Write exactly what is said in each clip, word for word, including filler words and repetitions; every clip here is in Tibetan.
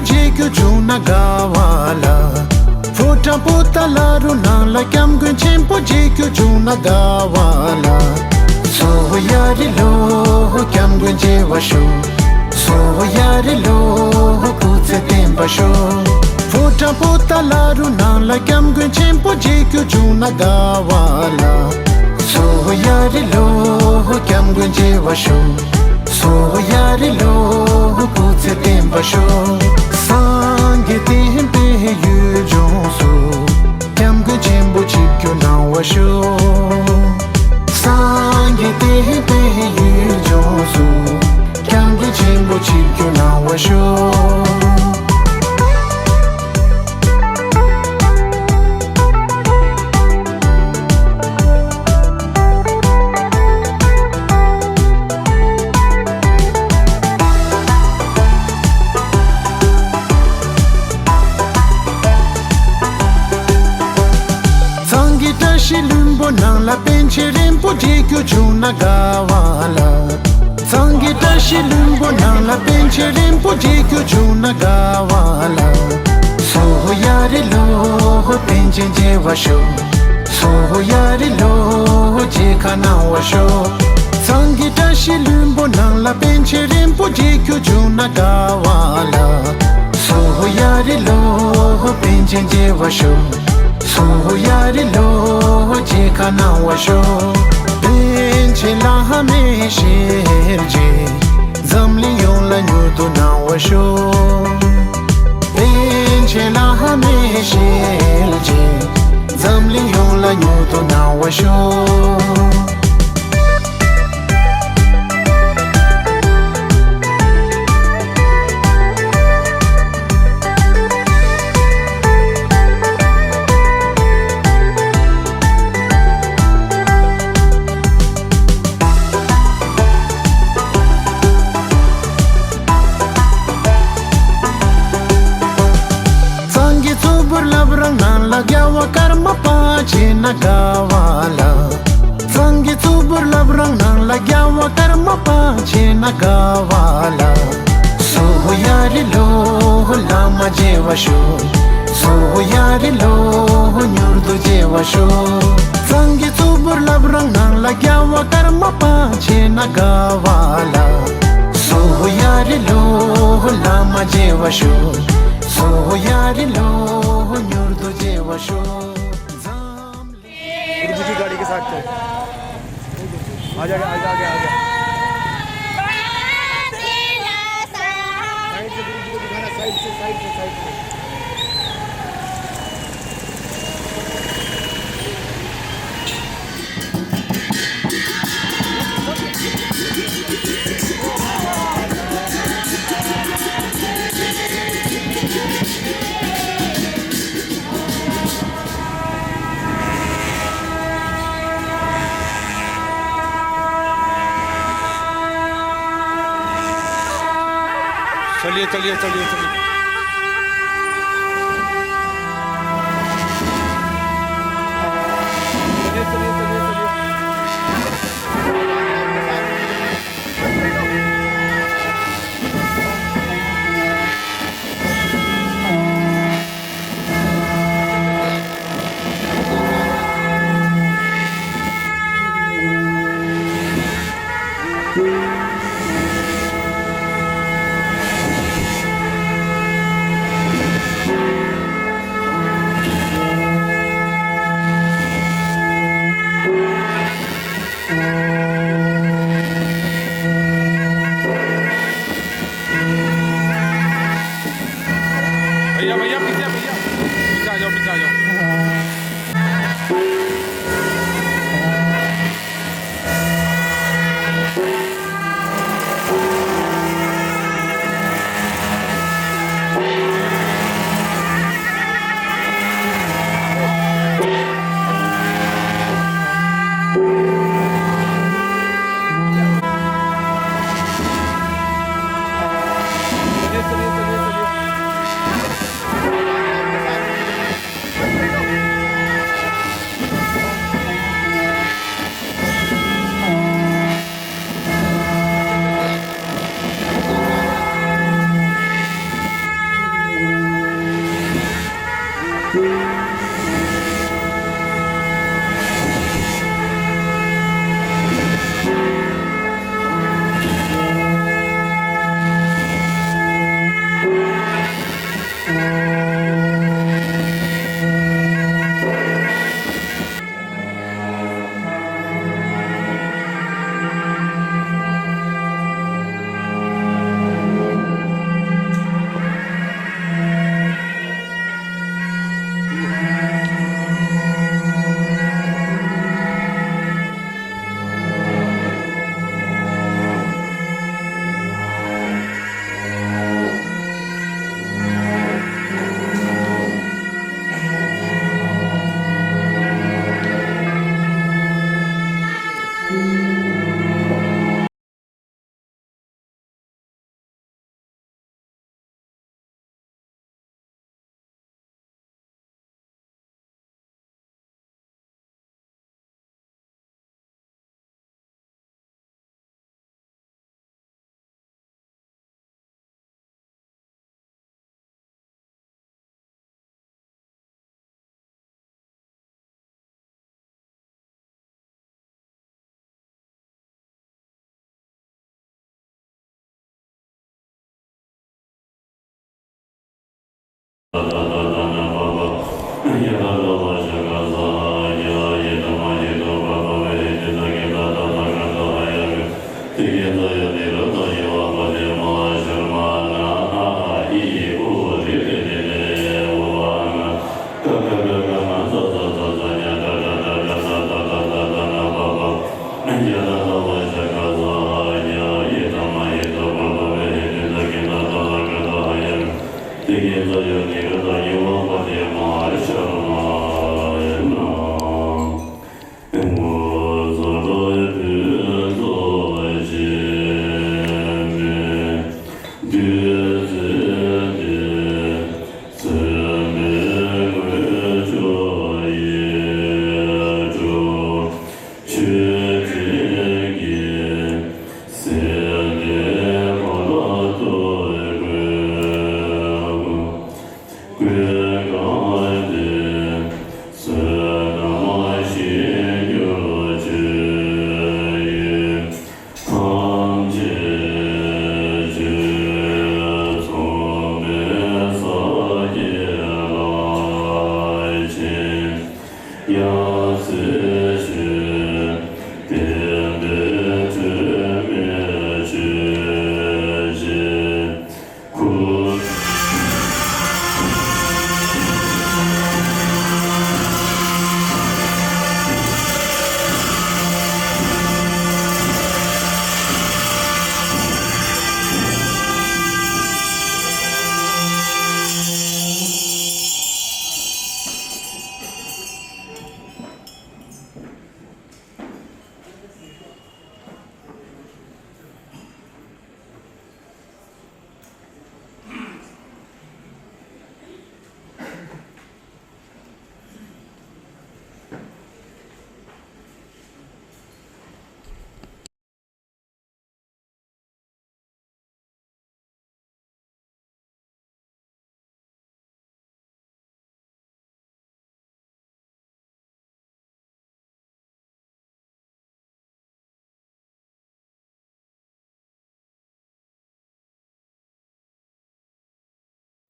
མཇལ་རྒྱུ་བྱུང་ན་དགའ་བ་ལ། ཕོ་བྲང་པོ་ཏཱ་ལ་རུ་ནང་ལ་སྐྱབས་མགོན་ཆེན་པོ་མཇལ་རྒྱུ་བྱུང་ན་དགའ་བ་ལ། སོ་ཧོ་ཡ་རི་ལོ་ཧོ་སྐྱབས་མགོན་མཇལ་བར་ཤོག་སོ་ཧོ་ཡ་རི་ལོ་ཧོ་སྐུ་ཚེ་བརྟན་པར་ཤོག་ཕོ་བྲང་པོ་ཏཱ་ལ་རུ་ནང་ལ་སྐྱབས་མགོན་ཆེན་པོ་མཇལ་རྒྱུ་བྱུང་ན་དགའ་བ་ལ། སོ་ཧོ་ཡ་རི་ལོ་ཧོ་སྐྱབས་མགོན་མཇལ་བར་ཤོག་སོ་ཧོ་ཡ་རི་ལོ་ཧོ་སྐུ་ཚེ་བརྟན་པར་ཤོག་སངས་རྒྱས་བསྟན་པའི་ཡུལ་ལྗོངས་སུ། སྐྱབས་མགོན་ཆེན་པོ་ཆིབས་བསྒྱུར་གནང་བར་ཤོག་སངས་རྒྱས་བསྟན་པའི་ཡུལ་ལྗོངས་སུ། སྐྱབས་མགོན་ཆེན་པོ་ཆིབས་བསྒྱུར་གནང་བར་ཤོག་གཙང་གི་བཀྲ་ཤིས་ལྷུན་པོ་ནང་ལ་པཎ་ཆེན་རིན་པོ་ཆེ་མཇལ་རྒྱུ་བྱུང་ན་དགའ་བ་ལ། གཙང་གི་བཀྲ་ཤིས་ལྷུན་པོ་ནང་ལ་པཎ་ཆེན་རིན་པོ་ཆེ་མཇལ་རྒྱུ་བྱུང་ན་དགའ་བ་ལ། སོ་ཧོ་ཡ་རི་ལོ་ཧོ་པཎ་ཆེན་མཇལ་བར་ཤོག་སོ་ཧོ་ཡ་རི་ལོ་ཧོ་མཇལ་ཁ་གནང་བར་ཤོག་གཙང་གི་བཀྲ་ཤིས་ལྷུན་པོ་ནང་ལ་པཎ་ཆེན་རིན་པོ་ཆེ་མཇལ་རྒྱུ་བྱུང་ན་དགའ་བ་ལ། སོ་ཧོ་ཡ་རི་ལོ་ཧོ་པཎ་ཆེན་མཇལ་བར་ཤོག་སོ་ཧོ་ཡ་རི་ལོ་ཧོ་མཇལ་ཁ་གནང་བར་ཤོག་པཎ་ཆེན་བླ་མའི་ཞལ་མཇལ། འཛམ་གླིང་ཡོངས་ལ་མྱུར་དུ་གནང་བར་ཤོག་པཎ་ཆེན་བླ་མའི་ཞལ་མཇལ། འཛམ་གླིང་ཡོངས་ལ་མྱུར་དུ་གནང་བར་ཤོག་གཙང་གི་གཙུག་ཕུད་བླ་བྲང་ནང་ལ་རྒྱལ་བ་ཀརྨ་པ་མཇལ་ན་དགའ་བ་ལ། གཙང་གི་གཙུག་ཕུད་བླ་བྲང་ནང་ལ་རྒྱལ་བ་ཀརྨ་པ་མཇལ་ན་དགའ་བ་ལ། སོ་ཧོ་ཡ་རི་ལོ་ཧོ་བླ་མ་མཇལ་བར་ཤོག་སོ་ཧོ་ཡ་རི་ལོ་ཧོ་མྱུར་དུ་མཇལ་བར་ཤོག་གཙང་གི་གཙུག་ཕུད་བླ་བྲང་ནང་ལ་རྒྱལ་བ་ཀརྨ་པ་མཇལ་ན་དགའ་བ་ལ། སོ་ཧོ་ཡ་རི་ལོ་ཧོ་བླ་མ་མཇལ་བར་ཤོག་སོ་ཧོ་ཡ་རི་ལོ་ཧོ་མྱུར་དུ་མཇལ་བར་ཤོག་འཛམ། गुरु जी की गाड़ी के साथ चल। आ जा, आ जा, आ जा, आ जा। साइड से गुरु जी को दिखाना, साइड से, साइड से, साइड से। चलिए, चलिए, चलिए, चलिए। चलिए, चलिए, चलिए, चलिए। भैया, भैया, पीछे, भैया, पीछे आ जाओ, पीछे आ जाओ।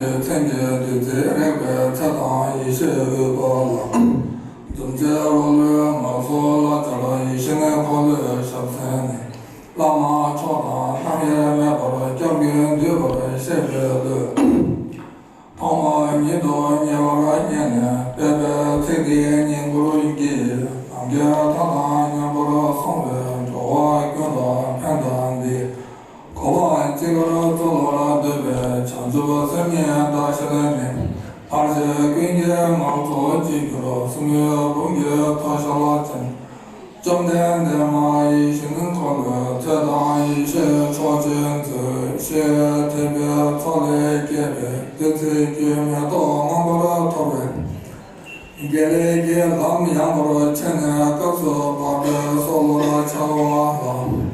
མཚན་གྱི་བདུད་རྩི་རེག་པའི་ཚེ་དང་ཡེ་ཤེས་འོད་དཔག་ལ། འཛུམ་ཚེ་རོ་ལོའི་ངོ་སོ་ལ་སྦྱར་ཡེ་ཤེས་ནི་འཁོར་ལོའི་ཞབས་མཚན་ནི། བླ་མ་མཆོག་དང་ཐ་སྙད་མེད་པར་སྐྱབས་ཀྱིས་འདུད་པར་ཤེས་པའི་བློས། ཐོག་མ་ཉིད་དུ་ཉེ་བར་མཉེས་ནས་སྤེལ་པའི་ཚིག་འདིའི་བསྙེན་བཀུར་གྱིས། ནམ་མཁའི་མཐའ་དང་མཉམ་པར་སོང་བའི་འགྲོ་བ་ཀུན་ལ་ཕན་དང་བདེ། གོ་འཕང་ཅི་དགར་སྩོལ་བར་འདོད་པའི་བྱང་ཆུབ་སེམས་ཉིད་བདག་གཞན་མེད། ལྷར་བཅས་ཀུན་གྱི་ངང་ཚུལ་གཅིག་གྱུར་གསུང་གི་འབུམ་གྱི་མཐའ་ཞལ་ཅན། བཅོམ་ལྡན་འདས་མ་ཡེ་ཤེས་འཁོར་ལོའི་ཚེ་དང་ཡེ་ཤེས་མཆོག་སྦྱིན་མཛོད། ཞེས་དད་པའི་ཚོགས་ལས་སྐྱེས་པའི་བདུད་རྩིའི་རྒྱུན་མེ་ཏོག་མངོན་པར་འཐོར་བས། དགེ་ལེགས་ཀྱི་ལམ་ཡངས་པར་ཕྱེ་ནས་སྐབས་སུ་བབ་པའི་སྲོག་བླུར་འཆར་བ་ལ།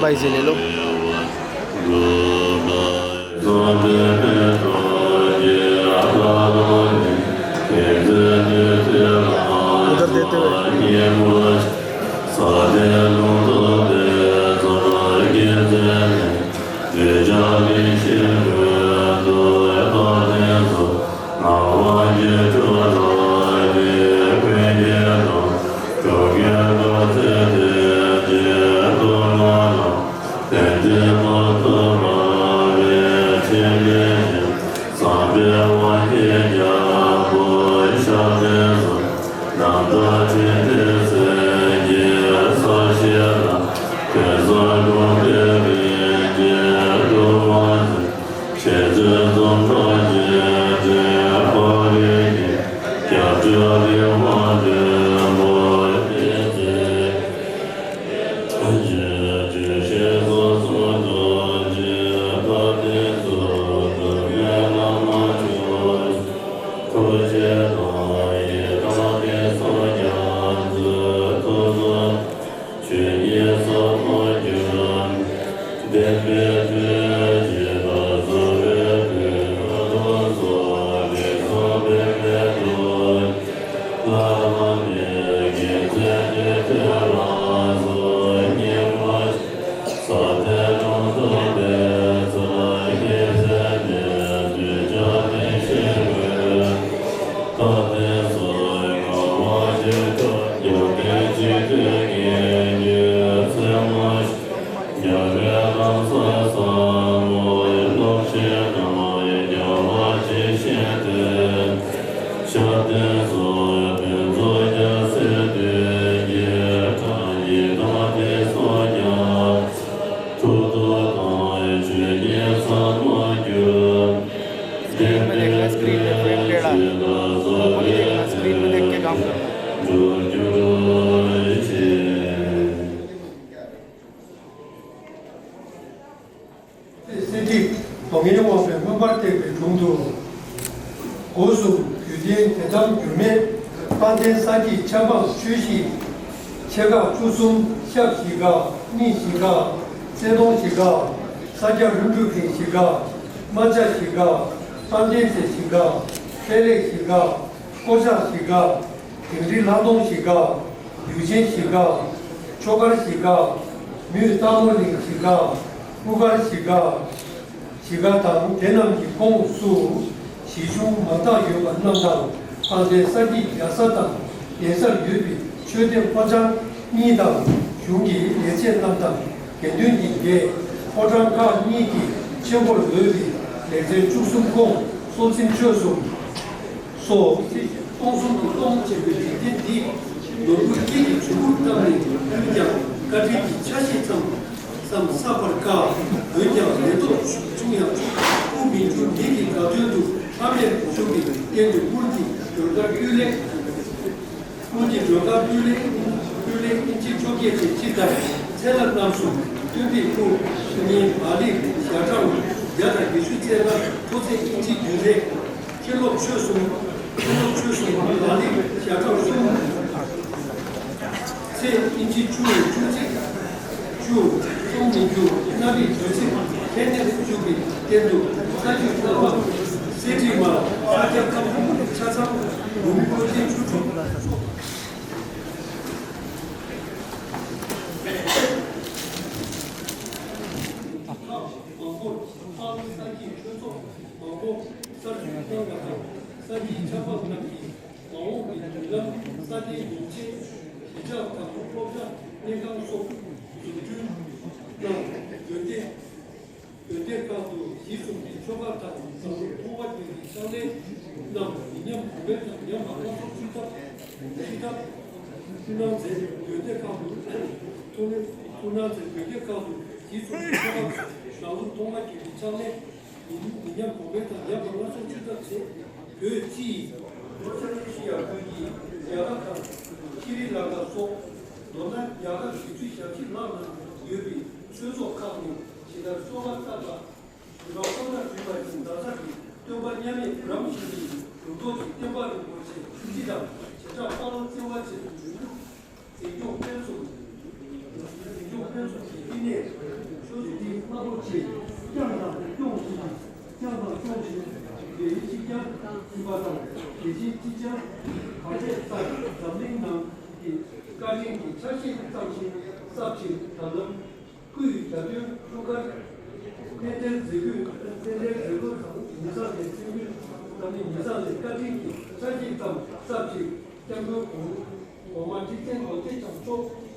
ལ་ཡི་ཟེར་ལེ་ལོ། मेरे स्क्रीन पे फ्रेम टेढ़ा है। मुझे अपना स्क्रीन में देख के काम करना है। གསེར་ཁྲི་སྡོང་ངན་དབང་པོའི་དྲུང་དུ། སྒོ་གསུམ་རྒྱུད་ལྡན་དད་དམ་འགྱུར་མེད་དཔལ་ལྡན་ས་སྐྱིད་ཆབ་འབངས་ཆོས་གཞིས། ཆེ་ཁག་བཅུ་གསུམ་ཤག་བཞི་ཁག་གཉིས་བཞི་ཁག་རྩེ་གདོང་བཞི་ཁག་ས་སྐྱ་རིམ་གྲོ་ཁང་བཞི་ཁག་རྨ་བྱ་བཞི་ཁག་དཔལ་ལྡན་རྩེ་བཞི་ཁག་ཁེ་ལེགས་བཞི་ཁག་ཀོ་ཤ་བཞི་ཁག་དིང་རི་ལྷ་སྡོང་བཞི་ཁག་ཡུལ་ཆེན་བཞི་ཁག་ཆོས་སྒར་བཞི་ཁག་མུས་སྟག་མོ་གླིང་བཞི་ཁག་སྤུ་སྒར་བཞི་ཁག་བཞི་ཁག་དང་། དེ་རྣམས་ཀྱི་ཁོངས་སུ་གཞིས་ཆུང་མང་དག་ཡོད་པ་རྣམས་དང་། དཔལ་ལྡན་ས་སྐྱིད་རྒྱལ་ས་དང་ལྷ་སར་ཡོད་པའི་མཆོད་རྟེན་ཕོ་བྲང་གཉིས་དང་། གཞུང་གི་ལས་བྱེད་རྣམས་དང་དགེ་འདུན་གྱི་སྡེ། ཕོ་བྲང་ཁག་གཉིས་ཀྱི་ཆེན་པོར་འོས་པའི་ལེགས་སྦྱར་བཅུ་གསུམ་སྐོང་། སྲོག་འཛིན་མཆོད་གསུམ་སོགས། སྟོང་གསུམ་དུ་སྟོང་ཆེན་པོའི་འཇིག་རྟེན་འདི། ནོར་བུ་སྐྱེས་ཀྱི་འབྱུང་པོ་ལྟ་བུའི་ཀུན་ཀྱང་བཀའ་དྲིན་གྱི་ཆ་ཤས་ཙམ་ཙམ་བསགས་པར་དཀའ། འོན་ཀྱང་མེ་ཏོག་ཆུང་ཡང་ཆུང་དབུགས་མི་འགྱུར་མིག་གི་དགའ་སྟོན་དུ་ལྷམ་མེར་བཞུགས་པའི་རྟེན་དུ་དངུལ་གྱི་སྒྲོལ་དཀར་སྤུས་ལེགས། དངུལ་གྱི་སྒྲོལ་དཀར་སྤུས་ལེགས། སྤུས་ལེགས་ཨིན་ཅི་བཅོ་བརྒྱད་ཅན་སྤྱི་ལྟར་ཚད་ལ་རྣམ་གསུམ་སྟོན་པའི་སྐུ། བརྙན་མ་ལིག་ཞལ་གྲངས་བརྒྱ་དང་ཉི་ཤུ་རྩ་ལྔ། མཐོ་ཚད་ཨིན་ཅི་བདུན་རེ། མཁན་སློབ་ཆོས་གསུམ། མཁན་སློབ་ཆོས་གསུམ་མ་ལིག་ཞལ་གྲངས་གསུམ། ཚད་ཨིན་ཅི་བཅུ་ནས་བཅུ་ཚིགས་བཅུ། རྩོམ་མི་འགྱུར་སྣ་རིགས་བདུན་ཚིགས་ལྷན་ནེར་བཞུགས་པའི་རྟེན་དུ་ས་རྒྱུས་རྣམ་པ་གསེར་བྲིས་མ་ས་སྐྱ་ཁམས་ཆ་ཚང་ལུང་བོད་ཀྱི་ཆུ་དྲུག་མང་པོར་དཔལ་ས་སྐྱིད་ཆོས་ཚོགས་མང་པོ་གསར་འཛུགས་གནང་བ་དང་། ས་སྐྱིད་ཆབ་འབངས་རྣམས་ཀྱིས་མ་འོངས་པའི་མདུན་ལམ་སྲ་བརྟན་ཡོང་ཆེད་གཞིས་ཆགས་དང་པོ་སློབ་གྲྭ་སྨན་ཁང་སོགས་འཛུགས་སྐྲུན་གནང་། འོན་ཏེ། འོན་ཏེ་ཁག་ཏུ་གཞིས་གསུམ་གྱི་ཆོ་ག་དང་བཟང་པོ་མཐོང་བ་བརྒྱུད་ཀྱི་ཕྱག་ལེན་རྣམས་མི་ཉམས་གོང་འཕེལ་དང་ཉམས་པ་སྣ་ཚོགས་ཚུད་ཐབས་ཚུད་ཐབས་ཐུགས་སྣང་མཛད། འོན་ཏེ་ཁག་ཏུ་ཐུགས་སྣང་མཛད། འོན་ཏེ་ཁག་ཏུ་གཞིས་གསུམ་གྱི་ཆོ་ག་བཟང་པོ་མཐོང་བ་བརྒྱུད་ཀྱི་ཕྱག་ལེན་མི་ཉམས་གོང་འཕེལ་དང་ཉམས་པ་སྣ་ཚོགས་ཚུད་ཐབས་བྱས། བོད་སྤྱིའི་ལོ་ཆ་ཤས་ཤིག་ཡར་སྐུལ་གྱིས་རྒྱ་གར་དང་ཤྲི་ལངྐ་སོགས། མདོར་ན་རྒྱ་གར་བཞི་བཅུ་ཞེ་བཞི་ལྷག་ན་ཡོད་པའི་ཆོས་ཚོགས་ཁག་ནས་ཇི་ལྟར་གསོལ་བ་བཏབ་པ། ཞི་བ་ཀོང་ཇ་བྲིས་པ་བཞིན་ཟླ་གྲགས་ཀྱི་སྟོན་པ་མཉམ་མེད་བུ་རམ་ཤིང་གི་གྲུབ་ཐོབ་ཀྱི་བསྟན་པ་རིན་པོ་ཆེ་སྤྱི་དང་བྱེ་བྲག་དཔལ་ལ་བརྩེ་བ་ཆེད་དུ་འབྱོན་རྒྱུ། འཛིན་སྐྱོང་སྤེལ་གསུམ། ཞིང་ཕྱུགས་དཔལ་འཛོམས་ཀྱི་བསྟི་གནས་ཆུ་རི་ཏི་རླབས་པོ་ཆེ་བསྐྱངས་དང་སྐྱོང་བཞིན་པ། བསྐྱངས་དང་སྐྱོང་བཞིན་པའི་གཞི་རྒྱ་ཆེན་པོ་དང་། དེ་བཞིན་སྤྱི་ཁྱབ་བར་ཆད་སེལ་བའི་འཛམ་གླིང་ནང་གི་བཀའ་དྲིན་གྱི་ཆ་ཤས་ཙམ་ཞིག་གསབ་ཕྱིར་དམ་ལམ་སྐུའི་རྒྱ་མཚོའི་འཁྲུངས་སྐར་མཎྜལ་མཛད་སྒོའི་མཛད་སྒོ་དང་། ཉེ་ས་ལས་ཚེ་སྐུའི་ནང་ནས་ཉེ་ས་ལས་བཀའ་དྲིན་གྱི་ཆ་ཤས་ཙམ་གསབ་ཕྱིར་སྐྱབས་མགོན་གོང་མ་ཁྲི་བཙན་རྡོ་རྗེ་འཆང་མཆོག་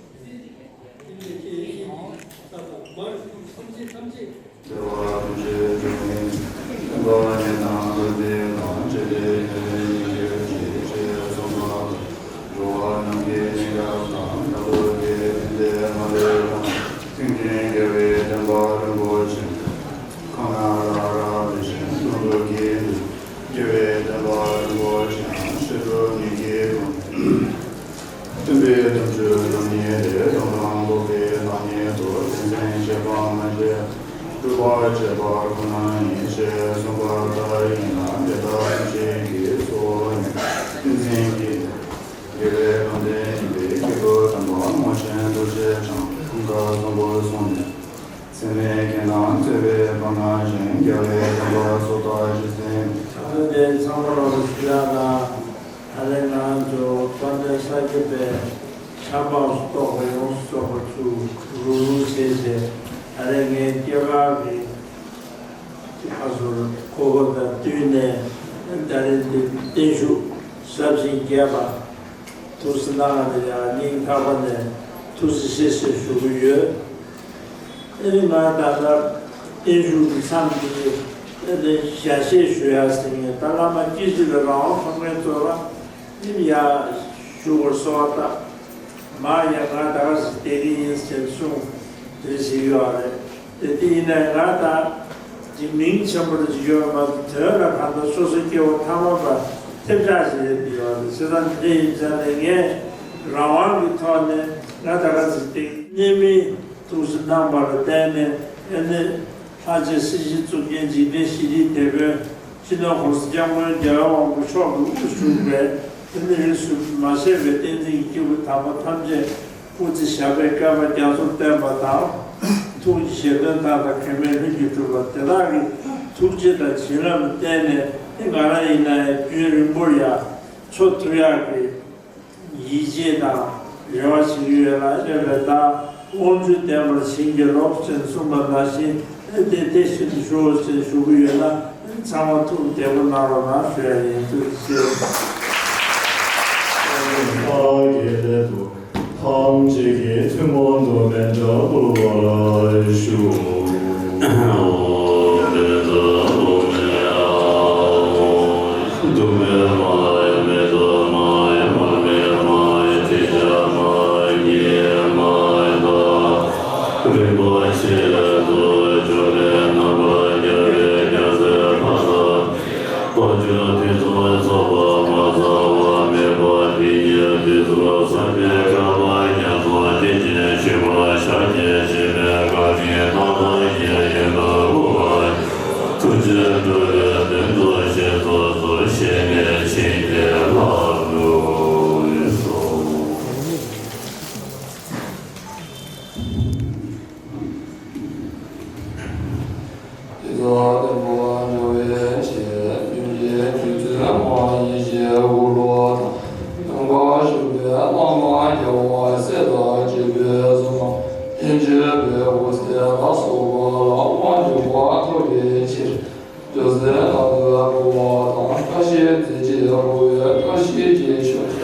སྟོན་པའི་དམ་ཆོས་རྣམ་གཉིས་ལས། སྟོང་དང་རྟོག་པའི་བདག་ཉིད་དུ། བསྟན་འཛིན་གཞན་དབང་མ་བྱས། སྒྲུབ་པ་བྱེད་པ་ཁོ་ན་ཡིན། ཞེས་གསུངས་པ་ལྟར་ཡིན་ལ། དེ་ལྟར་ཐམས་ཅད་ཀྱི་གཙོ་བོ་ནི་བསྟན་འཛིན་གྱི་རྒྱལ་བའི་བླ་རྒན་ཡིན་པའི་སྐྱེས་བུ་དམ་པ་མོ་ཆེན་རྡོ་རྗེ་འཆང་ཁམས་དཀར་བཟང་པོར་སོང་ནས། ཚད་མའི་རྒྱན་དང་བཅས་པའི་བར་སྣང་བཞིན་རྒྱལ་བའི་བསྟན་པ་སྲོག་ལྟར་གཅེས་ཟིན། ད་ལྟ་དེ་ཚང་མ་ལ་ཞུ་ཡག་ན། ད་རེས་ང་ཚོ་དཔལ་ལྡན་ས་སྐྱ་པའི་ཆབ་འབངས་སུ་གཏོགས་པའི་ཡོངས་སུ་རྫོགས་པ་ཚོ་རུབ་རུབ་བྱས་བྱས། ད་རེས་ངའི་སྐྱེས་སྐར་གྱི་ཁ་སོར་ཁོ་བོ་དང་བསྟུན་ནས་ད་རེས་འདི་བརྟན་བཞུགས་ཟབ་ཅིང་རྒྱས་པ་ཐུགས་སུ་གནང་བ་དེ་ཡང་སྙིང་ཐག་པ་ནས་ཐུགས་རྗེ་ཆེ་ཞེས་ཞུ་གི་ཡོད། ཨེ་ནི་ང་ད་ལྟ་བརྟན་བཞུགས་ཀྱི་མཚམས་འདི་ཨེ་ནི་ཞལ་བཞེས་ཞུ་ཡག་ཟེར་ངེས། ད་བླ་མ་སྐྱེས་ཆེན་ལ་རང་དབང་ཐོབ་མཁན་ཚོ་ལ་ཨེ་ནི་ཡར་བཞུགས་པར་གསོལ་བ་བཏབ། མར་ཡང་ང་ད་ག་ཟེ་བསྡད་ཀྱི་ཡིན་ཟེར་གསུངས། དེ་ཟེར་ཡོད་རེད། དེ་དེ་ཡིན་ན་ང་ད་ཅིག་མིང་ཆེན་པོ་རེ་ཅིག་ཡོད་མ་གཏོགས། དོན་ལ་གང་ལྟར་སོ་སོའི་སྐྱེ་བོ་ཐ་མལ་པ་ཐེབས་ཆག་ཅིག་རེད་འདི་ཡོད་རེད། བྱས་ཙང་འདི་འདྲ་ཡིན་ཙང་ནས་ངས་རང་དབང་གི་ཐོག་ནས་ང་ད་ག་ཟེ་བསྡད་ཀྱི་ཡིན། ཐུགས་སུ་གནང་བ་ལ་བརྟེན་ནས་ཨེ་ནི་ལྷ་རྗེ་སྲིད་ཞིའི་གཙུག་རྒྱན་འཇིག་རྟེན་ཞི་བདེའི་དེད་དཔོན་སྤྱི་ནོར་༸གོང་ས་༸སྐྱབས་མགོན་རྒྱལ་བ་དབང་པོ་མཆོག་གིས་དབུ་བཞུགས་པའི་ཨེ་ནི་རིས་སུ་མ་ཆད་པའི་བསྟན་འཛིན་གྱི་སྐྱེས་བུ་དམ་པ་ཐམས་ཅད་སྐུ་ཚེ་ཞབས་པད་བསྐལ་པ་རྒྱ་མཚོར་བརྟན་པ་དང་། ཐུགས་ཀྱི་བཞེད་དོན་མཐའ་དག་གེགས་མེད་ལྷུན་གྱིས་གྲུབ་པ་དེ་དག་གི་ཐུགས་རྗེ་དང་བྱིན་རླབས་ལ་བརྟེན་ནས་ཨེ་ང་རང་ཡིན་ན་ཡང་རྒྱུན་རིང་པོར་ཡང་འཚོ་ཐུབ་ཡག་གི་ཡིད་ཆེས་དང་རེ་བ་བྱེད་ཀྱི་ཡོད་ལ། ཡོད་པའི་བདག་དབང་ཕྱུག་བདེན་པར་བྱིན་གྱིས་རློབས་ཅེས་གསུངས་པ་ནང་བཞིན་ཨེ་དེ་དེ་བཞིན་དུ་ཤོག་ཅེས་ཞུ་གི་ཡོད་ན། ཨེ་ཚང་མ་ཐུགས་བདེ་པོ་གནང་རོགས་གནང་ཞུ་ཡ་ཡིན། ཐུགས་རྗེ་ཆེ། ཐམས་ཅད་ཀྱི་ཐུན་མོང་དུ་མཎྜལ་ཕུལ་བར་ཞུ། དེ་ཚོ་བརྟན་པོ་འགྲོ་བའི་ཆེད། རྒྱུན་གྱི་རྒྱུད་ཚོད་མ་ཡིན་ཞེས་འུ་ལོ་དང་། ཡོངས་བསྐོར་ཞུ་བའི་བླ་མ་རྒྱལ་བ་སྲས་དང་བཅས་པའི་གསུང་། ལྷན་ཅིག་འབད་དགོས་ཟེར་ལ་སོགས་པ་ལ་དབང་འབྱོར་པ་ཐོབ་པའི་ཕྱིར། སྒྲ་ཟེར་ལ་དོད་འབུལ་བ་དང་། བཀྲ་ཤིས་རྫས་བཅས་འབུལ་བའི་བཀྲ་ཤིས་ཀྱི་ཆོས།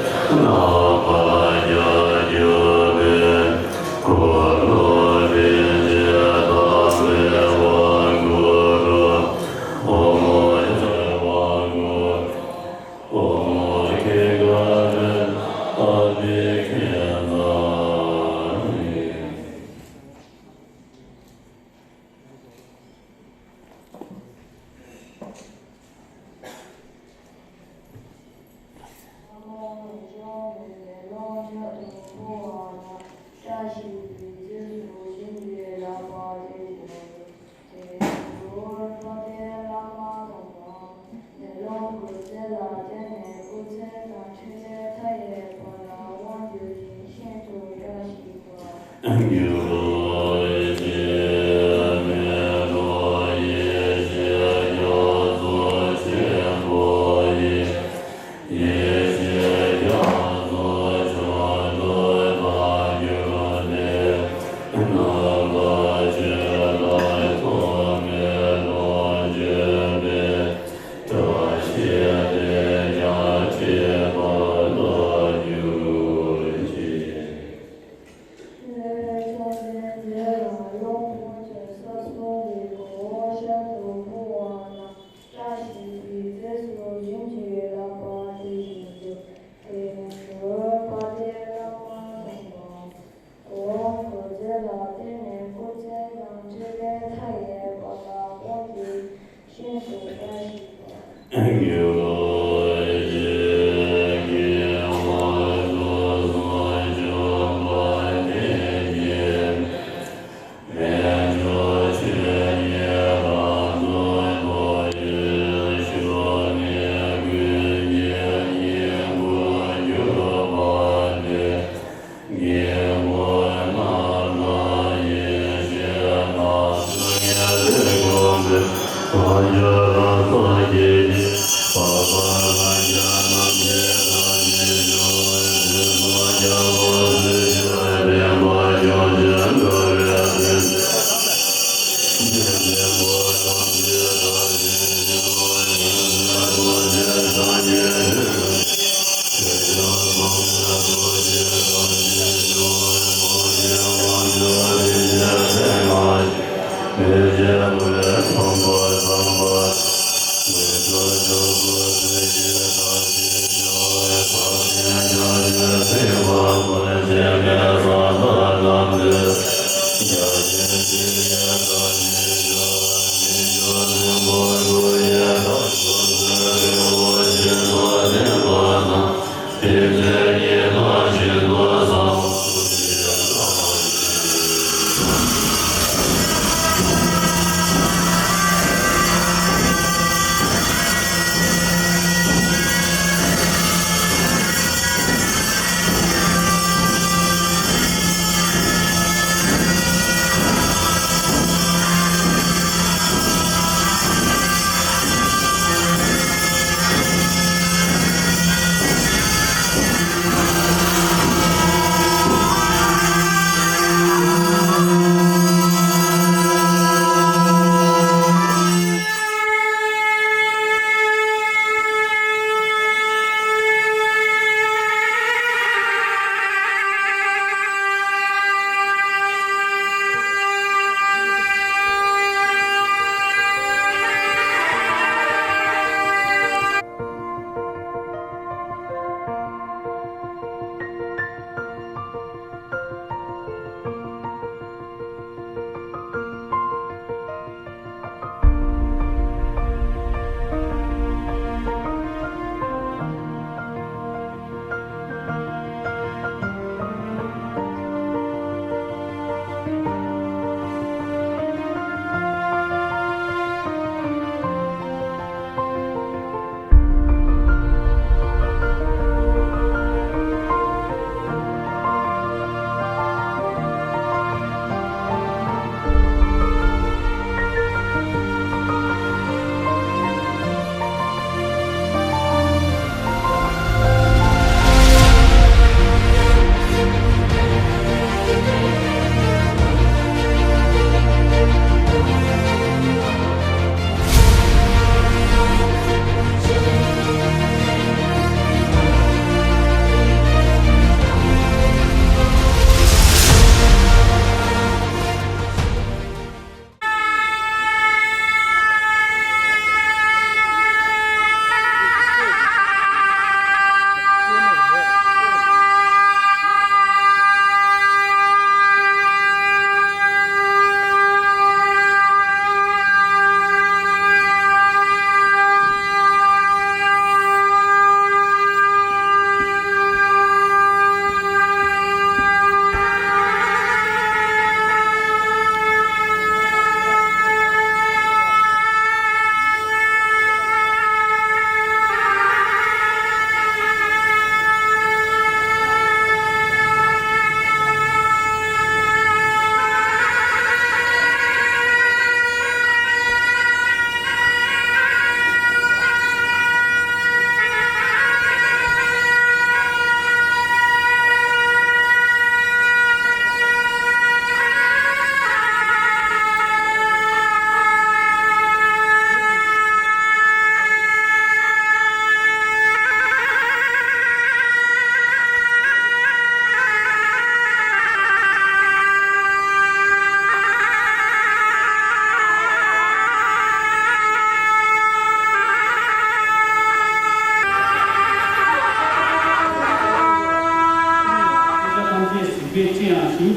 ཐམས་ཅད་གཟིགས་པའི་སྤྱན་དབྱངས་བཞིན།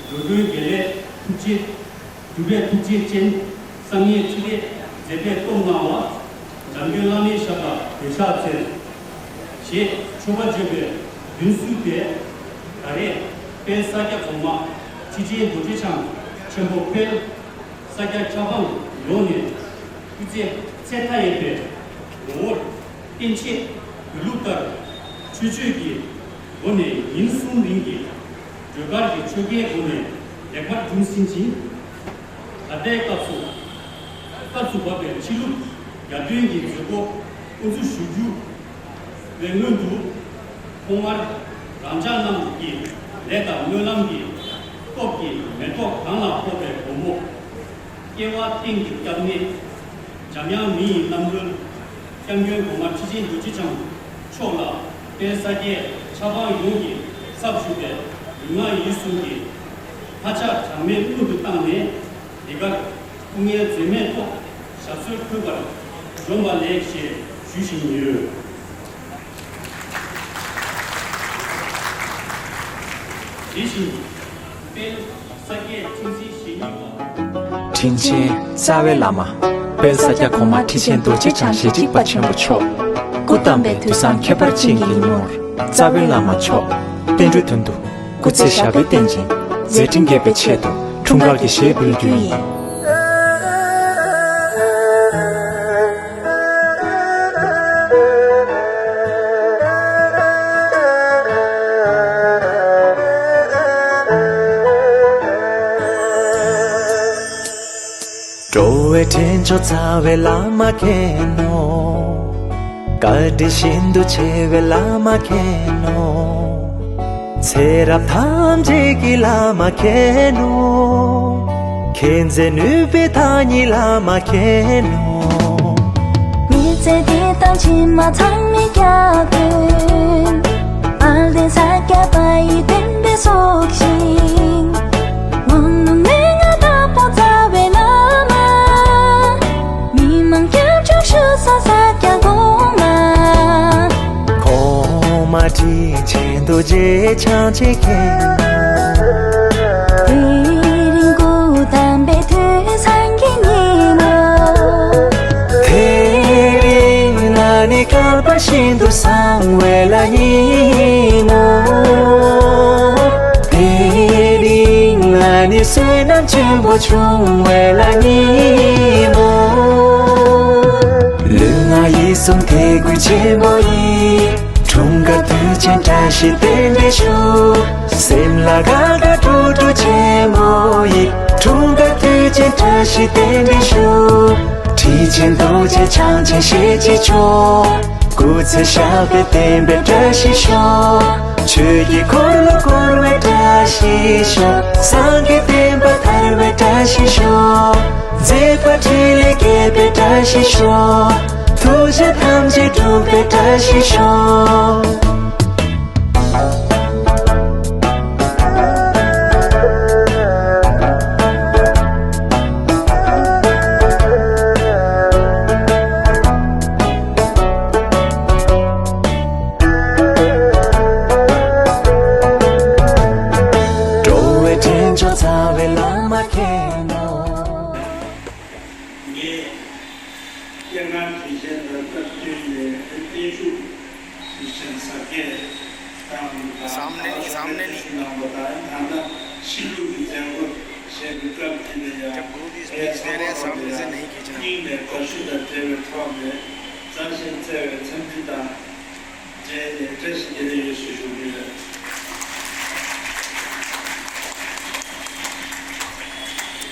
འགྲོ་དྲུག་དགེ་ལེགས་ཐུགས་རྗེ། སྒྲུབ་པའི་ཐུགས་རྗེ་ཅན། བསམ་ཡས་ཐིག་ལེ་མཛད་པའི་སྟོབས་མངའ་བ། འཇམ་མགོན་བླ་མའི་ཞབས་ལ་གུས་ཕྱག་འཚལ། ཞེས་མཆོད་པ་བརྗོད་པའི་མདུན་བསུས་ཏེ། ད་རེས་དཔལ་ས་སྐྱ་གོང་མ་ཁྲི་ཆེན་རྡོ་རྗེ་འཆང་ཆེན་པོ་དཔལ་ས་སྐྱ་ཆབ་འབངས་ཡོངས་ནས་སྐུ་ཚེ་ཚད་མཐའ་ཡས་པའི་ངོ་བོར་བརྟན་ཆེད་དགེ་ལུགས་ལྟར་ཆོས་སྤྱོད་ཀྱི་སྒོ་ནས་ཉིན་གསུམ་རིང་གི་སྒྲོལ་དཀར་གྱི་ཆོ་གའི་སྒོ་ནས་ལེགས་པར་བསྒྲུབས་ཟིན་ཅིང་། ད་ལྟའི་སྐབས་སུ་སྐབས་སུ་བབས་པའི་ཕྱི་ལུགས་རྒྱ་སྟོན་གྱི་མཛད་སྒོ་དབུ་འཛུགས་ཞུ་རྒྱུ་བའི་སྔོན་དུ། ཐོག་མར་རང་ཅག་རྣམས་ཀྱི་ལས་དང་སྨོན་ལམ་གྱི་སྟོབས་ཀྱིས་མེ་ཏོག་གང་ལ་ཕོག་པའི་མགོན་པོ། སྐྱེ་བ་གཏན་གྱི་སྐྱབས་གནས། འཇམ་དབྱངས་མི་ཡི་རྣམ་གྲོལ། སྐྱབས་མགོན་གོང་མ་ཁྲི་ཆེན་རྡོ་རྗེ་འཆང་མཆོག་ལ་དཔལ་ས་སྐྱའི་ཆབ་འབངས་ཡོངས་ཀྱི་ཚབ་ཞུས་པའི་ལུས་ངག་ཡིད་གསུམ་གྱི་ལྷ་ཕྱག་གྲངས་མེད་སྔོན་དུ་བཏང་ནས། འདི་གར་སྐུ་ངལ་འཛེམས་མེད་ཐོག་ཞབས་སོར་འཁོད་པར་འབྱོན་པ་ལེགས་ཞེས་ཞུ་བཞིན་ཡོད། དེ་བཞིན་དཔལ་ས་སྐྱའི་ཁྲི་འཛིན་ཞེ་གཉིས་པ། དྲིན་ཆེན་རྩ་བའི་བླ་མ། དཔལ་ས་སྐྱ་གོང་མ་ཁྲི་ཆེན་རྡོ་རྗེ་འཆང་ཞེ་གཅིག་པ་ཆེན་པོ་མཆོག་སྐུ་བལྟམས་པའི་དུས་བཟང་ཁྱད་པར་ཅན་གྱི་ཉིན་མོར། རྩ་བའི་བླ་མ་མཆོག་བསྟན་འགྲོའི་དོན་དུ་སྐུ་ཚེ་ཞབས་པད་བརྟན་ཅིང་མཛད་འཕྲིན་རྒྱས་པའི་ཆེད་དུ་འཁྲུངས་སྐར་གྱི་གཞས་འབུལ་རྒྱུ་ཡིན། འགྲོ་བའི་འདྲེན་མཆོག་རྩ་བའི་བླ་མ་མཁྱེན་ནོ། བཀའ་དྲིན་ཤིན་ཏུ་ཆེ་བའི་བླ་མ་མཁྱེན་ནོ། ཚེ་རབས་ཐམས་ཅད་ཀྱི་བླ་མ་མཁྱེན་ནོ། མཁྱེན་བརྩེ་ནུས་པའི་བདག་ཉིད་བླ་མ་མཁྱེན་ནོ། མི་ཚེ་འདི་དང་ཕྱི་མ་ཚང་མའི་སྐྱབས་མགོན། དཔལ་ལྡན་ས་སྐྱ་པ་ཡི་བསྟན་པའི་སྲོག་ཤིང་། ངོམ་ནུབ་མན་ངག་བདག་པོ་རྩ་བའི་བླ་མ། མི་མང་སྐྱབས་བཅོལ་ཞུ་ས་ས་སྐྱ་གོང་མ། གོང་མ་ཁྲི་ཆེན་རྡོ་རྗེ་འཆང་ཆེ་མཁྱེན། དེ་རིང་སྐུ་བལྟམས་པའི་དུས་བཟང་གི་ཉིན་མོ། དེ་རིང་ལ་ནི་སྐལ་པ་ཤིན་ཏུ་བཟང་བའི་ལ་ཉིན་མོ། དེ་རིང་ལ་ནི་བསོད་ནམས་ཆེན་པོ་བྱུང་བའི་ལ་ཉིན་མོ། ལུས་ངག་ཡིད་གསུམ་དད་གུས་ཆེན་པོ་ཡིས། འཁྲུངས་སྐར་དུས་ཆེན་བཀྲ་ཤིས་རྟེན་འབྲེལ་ཞུ། སེམས་ལ་དགའ་དགའ་སྤྲོ་སྤྲོ་ཆེན་མོ་ཡིས། འཁྲུངས་སྐར་དུས་ཆེན་བཀྲ་ཤིས་རྟེན་འབྲེལ་ཞུ། ཁྲི་ཆེན་རྡོ་རྗེ་འཆང་ཆེན་ཞེ་གཅིག་མཆོག་སྐུ་ཚེ་ཞབས་པད་བརྟན་པའི་བཀྲ་ཤིས་ཤོག་ཆོས་ཀྱི་འཁོར་ལོ་བསྐོར་བའི་བཀྲ་ཤིས་ཤོག་སངས་རྒྱས་བསྟན་པ་དར་བའི་བཀྲ་ཤིས་ཤོག་མཛད་པ་འཕྲིན་ལས་རྒྱས་པའི་བཀྲ་ཤིས་ཤོག་ཐུགས་བཞེད་ཐམས་ཅད་འགྲུབ་པའི་བཀྲ་ཤིས་ཤོག་འགྲོ་བའི་འདྲེན་མཆོག་རྩ་བའི་བླ་མ་མཁྱེན་ནོ། ངས་སྐྱེས་སྐར་དུས་ཆེན་དང་སྟབས་བསྟུན་ནས་བརྟན་བཞུགས་དུས་ཆེན་གཟབ་རྒྱས་དང་། ད་ལྟ་ཤོག་ཁག་དེ་ཚོ་གནང་བ་དང་། ད་ལྟ་ཕྱི་ལུགས་ཀྱི་མཛད་སྒོ་བྱེད་པའི་སྐབས་འདི་ལ་ཡང་ཨེ་ཚང་མ་ལ་ཡང་སྙིང་ནས་དགའ་བསུ་དང་འབྲེལ་བའི་ཐོག་ནས་རྩ་ཆེན་བརྩེ་བའི་འཚམས་འདྲི་དང་། རྗེས་ནས་བཀྲ་ཤིས་བདེ་ལེགས་ཡོད་ཞུ་ཞུ་གི་ཡོད།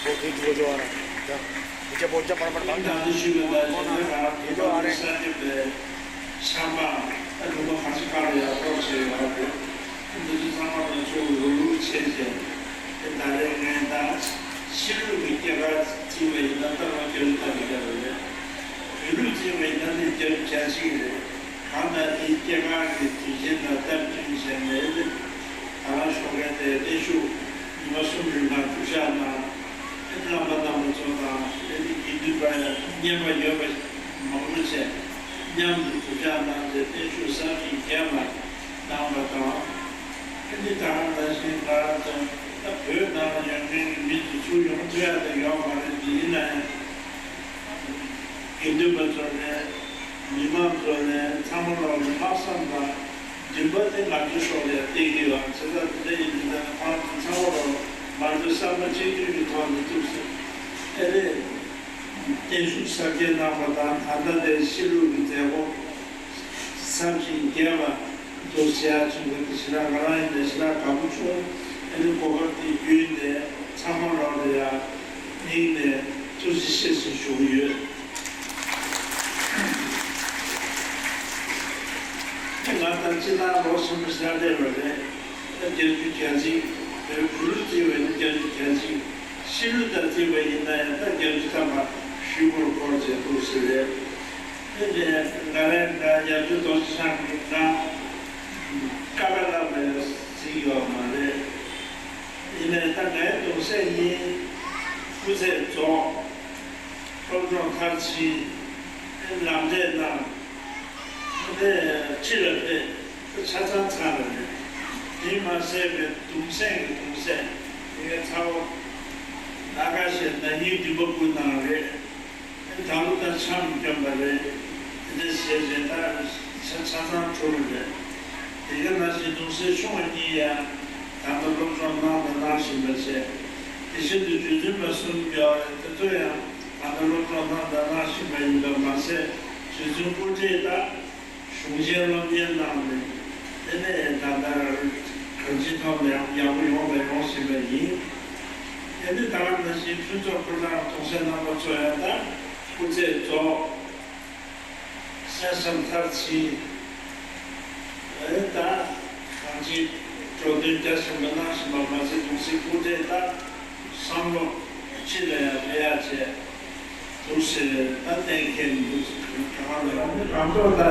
ད་ལྟ་ཞུས་པ་ནང་བཞིན་ང་རང་བོད་ཀྱི་ས་སྐྱ་པའི་ཆབ་འབངས་ཨ་ལུང་པ་གང་ཞིག་ག་ལ་ཡང་གཏོགས་བྱས་ཡོད་རེད། འདི་ཚོ་ཚང་མ་ལ་ཚོ་ལུ་ལུ་བྱས་བྱས་ད་རེས་ངས་ད་ཕྱི་ལུགས་ཀྱི་སྐྱེས་སྐར་བརྩི་བ་ཡིན་ན་ད་ང་རྒྱ་ལུགས་ལྟ་གི་ཡོད་རེད། བོད་ལུགས་བརྩི་བ་ཡིན་ན་ནི་རྒྱ་ལུགས་གྱ་གཅིག་རེད། གང་ལྟར་འདི་སྐྱེས་སྐར་གྱི་དུས་ཆེན་དང་སྟབས་བསྟུན་བྱས་ནས་ད་རང་ཤོག་ཁག་དེ་བརྟན་བཞུགས་ཉི་མ་གསུམ་རིང་ལ་གུས་ཞབས་གནང་། ཨེ་བླ་མ་དམ་པ་ཚོ་དང་ཨེ་ནི་དགེ་འདུན་པ་ཡང་རྙེད་པ་ཡོད་པ་མང་པོ་བྱས་མཉམ་དུ་གུས་ཞབས་གནང་སྟེ་བརྟན་བཞུགས་བསམ་གྱིས་བརྒྱན་པ་གནང་བ་དང་། ཨེ་ནི་ད་ག་ནང་བཞིན་ང་རང་ཚོ་ད་བོད་ནང་ལ་ཡོད་མཁན་གྱི་མི་ཚོ་ཚུར་ཡོང་ཐུབ་ཡག་དེ་ཡོད་མ་རེད། དེ་ཡིན་ན་ཡང་དགེ་འདུན་པ་ཚོ་ནས། མི་མང་ཚོ་ནས་ཚང་མ་ལོག་ལ་ལྷག་བསམ་དང་མགྲིན་པ་དེ་ང་ཚོའི་ཕྱོགས་ལ་ཡང་བསྟན་གྱི་ཡོད། བྱས་ཙང་དེ་འདྲ་ཡིན་དུས་ད་ཁོང་ཚོ་ཚང་མ་ལོག་ང་ཚོའི་བསམ་པ་གཅིག་གྱུར་གྱི་ཐོག་ནས་ཐུགས་སུ་ཨེ་རེད། བརྟན་བཞུགས་གཟབ་རྒྱས་གནང་བ་དང་ད་ལྟ་དེ་ཕྱི་ལུགས་ཀྱི་མཛད་སྒོ་མཚམས་བཞིན་རྒྱས་པ་འདུག་ཟེར་ཡག་བྱུང་བ་དེ་ཞེ་དྲག་ང་རང་ཡིན་ན་ཞེ་དྲག་དགའ་པོ་བྱུང་། ཨེ་རེད། གོ་སྐབས་དེ་བརྒྱུད་ནས་ཚང་མ་ལོག་ལ་ཡང་སྙིང་ནས་ཐུགས་རྗེ་ཆེ་ཞེས་ཞུ་གི་ཡོད། ང་དང་སྤྱི་བཏང་ལོ་གསུམ་པ་ཤར་བསྡད་པ་རེད། བརྒྱད་ཅུ་གྱ་གཅིག་བོད་བོད་རྩིས་པ་ཡིན་ན་བརྒྱད་ཅུ་གྱ་གཅིག་ཕྱི་ལུགས་དང་རྩིས་པ་ཡིན་ན་ཡང་ད་བརྒྱད་ཅུ་ཐམ་པ་ཧྲིལ་པོར་འཁོར་བྱས་འདུག་ཟེར་རེད། དེ་ནས་ང་རང་ང་ཡབ་ཆུ་རྡོ་རྗེ་འཆང་གིས་ང་ཀ་པ་ལ་མེད་ཟིག་ཡོད་མ་རེད། ཡིན་ནའི་ད་ངའི་གདུང་སྲས་གཉིས་སྐུ་ཚེ་རྫོགས། སློབ་སྦྱོང་མཐར་ཕྱིན། ལམ་འབྲས་གནང་། དེ་ཕྱི་ལ་ཕེབས། ཆ་ཚང་ཚར་བ་རེད། དེས་མ་ཟད་པའི་གདུང་སྲས་ཀྱི་གདུང་སྲས་དེ་གའི་ཚ་བོ་ལ་ཁ་ཤས་ན་ནིང་མགྲིན་པ་བསྐུར་གནང་རེད། ད་ལོ་ད་འཆམ་སྐྱོན་པ་རེད། དེ་འདྲ་བྱས་རྗེས་ད་ཆ་ཆ་ཚང་གྲུབ་པ་རེད། དེ་ག་ནང་བཞིན་གདུང་སྲས་ཆུང་བ་གཉིས་ཡང་ད་ལྟ་སློབ་སྦྱོང་གནང་དང་གནང་བཞིན་པ་བྱས། དེ་བཞིན་དུ་རྗེ་བཙུན་མ་གསུམ་ཡོད་རེད། དེ་ཚོ་ཡང་ད་ལྟ་སློབ་སྦྱོང་གནང་དང་གནང་བཞིན་པ་ཡིན་པ་མ་ཟད། རྗེ་བཙུན་སྐུ་བགྲེས་དང་གཞུང་ཆེན་སློབ་གཉེར་གནང་ནས། དེ་ནས་ད་ལྟ་གང་ཅིའི་ཐོག་ནས་ཡག་པོ་ཡོང་དང་ཡོང་བཞིན་པ་ཡིན། དེ་ནི་ད་ག་ནང་བཞིན་ཕུན་ཚོགས་ཕོ་བྲང་གདུང་སྲས་རྣམ་པ་ཚོ་ཡང་ད་སྐུ་ཚེ་རྫོགས། གསན་བསམ་མཐར་ཕྱིན། ཨེ་ད་གང་ཅི་འགྲོ་དོན་རྒྱ་ཆེན་པོ་གནང་བཞིན་པ་མ་ཟད། གདུང་སྲས་སྐུ་བགྲེས་ད་བསམ་བློ་ཕྱི་ལ་ཡང་སྤེལ་ཡག་བྱས་འདུག་ཟེར་ད་གཏན་འཁེལ་འདུག་ཟེར། གང་ལ་ཡང་གང་ཐོག་ད་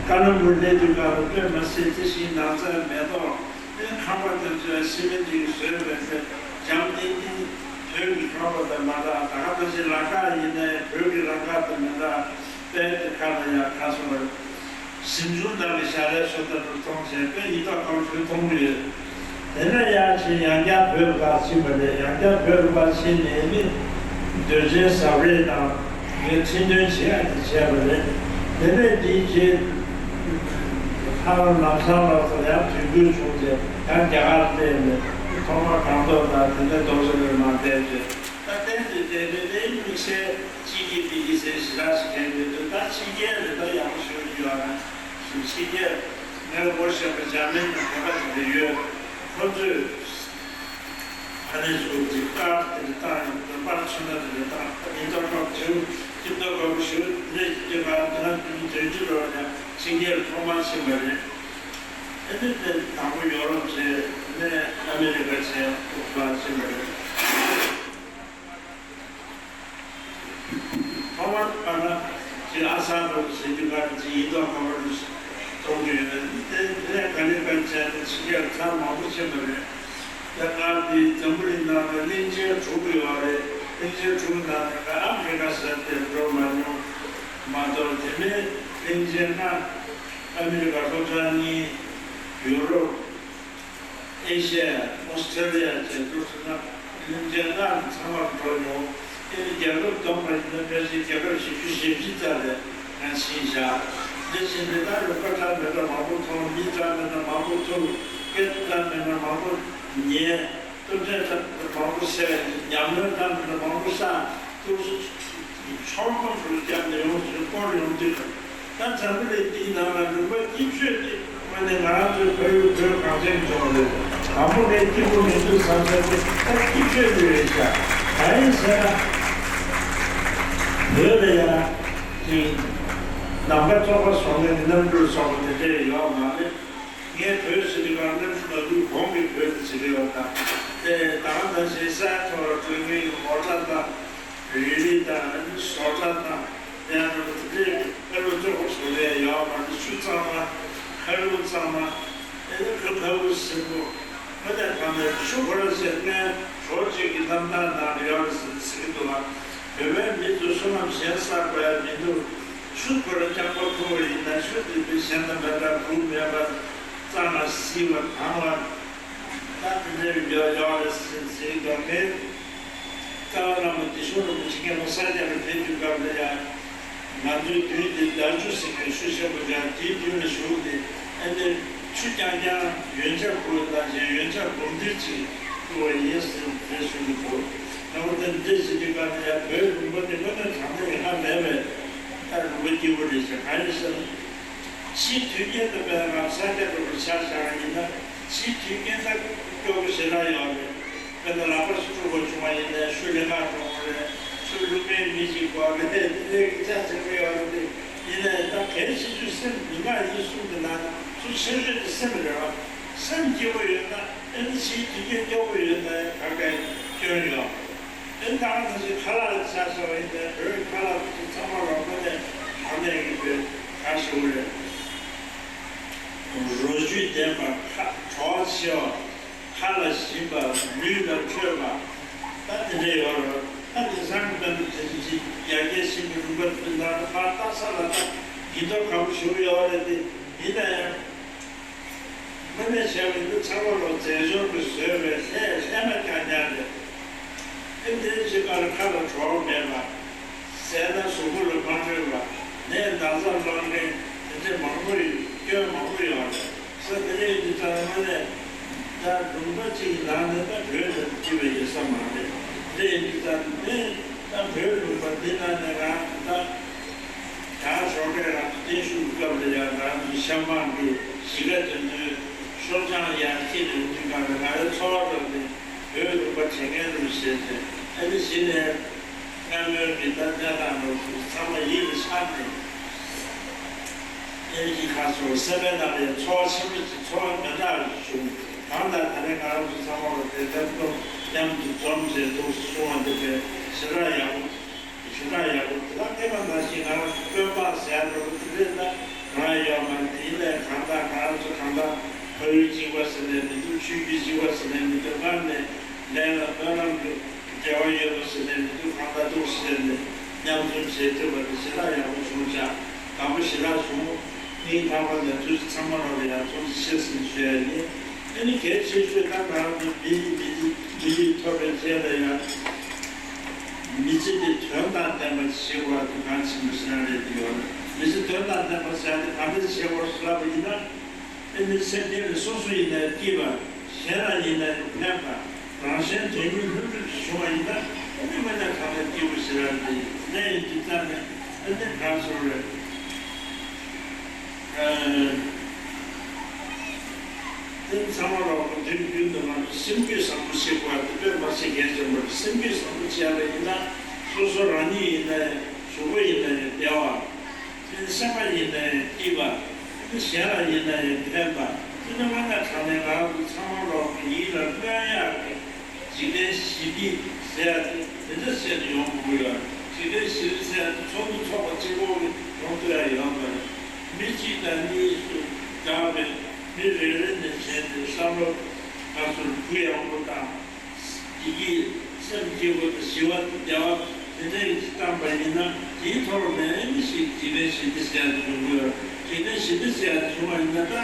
ཀ་ན་མུར་སླེབས་དུས་སྐབས་ལ་སྟོད་མ་ཟེར་རྩི་ཤིང་ནགས་ཚལ་མེ་ཏོག་ཨེ་ཁང་པ་དེ་ཚོ་སི་མེན་ཊི་གིས་བཟོས་པའི་ཚེ་འཇམ་ཐིང་ཐིང་བོད་ཀྱི་ཁང་པ་དང་མ་འདྲ། ད་ག་ད་ཅི་ལམ་ཁ་ཡིན་ནའི་བོད་ཀྱི་ལམ་ཁ་དང་མི་འདྲ། དཔལ་གྱི་ཁ་ལ་ཡང་ཁ་སོ་བར་གཟིམ་ཆུང་དག་གི་ཞལ་རས་སོ་ལྟ་བུ་མཐོང་བྱས་པས་ཡིད་ཐོག་ཁ་ཆུ་མཐོང་གི་ཡོད། དེ་ནས་ཡར་ཕྱིན་ཡང་བསྐྱར་བོད་ལ་ཕར་ཕྱིན་པ་རེད། ཡང་བསྐྱར་བོད་ལ་ཕར་ཕྱིན་ནས་ནི་འདོད་ཆེན་ཟབ་རེས་དང་ངས་ཁྲི་འདོན་བྱེད་ཡག་དེ་བྱས་པ་རེད། དེ་ནས་དེའི་རྗེས་ལྷ་རམས་ལམ་བཟང་ལགས་སུ་ཡང་དུས་འགོད་བྱུང་རྗེས་ཡང་རྒྱ་གར་སླེབས་ནས་ཐོག་མར་སྒང་ཏོག་དང་དེ་ནས་རྡོ་རྗེ་གླིང་མར་བསྡད་རྗེས་ད་གཏན་དུ་བསྡད་དུས་དེའི་དམིགས་བསལ་ཕྱི་རྒྱལ་ཕྱི་རྒྱལ་ཟེར་ཞེ་དྲག་ཞིག་གལ་མི་འདུག་ད་ཕྱི་རྒྱལ་རེད། ད་ཡག་པོ་ཞིག་ཡོད་ན་ཞིག་ཕྱི་རྒྱལ་ངའི་སྒོར་བཤད་པ་འཇར་མན་དང་བོད་པ་དེ་འདྲ་ཡོད། ཁོ་ཚོས་ཨ་ནེ་ཚོ་གི་ཀར་དེ་འདྲ་བཏང་ཡོད། པར་ཚོན་ཁྲ་དེ་འདྲ་བཏང་། ཨ་ནེ་ཏོག་ཏོག་བྱེའུ་ཁྱིམ་ཐོག་དགའ་པོ་ཞིག་ལས་ཀྱི་ཀར་དེ་ན་དུས་དོན་ཅི་ལོར་ཡང་ཕྱི་རྒྱལ་ཐོག་མར་ཕྱིན་པ་རེད། ཨ་ནེ་དེ་དང་པོ་ཡོ་རོབ་བྱས། ཨ་ནེ་ཨ་མེ་རི་ཀ་བྱས། ཐོག་མར་ཕྱིན་པ་རེད། ཐོག་མར་ཕར་ཅིག་ཨ་ས་རུ་ཟེར་རྒྱུ་ག་རེ་ཅིག་ཡིན་མདོག་ཁ་པར་རུ་གཏོང་རྒྱུ་ཡོད། དེ་དེ་ནས་ག་ལེ་ག་བྱས་ནས་ཕྱི་རྒྱལ་ཚར་མང་པོ་ཕྱིན་པ་རེད། ད་ང་འདི་འཛམ་བུ་གླིང་ནང་ལ་གླིང་ཆེན་དྲུག་ཡོད་རེད། གླིང་ཆེན་དྲུག་ནང་ནས་ང་ཨ་མེ་རི་ཀ་ཟེར་དེར་འགྲོ་མ་མྱོང་། མ་གཏོགས་དེ་ནས་གླིང་ཆེན་ལྔ། ཨ་མེ་རི་ཀ་ལྷོ་བྱང་གཉིས། ཡུ་རོབ། ཨེ་ཤ་ཡ། ཨོ་སི་ཀྲོ་ལི་ཡ་བཅས་འདུག་ཟེར་ན། གླིང་ཆེན་ལྔ་ཚང་མར་འགྲོ་མྱོང་། དེ་ནི་རྒྱལ་ཁབ་བསྡོམས་པ་ཡིན་ན་ཕལ་ཆེར་རྒྱལ་ཁབ་བཞི་བཅུ་ཞེ་བཞི་ཙམ་ལ་ང་ཕྱིན་བཞག་འདི་ཕྱིན་དུས་ད་ལུང་པ་འདྲ་མི་འདྲ་མང་པོ་མཐོང་། མི་འདྲ་མི་འདྲ་མང་པོ་ཐུག་སྐད་འདྲ་མི་འདྲ་མང་པོ་ཉན། རྟེན་འབྲེལ་འདྲ་མི་འདྲ་མང་པོ་བསལ། ཉམས་མྱོང་འདྲ་མི་འདྲ་མང་པོ་བསགས། ཏོག་ཙམ་ཚོར་སྣང་ཚོར་བརྒྱབ་ནས་ཡོང་ཟེར་སྐོར་ཡོང་དུས། ད་འཛམ་བུ་གླིང་འདིའི་ནང་ལ་ལུང་པ་སྐྱིད་ཤོས་དེ་དངོས་གནས་ང་རང་ཚོའི་ཕ་ཡུལ་བོད་གངས་ཅན་ལྗོངས་རེད། དང་པོ་ངས་སྐྱིད་པོ་མི་འདུག་བསམ་ས་དེ་ད་སྐྱིད་ཤོས་དེ་རེད་ཤག་གང་ཡིན་ཟེར་ན། བོད་ལ་ཡང་ཅིག་ནམ་མཁའ་བཙོག་པ་བཟོ་མཁན་གྱི་གནམ་གྲུར་སོགས་པ་དེ་འདྲ་ཡོད་མ་རེད། ངས་བོད་ཟེར་དུས་གང་གནམ་གྲུ་མ་འདུག་གོང་གི་བོད་དུ་ཟེར་གྱི་ཡོད་ད། དེ་ད་ག་ད་ཞེས་ས་ཐོག་ལ་འགྲོ་མཁན་གྱི་མོ་ཊ་དང་། རི་ལི་དང་། བཟོ་གྲྭ་དང་། དེ་ཡང་འགྲོ་དེ་དཔེ་ལོ་ཙོག་པོ་བཟོ་རེ་ཡོད་མ་རེད། ཆུ་གཙང་མ། ཁ་ལུད་གཙང་མ། དེ་ནི་ཁ་ཁ་བུ་སིམ་པོ། ཁ་དེ་གང་ནས་ཆུ་ཁོ་ར་ཟེར་མཁན་གྲོགས་གཅིག་གི་རྣམ་ཐར་ནང་ལ་ཡོད་རེད་ཟེར་ཟེར་གྱི་འདུག་ལ། བོད་པའི་མི་ཚོ་བསོད་ནམས་གཞན་བསགས་དགོས་ཡ་མི་འདུག་ཆུ་ཁོ་ར་རྐྱང་པ་འཐུང་བ་ཡིན་ན་ཆུ་དེ་དཔེ་གཞན་དང་མི་འདྲ་བ་འབུ་མེད་པ་གཙང་ལ་བསིལ་བ་དྭངས་བ། ད་དེ་འདྲའི་ཡོད་ཡོད་རེད་ཟེར་ཟེར་གྱི་འདུག་མེད། རྩ་བ་བླ་མ་བདེ་མཆོག་རིན་པོ་ཆེ་སྐྱེས་ཕོ་ས་སྐྱ་པའི་ཕེབས་དུས་སྐབས་ལ་ཡང་ ང་ཚོའི་མདུན་དེ་དལ་ཆུ་ཟེར་མཁན་ཆུ་ཆེན་པོ་ཅིག་དེའི་མདུན་ལ་བཞུགས་ཏེ། ཨ་ནི་ཆུ་རྐྱང་རྐྱང་ཡོན་ཆབ་ཕུལ་བ་ནང་བཞིན་ཡོན་ཆབ་སྒོམ་སྒྲིག་ཅིག་ཕུལ་བ་ཡིན་ཟེར་དེ་གསུངས་འདུག་ད་འོ་ད་འདི་ཟེར་དུས་ག་ལ་ཡ་བོད་ལུང་པ་དེ་དངོས་གནས་དྲང་གནས་ཡིན་ཧ་ལས་པའི་ད་ལུང་པ་སྐྱིད་པོ་རེད་ཟེར། གང་ཡིན་ཟེར་ན། ཕྱིའི་དུས་རྒྱུན་དུ་དཔེར་ན་ང་ས་སྐྱ་འགྲོ་རུ་ཆ་བཞག་པ་ཡིན་ན། ཕྱིའི་དུས་རྒྱུན་ད་སྐྱོ་པོ་ཞེ་དྲག་ཡོད་རེད། དཔེར་ན་ལག་པ་སུ་འཁྲུ་བ་བྱུང་བ་ཡིན་ནའི་ཤུ་ལེ་ཁ་གྲོང་བ་རེད། ཤུ་ལུ་མའི་མི་ཞིག་གོ་རེད། དེ་གི་ཆ་ཆེན་པོ་ཡོད་རེད། དེ་ཡིན་ནའི་ད་གལ་ཆེ་ཤོས་སེམས་མི་མ་ཡིན་གསུམ་གྱི་ནང་ནས་ཚུལ་ཆེ་ཤོས་དེ་སེམས་རེད་བ། སེམས་སྐྱིད་པོ་ཡོད་ན་ཨེ་ནི་ཕྱིའི་དུས་རྒྱུན་སྐྱོ་པོ་ཡོད་ནའི་ག་གེ་སྐྱོན་ཡོད། ཨེ་ནི་ད་ག་ནང་བཞིན་ཁ་ལག་ཆ་བཞག་པ་ཡིན་ནའི་བོད་ཀྱི་ཁ་ལག་དེ་ཚང་མ་ལོག་པ་ནས་ག་ནས་ཡིན་པའི་ག་ཞུ་གི་རེད། རོ་བཅུད་ལྡན་པ། ཁ་བྲོ་བ་ཆེ་བ། ཁ་ལ་ཞིམ་པ། ལུས་ལ་འཕྲོད་པ། ད་དེ་འདྲ་ཡོད་རེད། ད་དེང་སང་གི་སྟབས་བདེ་ཅིག་ཡར་རྒྱས་ཕྱིན་པའི་ལུང་པ་དེ་ལ་ཕར་ལྟ་ས་ལ་ད་ཡིན་མདོག་ཁ་པོ་ཞེ་པོ་ཡོད་རེད་དེ། ཡིན་ན་ཡང་དངོས་གནས་བྱས་པ་ཡིན་ན་ཚང་མ་ལོ་རྫས་སྦྱོར་གྱིས་བཟོས་པའི་ལྷད་ལྷད་མ་རྐྱང་རྐྱང་རེད། ཨེ་འདྲའི་ཅིག་ཁ་ལ་ཁ་ལ་བྲོ་བ་མེད་པ། ཟས་ན་གཟུགས་པོ་ལ་མ་འཕྲོད་པ། ནད་ན་ཚ་སློང་མཁན་དེ་འདྲ་མང་པོ་ཡོད། སྐྱོན་མང་པོ་ཡོད་རེད། ས་དེ་རེད་འདི་ལྟར་མ་ནས་ད་ལུང་པ་གཅིག་གི་ནང་ནས་ད་བོད་ལ་སྐྱིད་པའི་ཡོད་ས་མ་རེད། དེ་ཡིན་དུས་ད་ནས་ད་བོད་ལུང་པ་འདི་ནང་ནས་རང་ད་རང་ཞོགས་པའི་རང་གི་བརྟན་བཞུགས་སྐབས་ལ་ཡང་རང་གི་ཤ་མང་གི་གཞིས་ཀ་དེ་ཚོའི་ཤོག་བྱང་ཡང་ཁྱེར་ནས་འདི་ག་ལ་ང་རའི་འཚོ་བ་རོལ་ནས། བོད་ལུང་པ་དྲན་མཁན་རུ་བྱས་ཏེ། ཨ་ནི་གཞི་ནས་སྔ་མོའི་མི་ད་གནས་སྟངས་ལོ་ཚང་མ་ཡིད་ལ་ཤར་ནས། ཨེ་ནི་ཁ་སོ་སེམས་པའི་ནང་ལ་ཚོར་བ་ཆེན་པོ་ཅིག་ཚོར་བ་མི་འདྲ་བ་བྱུང་། གང་ལྟར་ད་རེས་ང་རང་ཚོ་ཚང་མ་ལ་དེ་ལྟར་མཉམ་དུ་འཛོམས་བྱས་འདུག་གསུང་བ་འདི་དཔེ་ཞེ་དྲག་ཡག་པོ། ཞེ་དྲག་ཡག་པོ་འདུག་ད་སྔས་མ་ནང་བཞིན་ང་རང་ཚོ་དཔོན་འབངས་ཟེར་ཡ་འདྲ་པོ་དེ་འདྲས་ད་གང་ཡང་ཡོད་མ་རེད། དེ་ཡིན་ནའི་གང་ལྟར་ང་རང་ཚོ་གང་ལྟར་ཕ་ཡུལ་གཅིག་པ་ཟེར་ནས་མི་འདུག་ཆོས་བརྒྱུད་གཅིག་པ་ཟེར་ནས་མི་འདུག་སྔར་ནས་ལས་ལ་སྨོན་ལམ་གྱི་འབྲེལ་བ་ཡོད་པ་ཟེར་ནས་མི་འདུག་གང་ལྟར་འདུག་ཟེར་ནས་མཉམ་འཛོམས་བྱེད་ཐུབ་པ་དེ་ཞེ་དྲག་ཡག་པོ་བྱུང་ཤག་དགའ་པོ་ཞེ་དྲག་བྱུང་། སྙིང་ཐག་པ་ནས་ཐུགས་རྗེ་ཚང་མ་ལོག་ལ་ཡང་ཐུགས་རྗེ་ཆེ་ཟེར་ཞུ་ཡ་ཡིན། ཨ་ནི་གལ་ཆེ་ཤོས་ད་ང་རང་ཚོ་མི་ཡི་མི་ཚེ་མི་ཡི་ཐོབ་པའི་ཆེད་ལ་ཡང་། མི་ཚེ་འདི་དོན་དང་ལྡན་པ་ཞིག་བྱེད་དགོས་པ་དེ་གལ་ཆེན་པོ་ཞིག་རང་རེད་དེ་ཡོད་རེད། མི་ཚེ་དོན་དང་ལྡན་པ་ཟེར་ཡ་དེ་ག་འདྲས་བྱེད་དགོས་ཟེར་ལབ་པ་ཡིན་ན། ཨེ་ནི་སེམས་ཅན་ལ་སོ་སོ་ཡིན་ན་སྐྱིད་པ། གཞན་ལ་ཡིན་ན་ཕན་པ། རང་གཞན་དོན་གཉིས་ལྷུན་གྲུབ་ཅིག་བྱུང་བ་ཡིན་ན་ཨེ་ནི་དངོས་གནས་དྲང་གནས་སྐྱིད་པོ་ཞིག་རང་རེད། གནས་ཡིན་དུས་ཙམ་ནས་ཨེ་ནི་ག་རེ་ཟེར་དགོས་རེད། ཨ། དེ་ཚང་མ་ལོག་པ་དུས་རྒྱུན་དུ་ང་ཚོ་སེམས་རྒྱུད་བཟང་པོ་བྱེད་དགོས་པ་དེ་དཔེ་མ་ཚད་གལ་ཆེན་པོ་རེད། སེམས་རྒྱུད་བཟང་པོ་བྱས་པ་ཡིན་ན་སོ་སོ་རང་ཉིད་ཡིན་ན་ཡང་གཟུགས་པོ་ཡིན་ན་ཡང་བདེ་བ། དེ་སེམས་པ་ཡིན་ན་ཡང་སྐྱིད་པ། དེ་གཞན་ལ་ཡིན་ན་ཡང་ཕན་པ། དེ་ནི་དངོས་གནས་དྲང་གནས་ང་ཚོ་ཚང་མ་ལོག་པའི་ཡིད་ལ་གནོད་ཡག་གི་འཇིག་རྟེན་ཞི་བདེ་ཟེར་ཡ་དེ་དེ་འདྲ་བྱས་ནས་ཡོང་དགོས་ཀྱི་ཡོད་རེད། འཇིག་རྟེན་ཞི་བདེ་ཟེར་ཡ་དེ་ཚོགས་འདུ་ཚོགས་པ་གཅིག་པོ་གིས་ཡོང་ཐུབ་ཡ་ཡོད་མ་རེད། མི་གཅིག་དང་གཉིས་སུ་བསྒྲགས་པའི་མི་རེ་རེ་ནས་བྱས་ཏེ་བསམ་བློ་ང་ཚོར་གུ་ཡངས་པོ་དང་། བདེ་སྐྱིད་སེམས་སྐྱིད་པོ་དང་ཞི་བ་དང་བདེ་བ་དེ་འདྲ་ཞིག་བཏང་པ་ཡིན་ན་དེའི་ཐོག་ནས་ཨེ་ནི་ཞིག་འཇིག་རྟེན་ཞི་བདེ་ཟེར་ཡ་དེ་བྱུང་གི་ཡོད། འཇིག་རྟེན་ཞི་བདེ་ཟེར་ཡ་དེ་བྱུང་བ་ཡིན་ན་ད་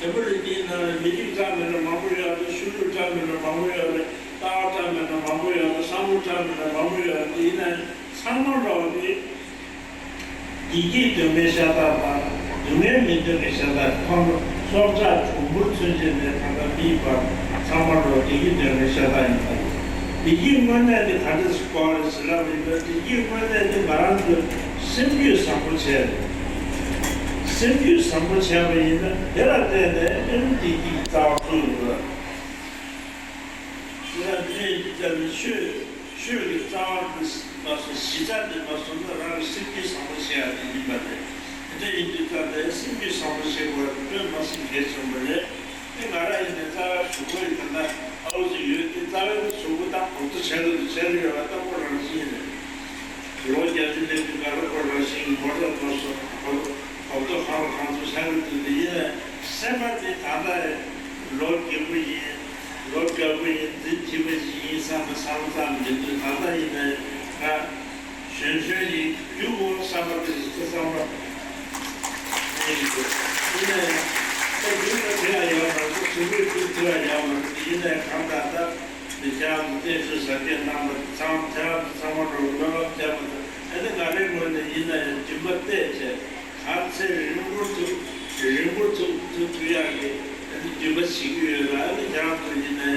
དེ་འཕྲོ་ལ་དེའི་ནང་ལ་མི་རིགས་འདྲ་མིན་འདྲ་མང་པོ་ཡོད་རེད། ཆོས་ལུགས་འདྲ་མིན་འདྲ་མང་པོ་ཡོད་རེད། ལྟ་བ་འདྲ་མིན་འདྲ་མང་པོ་ཡོད་རེད། བསམ་བློ་འདྲ་མིན་འདྲ་མང་པོ་ཡོད་རེད། དེ་ཡིན་ན་ཚང་མ་ལོག་སྟེ། བདེ་སྐྱིད་འདོད་མཁན་ཤ་སྟག་དང་སྡུག་བསྔལ་མི་འདོད་མཁན་ཤ་སྟག་ཁོང་ཚོ་སྲོག་ཆགས་གྲུང་པོ་ཚུན་ཆད་ནས་ད་ལྟ་མིའི་བར་ཚང་མ་ལོག་བདེ་སྐྱིད་འདོད་མཁན་ཤ་སྟག་ཡིན་པ་རེད། བདེ་སྐྱིད་དངོས་གནས་དེ་ག་འདྲ་ཞིག་དགོས་རེད་ཟེར་ལབ་ཡིན་ན། བདེ་སྐྱིད་དངོས་གནས་དེ་ང་རང་ཚོའི་སེམས་རྒྱུད་བཟང་པོ་བྱས་རེད། སེམས་རྒྱུད་བཟང་པོ་བྱས་པ་ཡིན་ན་དེ་ལ་བརྟེན་ནས་ཨེ་ནི་བདེ་སྐྱིད་ཀྱི་རྩ་བ་ཚུགས་ཡོང་གི་རེད། དེ་ལ་འདི་ལས་འདི་ལྟ་བུའི་ཆོས་ཆོས་ཀྱི་རྩ་བ་འདི་མ་སོང་། གཞི་རྩ་འདི་མ་སོང་ན་རང་གི་སེམས་རྒྱུད་བཟང་པོ་བྱེད་ཡག་དེ་ཡིན་པ་རེད། དེ་འདྲ་ཡིན་དུས་ད་ལྟའི་སེམས་རྒྱུད་བཟང་པོ་བྱེད་དགོས་པ་དཔེ་མ་སྲིད་གལ་ཆེན་པོ་རེད། དེ་ང་རང་ཡིན་ནའི་རྩ་བའི་གཟུགས་པོ་ཡིན་ན་ཨའུ་ཙི་ཡོད་དེ་རྩ་བའི་གཟུགས་པོ་དང་གོང་དུ་བྱས་ལ་བྱས་ལ་ཡོད་པ་ལྟ་བུ་རང་བཞིན་རེད། ལོ་བརྒྱད་ཅུ་སླེབས་དུས་ང་རང་ཁོ་རང་བཞིན་མོ་ཊ་མ་སོང་གོ་གོ་ཐོག་ཁང་ཁང་ཚོ་ཆགས་ཀྱི་འདུག་དེ་ཡིན་ནའི་སེམས་པ་དེ་ད་ལྟ་ལོ་རྒན་པོ་ཡིན། ལོ་རྒད་པོ་ཡིན། འཛིན་བྱེད་པ་ཞིག་ཡིན་བསམ་པ་བསམ་བློ་བཏང་མི་འདུག་ད་ལྟ་ཡིན་ན་ང་གཞོན་གཞོན་ཡིན། རྒྱུགས་འོང་བསམ་པ་དེ་ཞིག་ཐེ་ཚོམ་པ་ཡིན་འདུག་ཡིན་ན་ཡང་ད་རྒྱུགས་ན་དེ་ཡང་ཡག་མ་རེད། གཟུགས་པོའི་རྒྱུགས་དེ་ཡང་ཡག་མ་རེད། ཡིན་ན་ཡང་གང་ལྟར་ད་འདི་ཁྱེད་རང་ཚོ་བསྟན་བཅོས་གཟབ་རྒྱས་གནང་བ་ཚང་ཁྱེད་རང་ཚོ་ཚང་མ་འགྲོ་སྨོན་ལམ་བརྒྱབ་པ་དང་། ཨ་ནི་ང་རའི་ངོས་ནས་ཡིན་ན་ཡང་སྒྲིན་ མ་བལྟས་བྱས་ག་ཚད་རིང་པོ་ཐུག་རིང་པོ་ཐུག་ཐུག་ཐུག་ཡག་གི་ཨ་ནི་འདུན་པ་བྱེད་ཀྱི་ཡོད་ལ། ཨ་ནི་ཁྱེད་རང་ཚོ་ཡིན་ནའི་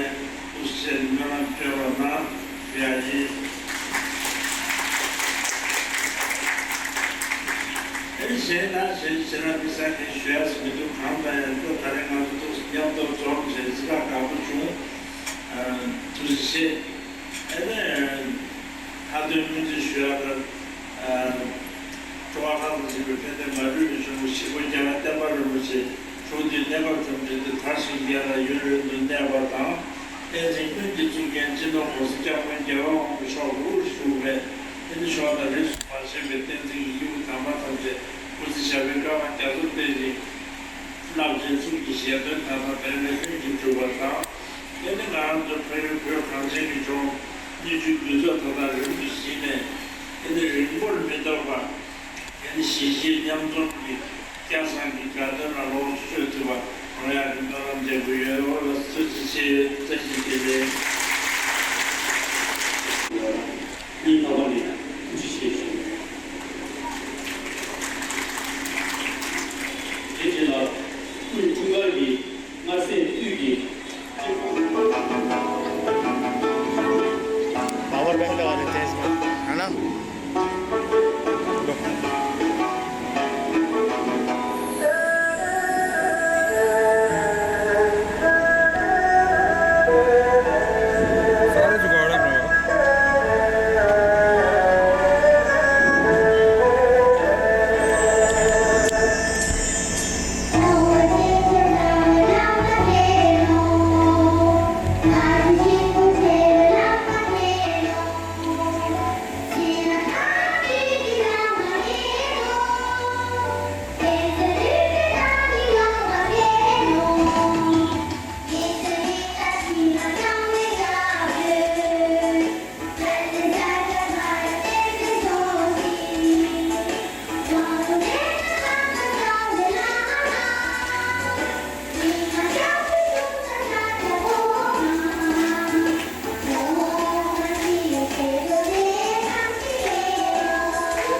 ཐུགས་རྗེ་ཆེ་སྨོན་ལམ་སྐྱོན་པ་གནང་ཡག་ཡིན། ཨ་ནི་གཞན་ན་གཞན་ཕྱི་ནང་མི་ས་ནས་ཞུ་ཡག་མི་འདུག་གང་ལྟར་ཡང་ཁྱོད་ད་རེས་ང་ཚོ་ཐུགས་སུ་མཉམ་དུ་འཛོམས་བྱས་ཅི་ལ་དགའ་པོ་བྱུང་། ཐུགས་རྗེ་ཆེ། ཨ་ནི། མཐའ་དོན་སྨོན་ཚིག་ཞུ་ཡག་ལ། ཀྲུང་ཧྭ་མི་རིགས་ཀྱི་དཔལ་ལྡན་མ་ལུས་པའི་བཞུགས་མོལ་ཞིག་པོ་རྒྱལ་བ་བསྟན་པ་རིན་པོ་ཆེ་མཆོག་འདི་གནས་སྐབས་བཅོམ་ལྡན་འདས་དར་ཞིང་རྒྱས་ལ་ཡུན་རིང་དུ་གནས་པ་དང་། བསྟན་འཛིན་ཀུན་གྱི་གཙུག་རྒྱན་སྤྱི་ནོར་༸གོང་ས་༸སྐྱབས་མགོན་རྒྱལ་བ་དབང་པོ་མཆོག་དབུར་བཞུགས་པའི་ཨ་ནི་ཕྱོགས་དང་རིས་སུ་མ་ཆད་པའི་བསྟན་འཛིན་གྱི་སྐྱེས་བུ་དམ་པ་ཐམས་ཅད་སྐུ་ཚེ་ཞབས་པད་བསྐལ་པ་རྒྱ་མཚོ་བརྟན་ཅིང་རླབས་ཆེན་གཙུག་གི་ཞལ་སྟོན་མཐའ་དག་འཕེལ་བའི་ལྷུན་གྱིས་གྲུབ་པ་དང་། དེ་ནི་ང་རང་ཚོ་ཕ་ཡུལ་བོད་གངས་ཅན་གྱི་ལྗོངས་སྨིན་གྲོལ་དུས་ཚོད་ཐོག་མཐའ་རིང་དུ་ཕྱིན་ནས་དེ་ནི་རིང་པོར་མི་ཐོགས་པར་དེ་ནི་གཞིས་བྱེས་མཉམ་འཛོམས་ཀྱི་སྐལ་བཟང་གི་དགའ་སྟོན་ལ་ལོངས་སུ་སྤྱོད་ཐུབ་པ་རོགས་ཡག་གི་སྨོན་ལམ་འདེབས་ཀྱི་ཡོད། འོ་ལགས་སོ། ཐུགས་རྗེ་ཆེ། བཀྲ་ཤིས་བདེ་ལེགས། སྙིང་ཐག་པ་ནས་ཐུགས་རྗེ་ཆེ་ཞུ། དེ་རྗེས་ལ་སྐུ་འཁྲུངས་སྐར་གྱི་མངར་ཟས་དབུས་ཀྱི། पावर बैंक लगा देते हैं इसमें, है ना? सारे जुगाड़ है।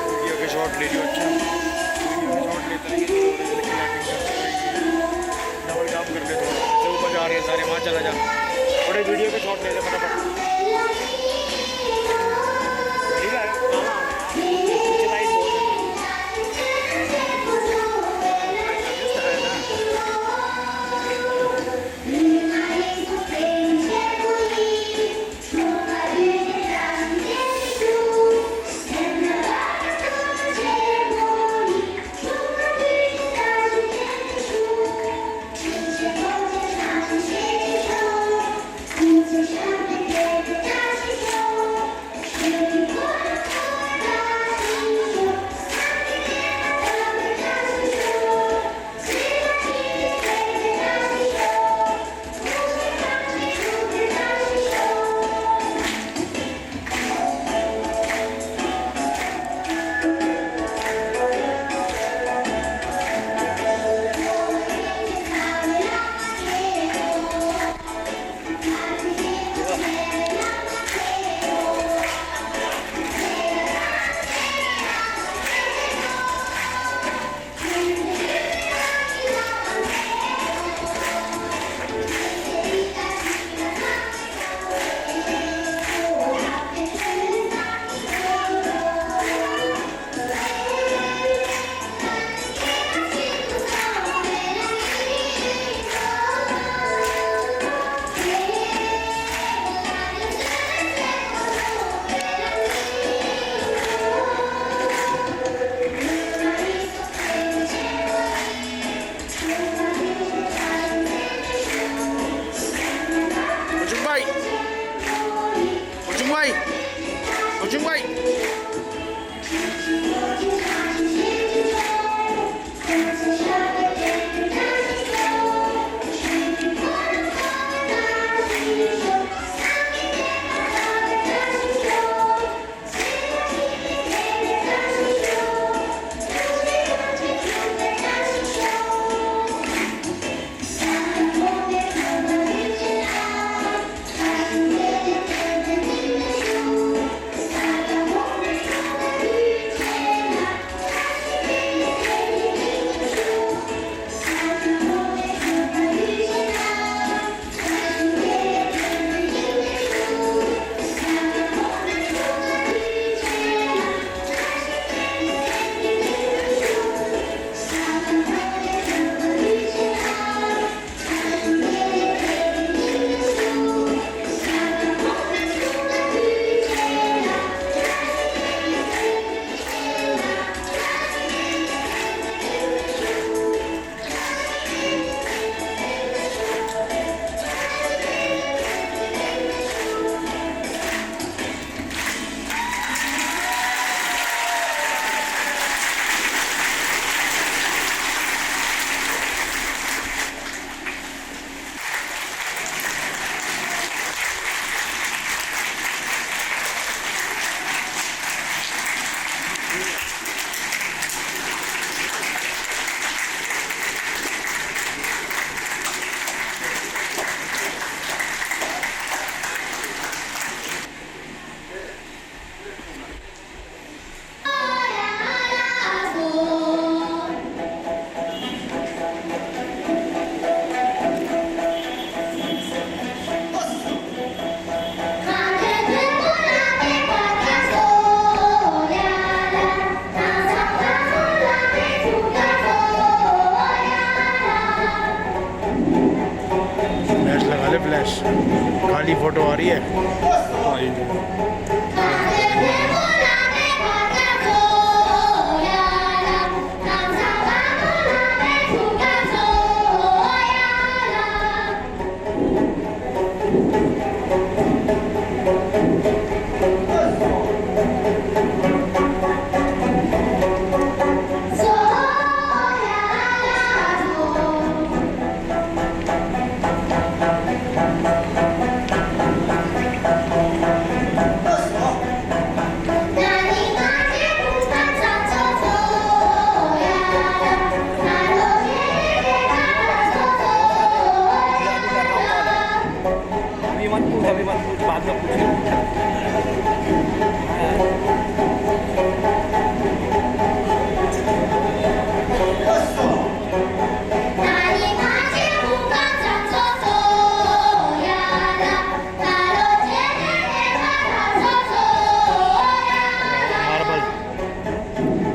वीडियो के शॉट ले लियो। अच्छा, वीडियो के शॉट लेते हैं, डबल काम कर ले थोड़ा। जो ऊपर जा रहे हैं सारे, वहाँ चला जा। थोड़े वीडियो के शॉट ले ले फटाफट। ठीक है, हाँ, हाँ, हाँ। पिछला ही शॉट है।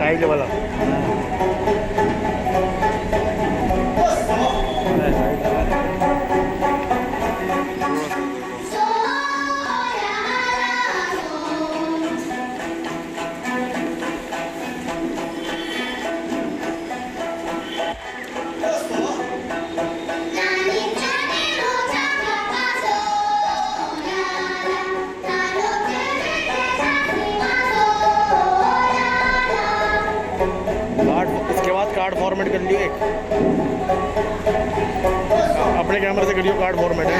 साइड वाला। कार्ड, इसके बाद कार्ड फॉर्मेट कर लियो एक। अपने कैमरे से करियो, कार्ड फॉर्मेट है।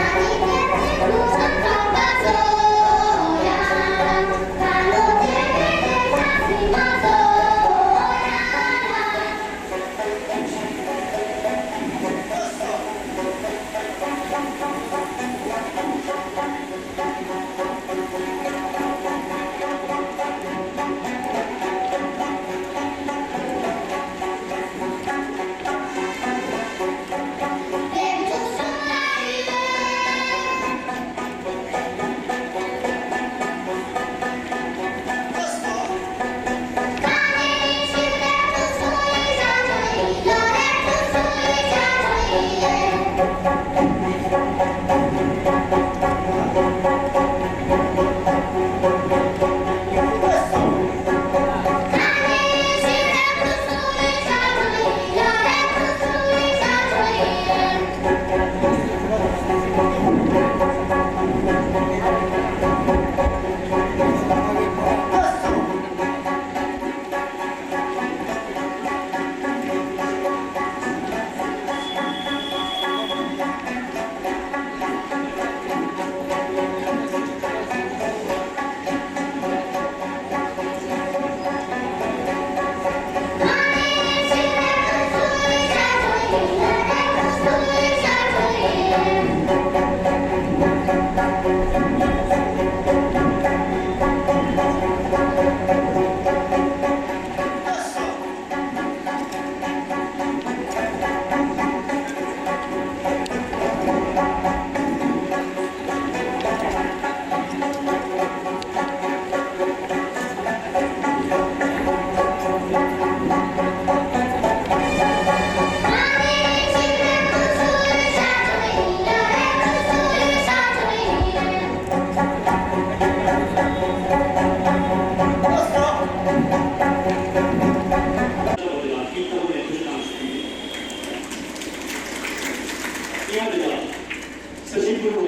ས་ཞིང་བསྐྱར་དུ་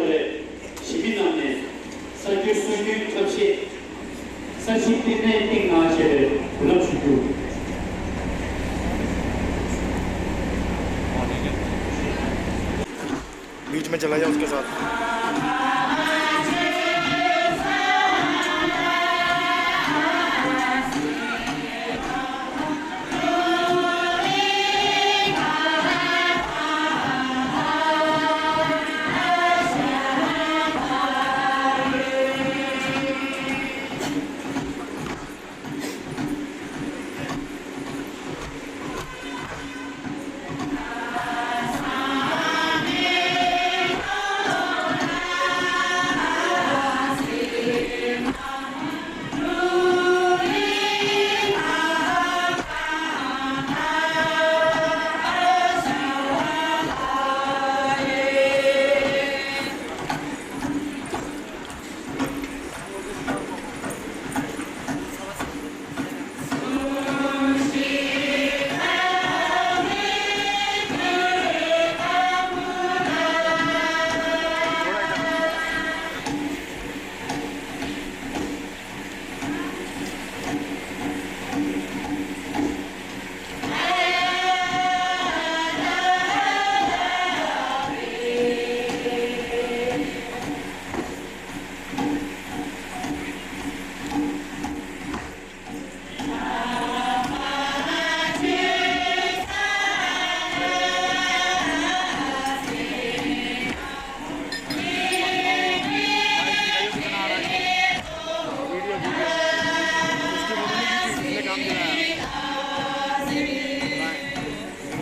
ལེན་གནང་བྱས་པའི་གོ་སྐབས་ཞུ་རྒྱུ། बीच में चला जाओ उसके साथ।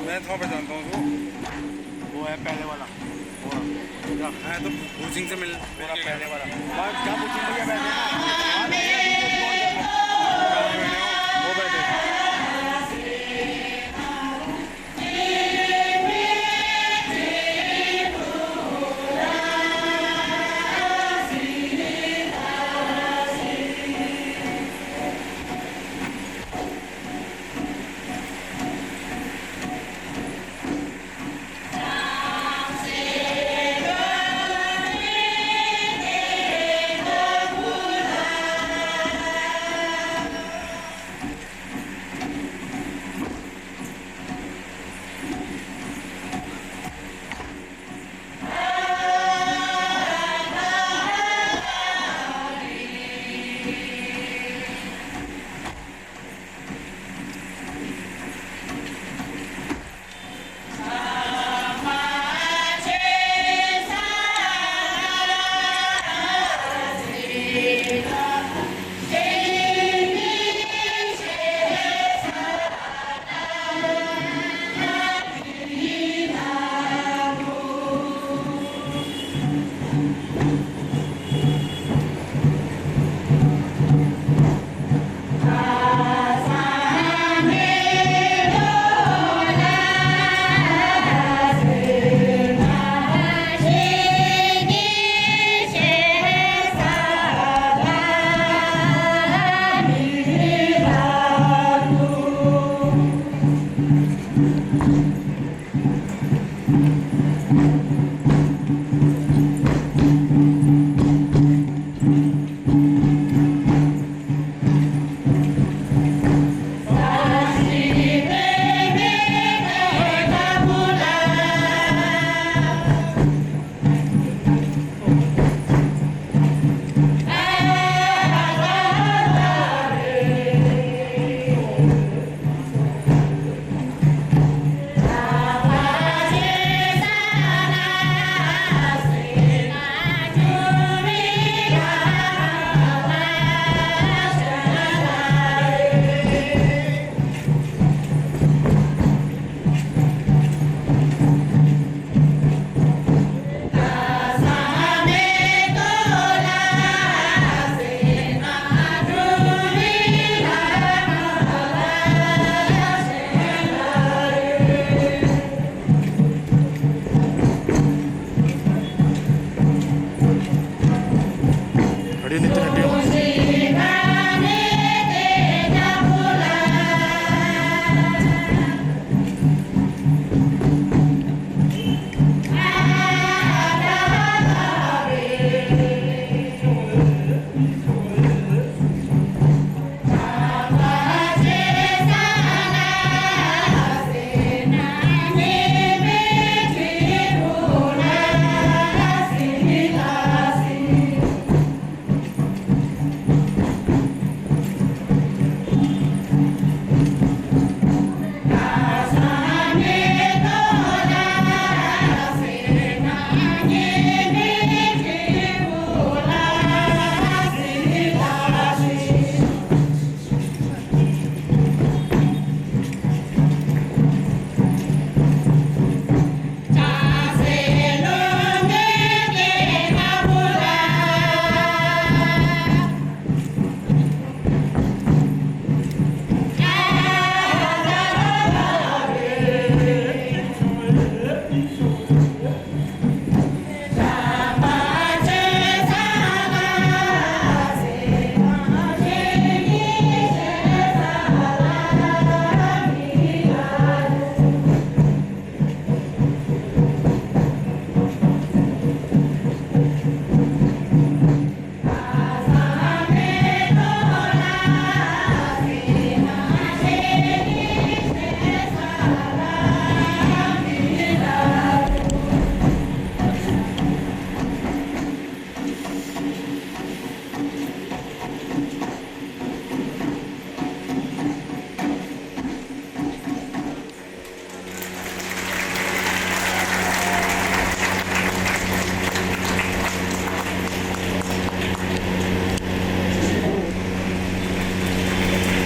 मैं थोड़ा पहचानता हूँ उसको। वो है पहले वाला। वो है। हाँ, तो बुर्जिंग से मिल, पूरा पहले वाला। वहाँ क्या बुर्जिंग भैया बैठे हैं ना? वो बैठे।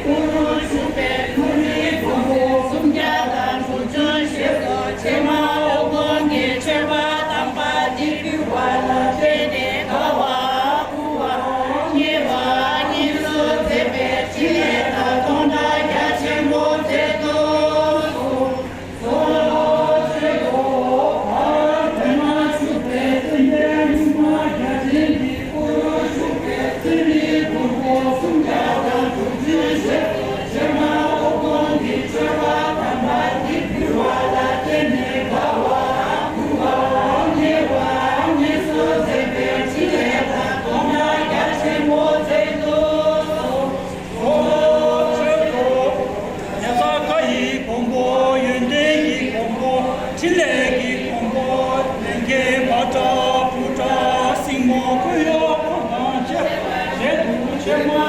སྐུ་རུ་བཞུགས་པའི་ཐུགས་རྗེའི་ཕུང་པོ་སུམ་བརྒྱ་དང་དྲུག་ཅུ་ཞེས་སོགས་ཕྱི་མ་དབུ་དགོན་གྱི་མཆོད་པ་དམ་པ་འདི་ཕུལ་བ་ལ་བརྟེན་ནས་དགའ་བ་སྐྱིད་པ་མཉེས་པ་གཉིས་སུ་མཛད་པའི་ཕྲིན་ལས་དང་སྟོང་གྲངས་རྒྱ་ཆེན་པོ་མཛད་དུ་གསོལ། ཉན་ཐོས་བཀའ་ཡི་མགོན་པོ། ཡོན་ཏན་གྱི་མགོན་པོ། ཕྲིན་ལས་ཀྱི་མགོན་པོ། ལས་མཁན་བྷ་དྲ་བྷུ་ཏྲ་སྲིང་མོ་འཁོར་གཡོག་ཁོང་དང་བཅས་པ་ཞལ་དུ་ཆེན་མོ།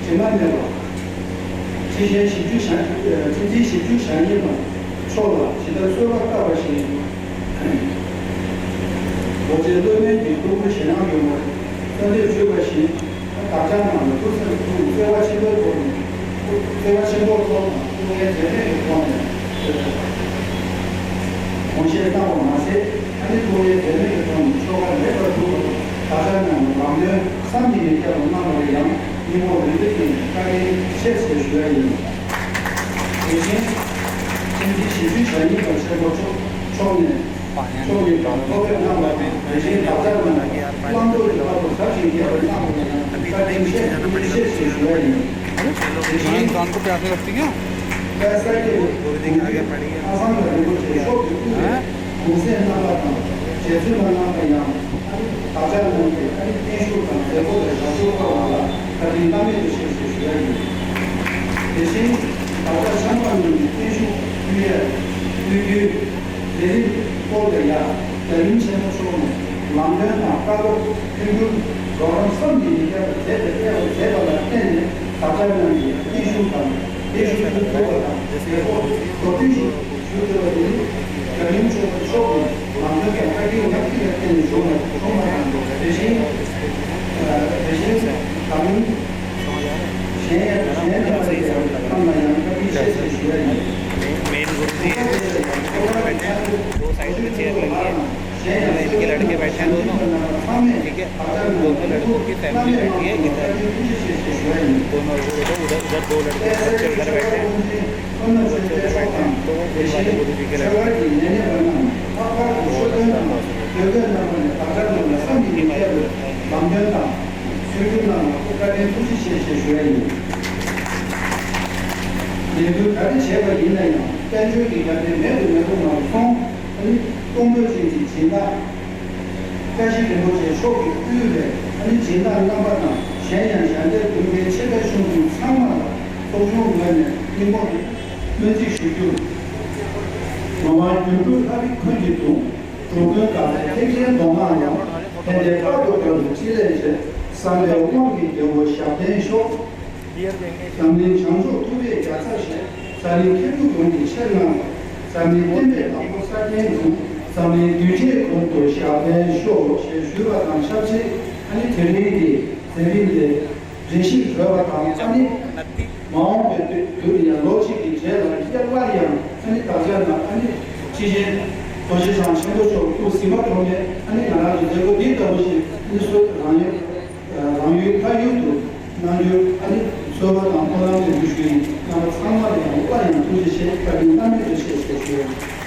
དྲི་མ་མེད་པ། ཁྲི་ཆེན་བཞི་བཅུ་ཞེ། ཁྲི་འཛིན་བཞི་བཅུ་ཞེ་གཉིས་པ་མཆོག་ལ་ཇི་ལྟར་གསོལ་བ་བཏབ་པ་བཞིན། རྡོ་རྗེ་སློབ་དཔོན་གྱི་སྟོང་སྐུ་ཞལ་སྔ་ཡོད་པར་གསོལ་འདེབས་ཞུས་པ་བཞིན། བདག་ཅག་རྣམས་ལ་ཐུགས་སེམས་ཐུགས་བརྩེ་བ་ཆེན་པོའི་ཐོག་ནས། བརྩེ་བ་ཆེན་པོའི་ཐོག་དང་ཐུགས་ངལ་འཛེམས་མེད་ཀྱི་ཐོག་ནས། དགོངས་བཞེས་གནང་བ་མ་ཟད། ཨ་ནི་ཐུགས་ངལ་འཛེམས་མེད་ཀྱི་ཐོག་ནས་ཆོ་ག་ལེགས་པར་སྒྲུབ་པར་བདག་ཅག་རྣམས་ལ་ལམ་སྟོན་བསམ་གྱིས་མི་ཁྱབ་པ་གནང་བ་ལ་ཡང་སྙིང་ཁོང་རེ་ལྟོས་ཀྱིས་བཀའ་དྲིན་ཆེ་ཟེར་ཞུ་ཡ་ཡིན། དེ་བཞིན་ཁྲི་འཛིན་བཞི་བཅུ་ཞེ་གཉིས་པ་ཆེན་པོ་མཆོག་མཆོག་ནས། མཆོག་ནས་ཀྱང་ཐུགས་ཕན་གནང་བ་དང་། དེ་བཞིན་བདག་ཅག་རྣམས་བླང་དོར་གྱི་བར་དུ་ཟབ་ཅིང་རྒྱས་པར་གནང་བ་ལ་ཡང་བཀའ་དྲིན་ཆེ་ཐུགས་རྗེ་ཆེ་ཞེས་ཞུ་བ་ཡིན། དེ་བཞིན་ཀ་ས་སྐྱེ་བོ་ཁ་སང་གི་རིན་པོ་ཆེ་མཆོག་གི་དབུས་ནས་གུང་གསེང་གནང་བ་དང་རྗེ་བཙུན་མ་གནང་བ་ཡང་བདག་ཅག་རྣམས་ཀྱི་ཨ་ནི་བརྟན་བཞུགས་དང་མཛད་སྒོ་དང་ཞབས་ཞུ་སྐོར་བ་ལ་བཀའ་དྲིན་བླ་མེད་དུ་ཆེ་ཞེས་ཞུ་བ་ཡིན། དེ་བཞིན་བདག་ཅག་ཤངས་པ་རྣམས་ཀྱི་བརྟན་བཞུགས་ཕུལ་ཡས་ཕུལ་རྒྱུའི་ལས་རིམ་སྐོར་ལ་ཡང་རྒྱལ་བློན་ཆེན་པོ་མཆོག་ནས་ལམ་སྟོན་དང་བཀའ་སློབ་མཐུན་འགྱུར་རོགས་རམ་བསམ་གྱིས་མི་ཁྱབ་པ་མཛད་པའི་མཛད་པ་ལ་བརྟེན་ནས་བདག་ཅག་རྣམས་ཀྱི་བརྟན་བཞུགས་དང་བརྟན་བཞུགས་ཞུ་ཐུབ་པ་དང་མཛད་སྒོ་མདོར་བསྡུས་ཤིག་ཞུ་ཐུབ་པ་དེ་ནི་རྒྱལ་ཡུམ་ཆེན་པོ་མཆོག་གིས་ལམ་སྟོན་དང་བཀའ་དྲིན་ཉག་གཅིག་ལ་བརྟེན་ནས་བྱུང་བ་བྱུང་བ་དང་། དེ་བཞིན་དེ་བཞིན་བདག་ཉིད་གཞན་ཡང་གཞན་རྣམ་པ་ཡང་རྣམས་ལ་ཡང་བཀའ་དྲིན་ཆེ་ཞེས་ཞུ་ཡ་ཡིན། मेन गुरु जी हैं, वो बैठे हैं, दो साइड पे चेयर लगी है, इनके लड़के बैठे हैं दोनों, ठीक है, दोनों लड़कों की फैमिली बैठी है इधर, दोनों वो दो उधर, उधर दो लड़के उधर चेयर उधर बैठे हैं, उधर चेयर उधर बैठे हैं, तो वो गुरु वाले गुरु जी के लड़के हैं, वो उधर बैठे हैं। ལས་འགུལ་ག་རེ་བྱས་པ་ཡིན་ན་ཡང་བསྟན་བཅོས་ཀྱི་བརྒྱ་ཕྲན་མེད་དུ་མི་རུང་བར་སོང་། ཨ་ནི་སྟོང་པོ་ཅན་གྱི་སྦྱིན་བདག་བཀྲ་ཤིས་རིན་པོ་ཆེ་མཆོག་གི་དབུས་ལས་ཨ་ནི་སྦྱིན་བདག་རྣམ་པ་དང་གཞན་ཡང་ཞབས་འདེགས་འབུལ་མཁན་ཆེ་ཕྲ་ཆུང་ཆུང་ཚང་མ་ལ་ཚོགས་ཆུང་ངོས་ནས་སྙིང་ཁོང་ནས་སྨོན་ཚིག་ཞུ་རྒྱུར། ངོ་མ་སྒྱུ་འཕྲུལ་ལྷ་རིགས་ཀུན་གྱི་གདུང་། འགྲོ་ཀུན་དགའ་ཚལ་ཐེག་ཆེན་མདོ་སྔགས་ཡང་། ཕན་བདེ་དཔལ་དུ་འབྱོར་བའི་ཕྲིན་ལས་ཆེ། བསམ་པའི་དབང་གིས་རྒྱལ་པོ་ཞབས་བརྟན་ཤོག་འཛམ་གླིང་བྱང་ཕྱོགས་ཐུབ་པའི་རྒྱལ་ཚབ་ཞེས། འཛམ་གླིང་མཁས་གྲུབ་ཡོངས་ཀྱི་ཆེར་མངའ་བ། འཛམ་གླིང་བསྟན་པའི་བདག་པོ་ས་སྐྱའི་འབྱུང་། འཛམ་གླིང་གདུལ་བྱའི་གོང་དུ་ཞབས་བརྟན་ཤོག་ཅེས་ཞུས་པ་དང་ཆབས་ཅིག་ཨ་ནི་དེ་རིང་གི་མཛད་རིམ་དེ་རེ་ཞིག་གྲོལ་བ་དང་ཨ་ནི་མ་འོངས་པའི་དུས་དུས་ཡང་ལོ་གཅིག་གི་རྗེས་ལ་སླར་ཡང་ཨ་ནི་བདག་ཅག་ནང་ཨ་ནི་སྤྱི་ཆེན་རྡོ་རྗེ་འཆང་ཆེན་པོ་མཆོག་སྐུ་གཟིམ་པ་འཁྲུངས་ནས་ཨ་ནི་ང་རང་གི་མཛད་སྒོ་འདིའི་ལྟ་བུ་ཞིག་ཨ་ནི་སུ་རང་ཡོད། རང་ཡུལ་ཕ་ཡུལ་དུ་གནང་རྒྱུ་ཨ་ནི་གསོལ་བ་དང་སྨོན་ལམ་འདེབས་རྒྱུ་ཞུ་ཡིན། རྣམ་པ་ཚང་མ་ལ་ཡང་སླར་ཡང་ཐུགས་རྗེ་ཆེ། བཀའ་དྲིན་བླ་མེད་དུ་ཆེ་ཞེས་ཞུ་ཡིན།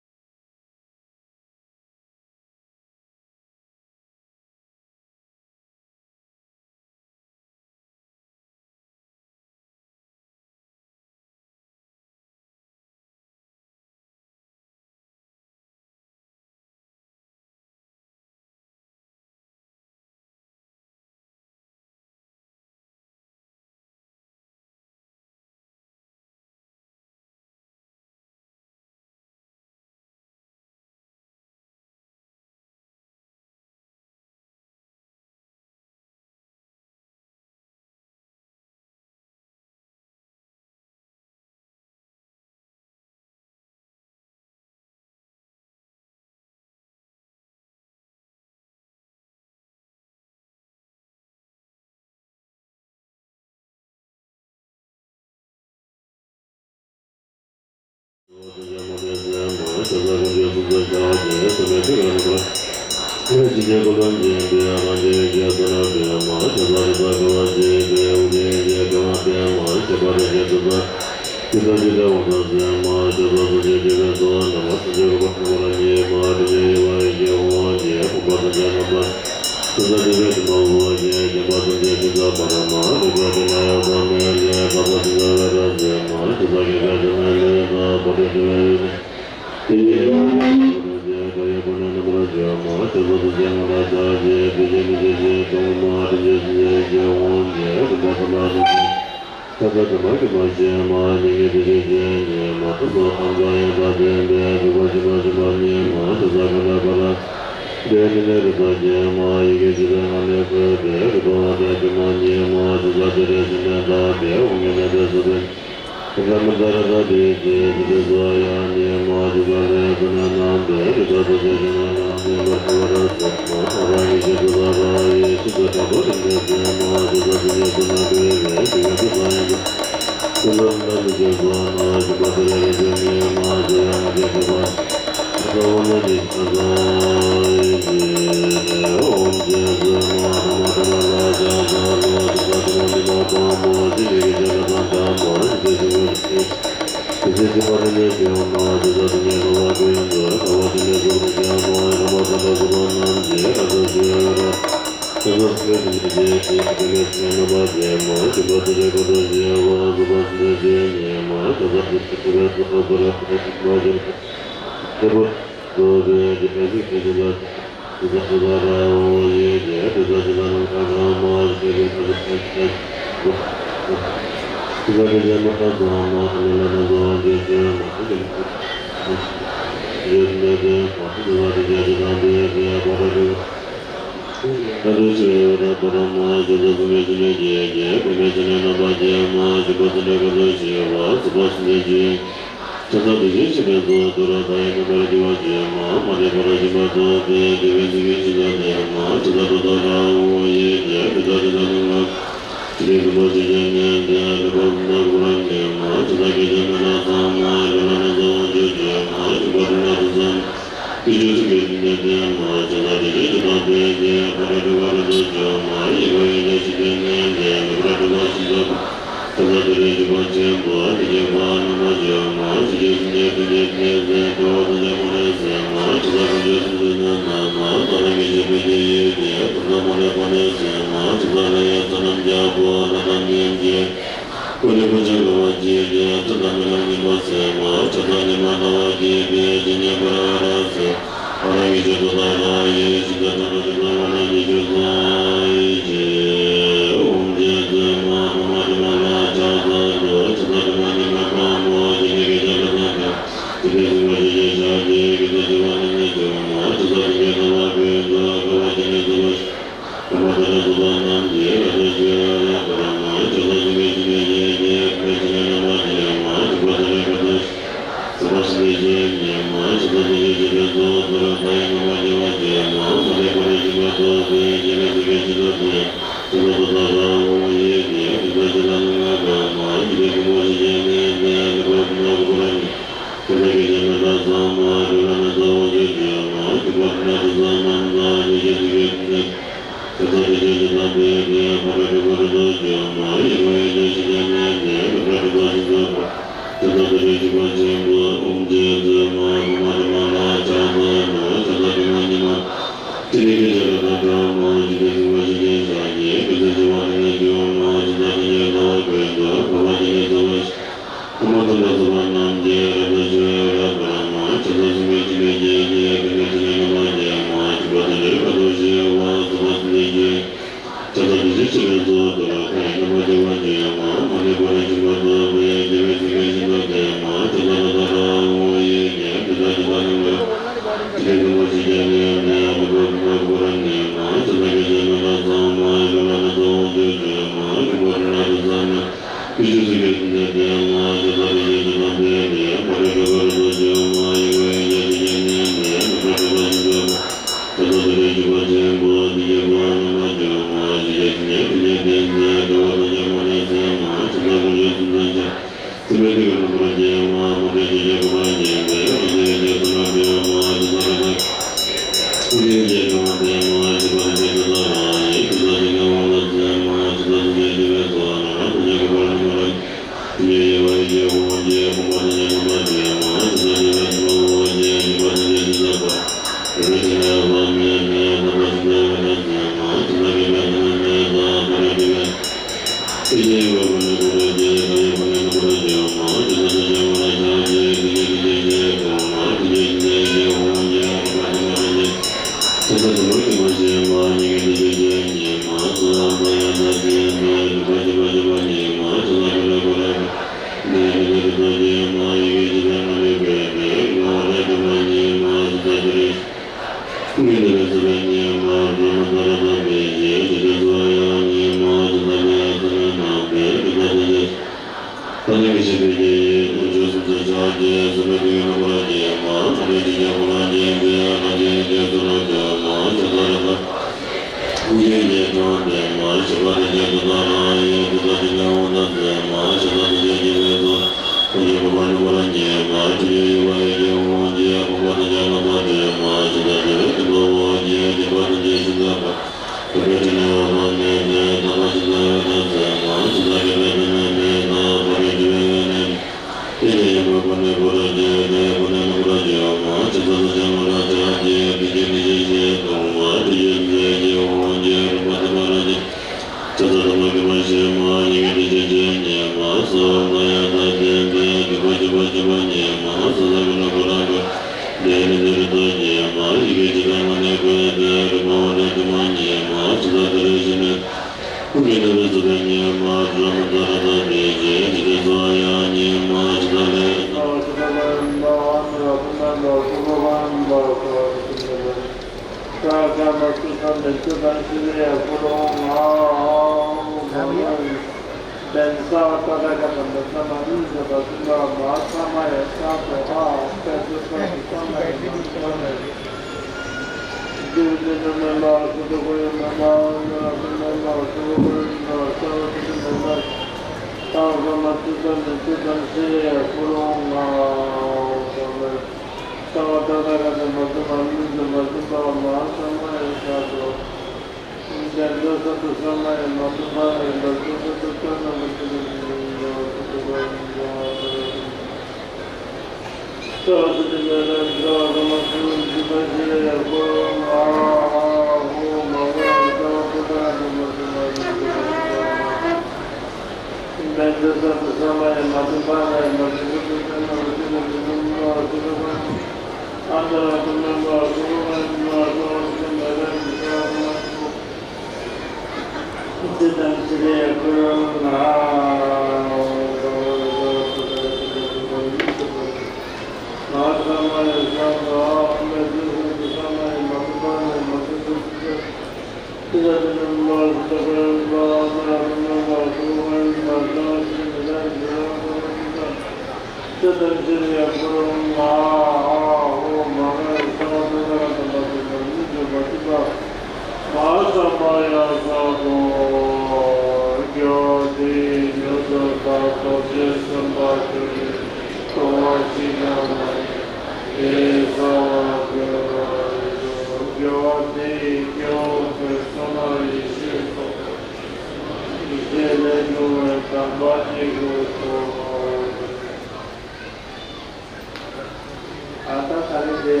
ད་ལྟ་ད་རེས་དེ་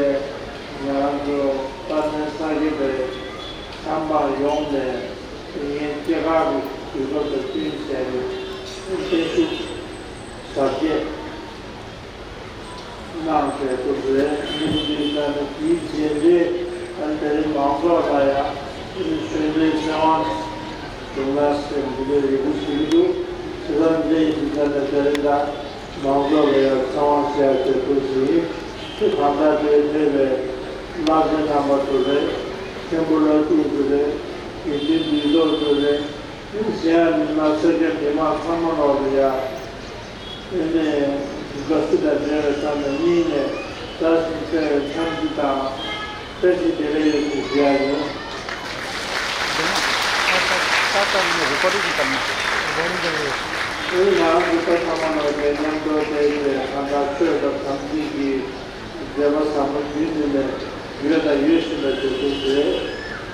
ང་རང་ཚོ་དཔལ་ལྡན་ས་སྐྱ་པའི་ཚང་མ་ཡོང་ནས་ངས་སྐྱེས་སྐར་གྱི་དུས་སྐབས་དང་བསྟུན་བྱས་ནས་བརྟན་བཞུགས་གཟབ་རྒྱས་གནང་བྱས་ཐུབ་རེད། ཡིན་དུས་ད་ནི་དེའི་རྗེས་འབྲེལ་ཨ་ནི་དེ་རིང་མང་ཚོགས་ལ་ཡང་ཆོས་འབྲེལ་ཚེ་དབང་བྱུང་ན་སེམས་འདི་འདྲའི་རེ་སྒུག་བྱེད་ཀྱི་འདུག་བྱས་ཙང་འདི་ཡིན་དུས་ད་ནི་དེ་རིང་ད་མང་ཚོགས་ལ་ཡང་ཚེ་དབང་ཟེར་ཡ་དེ་ཐུགས་སུ་ཡིན། དེ་གང་ལྟར་དེ་ཕེབས་པའི་བླ་ཆེན་རྣམ་པ་ཚོ་རེད། མཁན་པོ་བླ་སྤྲུལ་ཚོ་རེད། དགེ་འདུན་འདུས་ཚོགས་ཚོ་རེད། གཞན་མི་སྣ་ས་སྐྱ་མི་མང་ཚང་མ་ལོག་ལ་ཡ། དེ་ནས་དགའ་བསུ་དང་འབྲེལ་བའི་ཐོག་ནས་སྙིང་ནས་བཀྲ་ཤིས་བདེ་ལེགས་འཚམས་འདྲི་དང་བཀྲ་ཤིས་བདེ་ལེགས་ཡོད་ཅེས་ཞུ་ཡ་ཡིན། ཨུ་ང་རང་ཚོ་ད་ཚང་མ་ལོག་དེ་མཉམ་དུ་བསྡད་དེ་གང་ལྟར་ཆོས་དང་དམ་ཚིག་གི་མཛད་པ་ཟབ་མོ་ཡིན་ནི་ནས་ཡོད་དང་ཡོད་བཞིན་པ་ཞིག་ཏུ་བྱེད།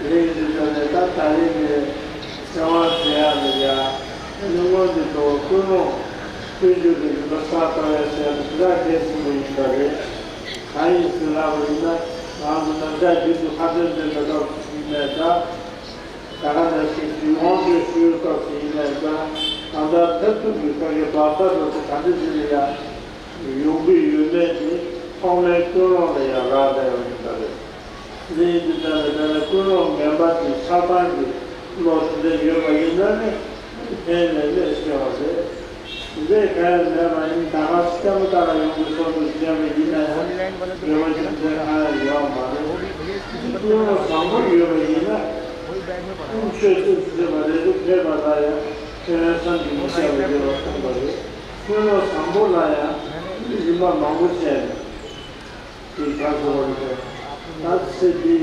དེ་ཡིན་དུས་ད་ནས་ད་ད་རེས་ནས་ཚེ་དབང་ཟེར་ཡག་ལ་ཡ་ཨ་ནི་སྔོན་གྱི་འགྲོ་བ་ཀུན་སློང་ཀུན་སྤྱོད་ཀྱི་རིམ་པ་གསར་གཏོད་ཡག་ཟེར་ཡག་དེ་ཞེ་དྲག་གལ་ཆེན་པོ་ཡིན་པ་རེད། གང་ཡིན་ཟེར་ལབ་པ་ཡིན་ན་ང་ཚོ་ནམ་ཞག་རྒྱུན་དུ་ཁ་འདོན་འདོན་པའི་སྐབས་ཡིན་ནའི་འདྲ། ད་ག་ནང་བཞིན་དུས་དབང་ཆོས་ཞུ་བའི་སྐབས་སུ་ཡིན་ནའི་འདྲ། གང་ལྟར་མཐར་ཐུག་གི་ཕ་གི་བར་ཐག་རོ་སོ་ག་འདྲ་ཞིག་ལ་ཡ་ཡོང་གི་ཡོད་མེད་དེ་ཐོག་མའི་ཀུན་སློང་ལ་ཡང་རག་བསྡད་ཡོད་ཡིན་པ་རེད། འདི་ཡིན་དུས་ད་ནི་ད་ནི་ཀུན་སློང་ངན་པ་དེ་ཆགས་སྡང་གི་བློ་དེ་འདྲ་ཡོད་པ་ཡིན་ན་ནི་ཕན་ནས་ལས་སྐྱེ་བ་རེད། དེ་འདྲའི་གང་ཡང་མེད་པ་ཡིན་ད་ག་སྐྱེ་བོ་ལྟ་ལ་ཡོང་གི་སོང་དུ་བྱས་པ་ཡིན་ན་ཡང་འབྲེལ་བ་ཅི་འདྲ་གང་ཡང་ཡོད་མ་རེད། ཀུན་སློང་བཟང་པོ་ཡོད་པ་ཡིན་ན་ཆོས་སྲིད་ཟེར་བ་རེ་རེ་ཕེབས་པ་ལ་ཡང་ཁྱོད་བསམ་གྱིས་མི་ཁྱབ་པའི་འབྲེལ་བ་ཐོབ་པ་རེད། ཀུན་སློང་བཟང་པོ་ལ་ཡང་རིམ་པ་མང་པོ་བྱས་ནས་དེ་ག་སོ་བ་རེད། ད་ཚེ་འདི་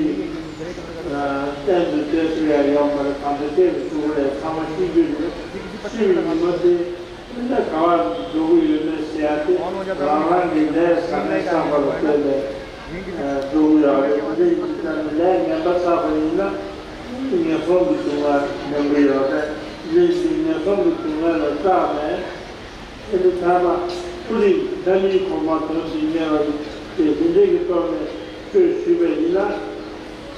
གཏན་དུ་གཏད་ཚུལ་ཡང་ཡོད་མ་རེད། གང་དུ་གཏད་དུ་ཚུལ་ཡང་ཚང་མ་ཤེས་རྒྱུ་རེད། ཤི་བའི་ཉིན་མོ་དེ་ཨ་ནི་ག་བར་འགྲོ་གི་ཡོད་མེད་ཟེར་ཡ་དེ་རང་རང་གི་ལས་བསགས་ནས་བསགས་པ་ལ་ལྟོས་ནས་འགྲོ་གི་ཡོད་རེད། དེ་འདྲ་ཡིན་དུས་ད་ནི་ལས་ངན་པ་བསགས་པ་ཡིན་ན་ངན་སོང་གི་སྡུག་བསྔལ་མྱོང་གི་ཡོད་རེད། ལས་ཀྱི་ངན་སོང་གི་སྡུག་བསྔལ་ལ་སྐྲག་ནས་ཨེ་ནི་ཐ་མ་སྤུ་རིས་ཐ་མིའི་གོང་མ་དོན་དུ་གཉེར་བ་དེ་འདི་འདྲའི་གི་ཐོག་ནས་ཆོས་ཞུས་པ་ཡིན་ན་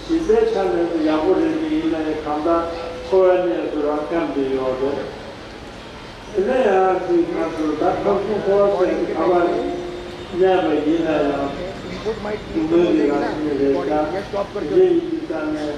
གཞི་རྩའི་ཆ་ནས་ཡག་པོ་རེད། དེ་ཡིན་ན་ཡང་གང་ལྟར་འཁོར་བའི་གནས་སུ་རང་འཁྱམས་བསྡད་ཡོད་རེད། དེ་ནས་ཡང་དེའི་ཁ་ཐུག་ད་ཁམས་གསུམ་འཁོར་བ་ཟེར་གྱི་ཁ་བ་གནས་པ་ཡིན་ན་ཡང་སྡུག་བསྔལ་གྱི་རང་བཞིན་རེད་ཀྱང་། དེ་ཡིན་དུས་ཙང་ནས་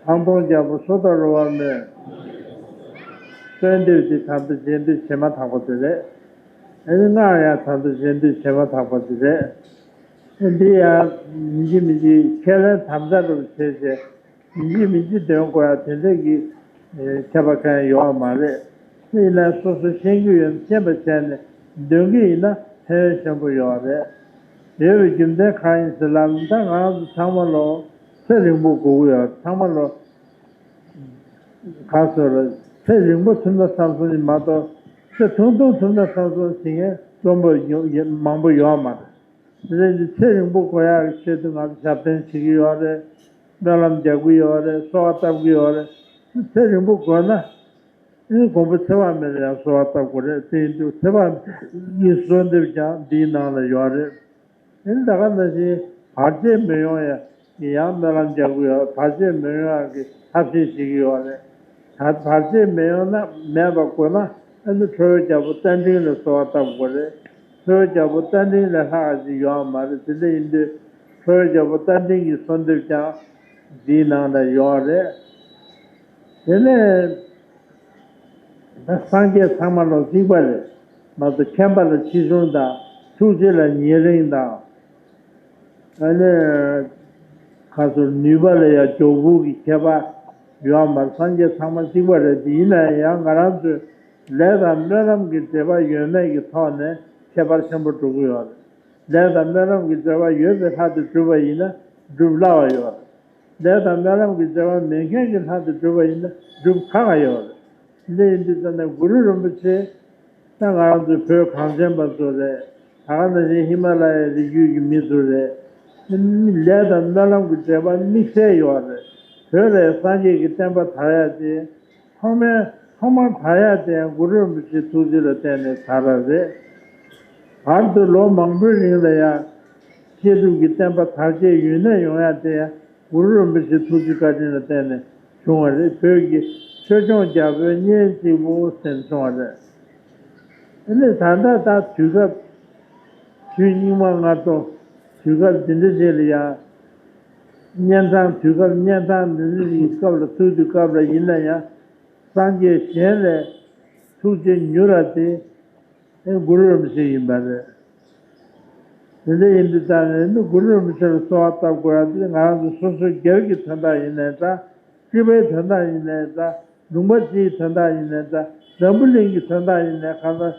ཐང་སྟོང་རྒྱལ་པོ་སོ་ཐར་རོལ་པ་མོས། གསོལ་འདེབས་འདི་ད་ལྟ་རྗེས་ཟློས་བྱེད་མ་ཐག་པ་དེ་རེད། ཨ་ནི་སྔགས་ཡང་ད་ལྟ་རྗེས་ཟློས་བྱེད་མ་ཐག་པ་དེ་རེད། ཨ་འདི་ཡང་ཡིན་གཅིག་མིན་གཅིག་ཁས་ལེན་དམ་བཅའ་འདྲ་པོ་བྱས་བྱས། ཡིན་གཅིག་མིན་གཅིག་འདོན་དགོས་ཡ་དེ་འདྲ་གི་ཁྱད་པར་གང་ཡང་ཡོད་མ་རེད། ཡིན་ནའི་སོ་སོ་ཤེས་ཀྱི་ཡོད་ན་ཤེས་པ་བྱས་ནས་འདོན་གྱི་ཡིན་ན་ཕན་ཡོན་ཆེན་པོ་ཡོད་རེད། ཡོད་པའི་རྒྱུ་མཚན་གང་ཡིན་ཟེར་ལབ་ན། ད་ང་རང་ཚོ་ཚང་མ་ལོ་ཚེ་རིང་པོ་དགོས་ཀྱི་ཡོད། ཚང་མ་ལོ་ག་ཟེར་རེད། ཚེ་རིང་པོ་ཐུབ་ན་བསམ་སོང་ཡིན་མ་གཏོགས། ཚེ་ཐུང་ཐུང་ཐུབ་ན་བསམ་སོང་ཟེར་མཁན་རྩོམ་པ་ཡོ་ཡོ་མང་པོ་ཡོད་མ་རེད། དེ་འདྲ་ཡིན་དུས་ཚེ་རིང་པོ་དགོས་ཡག་གི་ཆེད་དུ་ང་ཚོ་ཞབས་བརྟན་བྱེད་ཀྱི་ཡོད་རེད། སྨོན་ལམ་རྒྱག་གི་ཡོད་རེད། གསོལ་བ་བཏབ་ཀྱི་ཡོད་རེད། ཚེ་རིང་པོ་དགོས་ན། ཨེ་མགོན་པོ་ཚེ་དཔག་མེད་ལ་ཡང་གསོལ་བ་བཏབ་དགོས་རེད། དེ་ཡིན་དུས་ཚེ་དཔག་མེད་ཀྱི་གསོལ་འདེབས་ཀྱང་འདིའི་ནང་ལ་ཡོད་རེད། ཨེ་ད་ག་ནང་བཞིན་བར་ཆད་མི་ཡོང་ཡ་གི་ཡང་སྨོན་ལམ་རྒྱག་གི་ཡོད། བར་ཆད་མི་ཡོང་ཡ་གི་ཐབས་ཤེས་བྱེད་ཀྱི་ཡོད་རེད། ད་བར་ཆད་མི་ཡོང་ན་མེད་པ་དགོས་ན། ཨ་ནི་ཁྲོ་བོའི་རྒྱལ་པོ་རྟ་མགྲིན་ལ་གསོལ་བ་བཏབ་དགོས་རེད། ཁྲོ་བོའི་རྒྱལ་པོ་རྟ་མགྲིན་ལས་ལྷག་ཅིག་ཡོད་མ་རེད། དེ་འདྲ་ཡིན་དུས་ཁྲོ་བོའི་རྒྱལ་པོ་རྟ་མགྲིན་གྱི་གསོལ་འདེབས་ཀྱང་འདིའི་ནང་ལ་ཡོད་རེད། དེ་ནས་ད་སངས་རྒྱས་ཚང་མ་ལ་གཅིག་པ་རེད་མ་གཏོགས། མཁྱེན་པ་ལ་ཆེ་ཆུང་དང་། ཐུགས་རྗེ་ལ་ཉེ་རིང་དང་། ཨ་ནི་ཁ་སོར་ནུས་པ་ལ་ཡང་མགྱོགས་སྤུ་གི་ཁྱད་པར་ཡོད་མ་རེད། སངས་རྒྱས་ཚང་མ་གཅིག་པ་རེད། དེ་ཡིན་ན་ཡང་ང་རང་ཚོའི་ལས་དང་སྨོན་ལམ་གྱི་འབྲེལ་བ་ཡོད་མེད་ཀྱི་ཐོག་ནས་ཁྱད་པར་ཆེན་པོ་འགྲོ་གི་ཡོད་རེད། ལས་དང་སྨོན་ལམ་གྱི་འབྲེལ་བ་ཡོད་པའི་ལྷ་དེ་སྒྲུབ་པ་ཡིན་ན་སྒྲུབ་སླ་བ་ཡོད་རེད། ལས་དང་སྨོན་ལམ་གྱི་འབྲེལ་བ་མེད་མཁན་གྱི་ལྷ་དེ་སྒྲུབ་པ་ཡིན་ན་སྒྲུབ་ཁག་ཁག་ཡོད་རེད། འདི་ཡིན་དུས་ཙམ་ནས་གུ་རུ་རིན་པོ་ཆེ། ད་ང་རང་ཚོའི་བོད་གངས་ཅན་པ་ཚོ་རེད། ད་ག་ནང་བཞིན་ཧི་མ་ལ་ཡའི་རི་རྒྱུད་ཀྱི་མི་ཚོ་རེད། ལས་དང་སྨོན་ལམ་གྱི་འབྲེལ་བ་དམིགས་བསལ་ཡོད་རེད། བོད་ལ་སངས་རྒྱས་ཀྱི་བསྟན་པ་དར་ཡ་དེ། ཐོག་མའི་ཐོག་མར་དར་ཡ་དེ་ཡང་གུ་རུ་རིན་པོ་ཆེའི་ཐུགས་རྗེ་ལ་བརྟེན་ནས་དར་བ་རེད། བར་དུ་ལོ་མང་པོའི་རིང་ལ་ཡང་བཤད་སྒྲུབ་ཀྱི་བསྟན་པ་དར་རྒྱས་ཡུན་གནས་ཡོང་ཡ་དེ་ཡང་གུ་རུ་རིན་པོ་ཆེའི་ཐུགས་རྗེ་བཀའ་དྲིན་ལ་བརྟེན་ནས་བྱུང་བ་རེད། བོད་ཀྱི་ཆོས་སྐྱོང་རྒྱལ་པོའི་གཉེན་གཅིག་པུ་ཟེར་ནས་བྱུང་བ་རེད། དེ་ནས་ད་ལྟ་ད་དུས་སྐབས་དུས་སྙིགས་མ་ལྔ་བཅུ་དུས་སྐབས་འདི་འདྲ་ཅིག་ལ་ཡང་། གཉན་འཕྲང་དུས་སྐབས་གཉན་འཕྲང་འདི་འདྲ་ཅིག་གི་སྐབས་ལ་ཐུག་དུས་སྐབས་ལ་ཡིན་ན་ཡང་། སངས་རྒྱས་གཞན་ལས་ཐུགས་རྗེ་མྱུར་བ་དེ་ཨེ་གུ་རུ་རིན་པོ་ཆེ་ཡིན་པ་རེད། དེ་འདྲ་ཡིན་དུས་ཙམ་ནས་ནི་གུ་རུ་རིན་པོ་ཆེ་ལ་གསོལ་བ་བཏབ་དགོས་ཡ་དེ་ང་རང་ཚོ་སོ་སོའི་སྒེར་གྱི་དོན་དག་ཡིན་ནའི་འདྲ། སྤྱི་པའི་དོན་དག་ཡིན་ནའི་འདྲ། ལུང་པ་སྤྱིའི་དོན་དག་ཡིན་ནའི་འདྲ། འཛམ་བུ་གླིང་གི་དོན་དག་ཡིན་ནའི་གང་ལྟར་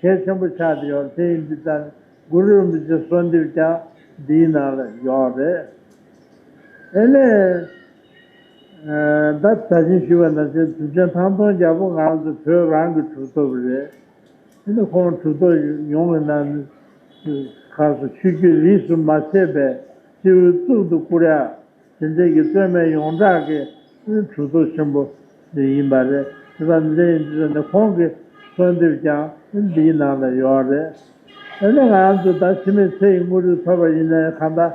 གལ་ཆེན་པོ་ཆགས་བསྡད་ཡོད། དེ་ཡིན་དུས་ཙམ་གུ་རུ་རིན་པོ་ཆེའི་གསོལ་འདེབས་ཀྱང་འདིའི་ནང་ལ་ཡོད་རེད། དེ་ནས་ད་ད་ཅིང་ཞུས་པ་ནང་བཞིན་གྲུབ་ཆེན་ཐང་སྟོང་རྒྱལ་པོ་ང་རང་ཚོ་བོད་རང་གི་གྲུབ་ཐོབ་རེད། དེ་ནས་ཁོང་གྲུབ་ཐོབ་ཡོངས་ཀྱི་ནང་ནས་ཁ་སོ་ཆོས་བརྒྱུད་རིས་སུ་མ་ཆད་པའི་སྤྱི་བོའི་གཙུག་ཏུ་བཀུར་ཡ། དེ་འདྲའི་གི་རྩོད་མེད་ཡོངས་གྲགས་ཀྱི་གྲུབ་ཐོབ་ཆེན་པོ་དེ་ཡིན་པ་རེད། དེ་དང་འདི་ཡིན་དུས་ནི་ཁོང་གི་གསོལ་འདེབས་ཀྱང་འདིའི་ནང་ལ་ཡོད་རེད། དེ་ནས་ང་རང་ཚོ་ད་འཆི་མེད་ཚེ་ཡི་དངོས་གྲུབ་ཐོབ་པ་ཡིན་ནའི་གང་ལྟར།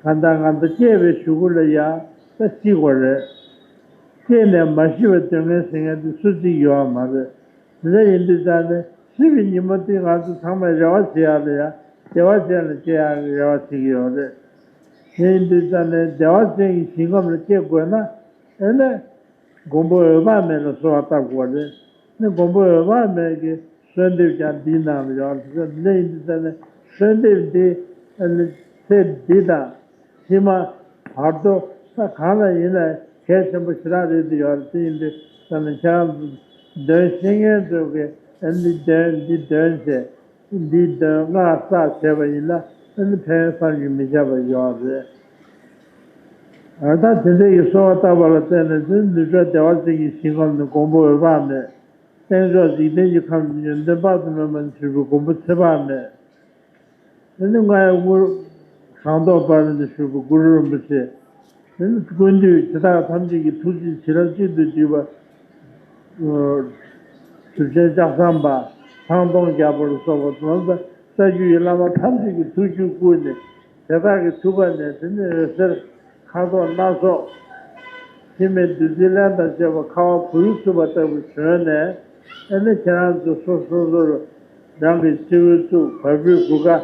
གང་ལྟར་ང་ཚོ་སྐྱེས་པའི་གཞུག་གུ་ལ་ཡང་ད་ཤི་དགོས་རེད། སྐྱེས་ནས་མ་ཤི་བའི་སྡུག་བསྔལ་ཟེར་མཁན་དེ་སུ་གཅིག་ཡོད་མ་རེད། དེ་འདྲ་ཡིན་དུས་ཙང་ནས་ཤི་བའི་ཉིན་མོ་དེ་ང་ཚོ་ཚང་མས་རེ་བ་བྱེད་ཡག་ལ་ཡང་བདེ་བ་ཅན་ལ་སྐྱེ་ཡག་གི་རེ་བ་བྱེད་ཀྱི་ཡོད་རེད། དེ་ཡིན་དུས་ཙང་ནས་བདེ་བ་ཅན་གྱི་ཞིང་ཁམས་ལ་སྐྱེ་དགོས་ན། ཨེ་ནས་མགོན་པོ་འོད་དཔག་མེད་ལ་གསོལ་བ་བཏབ་དགོས་རེད། ནི་མགོན་པོ་འོད་དཔག་མེད་ཀྱི་གསོལ་འདེབས་ཀྱང་འདིའི་ནང་ལ་ཡོད་རེད། འདི་ཡིན་དུས་ཙང་ནས་གསོལ་འདེབས་འདི་ཨ་ནི་ཚེ་འདི་དང་ཕྱི་མ་བར་དོ་ས་གང་ལ་ཡིན་ན་གལ་ཆེན་པོ་ཞེ་དྲག་རེད་དུ་ཡོད་རེད། དེ་ཡིན་དུས་ཙང་ནས་ཁྱེད་རང་ཚོ་འདོན་ཤེས་མཁན་ཚོ་གིས་ཨ་ནི་འདོན་འདི་འདོན་བྱས། འདིའི་དོན་སྔགས་བསགས་བྱས་པ་ཡིན་ན་ཨ་ནི་ཕན་ཡོན་བསམ་གྱིས་མི་ཁྱབ་པ་ཡོད་རེད། ཨ་ད་དེ་འདྲ་ཡི་གསོལ་བ་བཏབ་པ་ལ་བརྟེན་ནས་དེ་ནུབ་ཕྱོགས་བདེ་བ་ཅན་གྱི་ཞིང་ཁམས་ནི་མགོན་པོ་འོད་དཔག་མེད། སྟེང་ཕྱོགས་འཇིག་རྟེན་གྱི་ཁམས་ནི་ཡོན་ཏན་དཔག་ཏུ་མེད་པ་ནས་བཞུགས་པའི་མགོན་པོ་ཚེ་དཔག་མེད། དེ་ནི་ལྔ་ཡི་དབུ་ཟངས་མདོག་དཔལ་ནས་བཞུགས་པའི་གུ་རུ་རིན་པོ་ཆེ། དེ་ནི་ཀུན་འདུས་དེ་དག་ཐམས་ཅད་ཀྱི་ཐུགས་རྗེ་བྱིན་རླབས་གཅིག་ཏུ་བརྗིད་པ། གྲུབ་ཆེན་ལྕགས་ཟམ་པ། ཐང་སྟོང་རྒྱལ་པོ་ལ་སོགས་པ་དེ་ཚོ་ལ་ས་བཅུ་ཡི་བླ་མ་ཐམས་ཅད་ཀྱི་ཐུགས་རྒྱུད་བསྐུལ་ནས་དེ་དག་གི་ཐུགས་ཀ་ནས་དེ་ནས་འོད་ཟེར་ཁ་དོག་སྣ་ཚོགས་འཆི་མེད་བདུད་རྩིའི་རླན་དང་བཅས་པ་ཁ་བ་བུ་ཡུག་འཚུབ་པ་ལྟ་བུ་བྱོན་ནས། ཨ་ནི་ཁྱེད་རང་ཚོ་སོ་སོ་སོར་རང་གི་སྤྱི་བོའི་གཙུག་བ་སྤུའི་གུར་ཁ་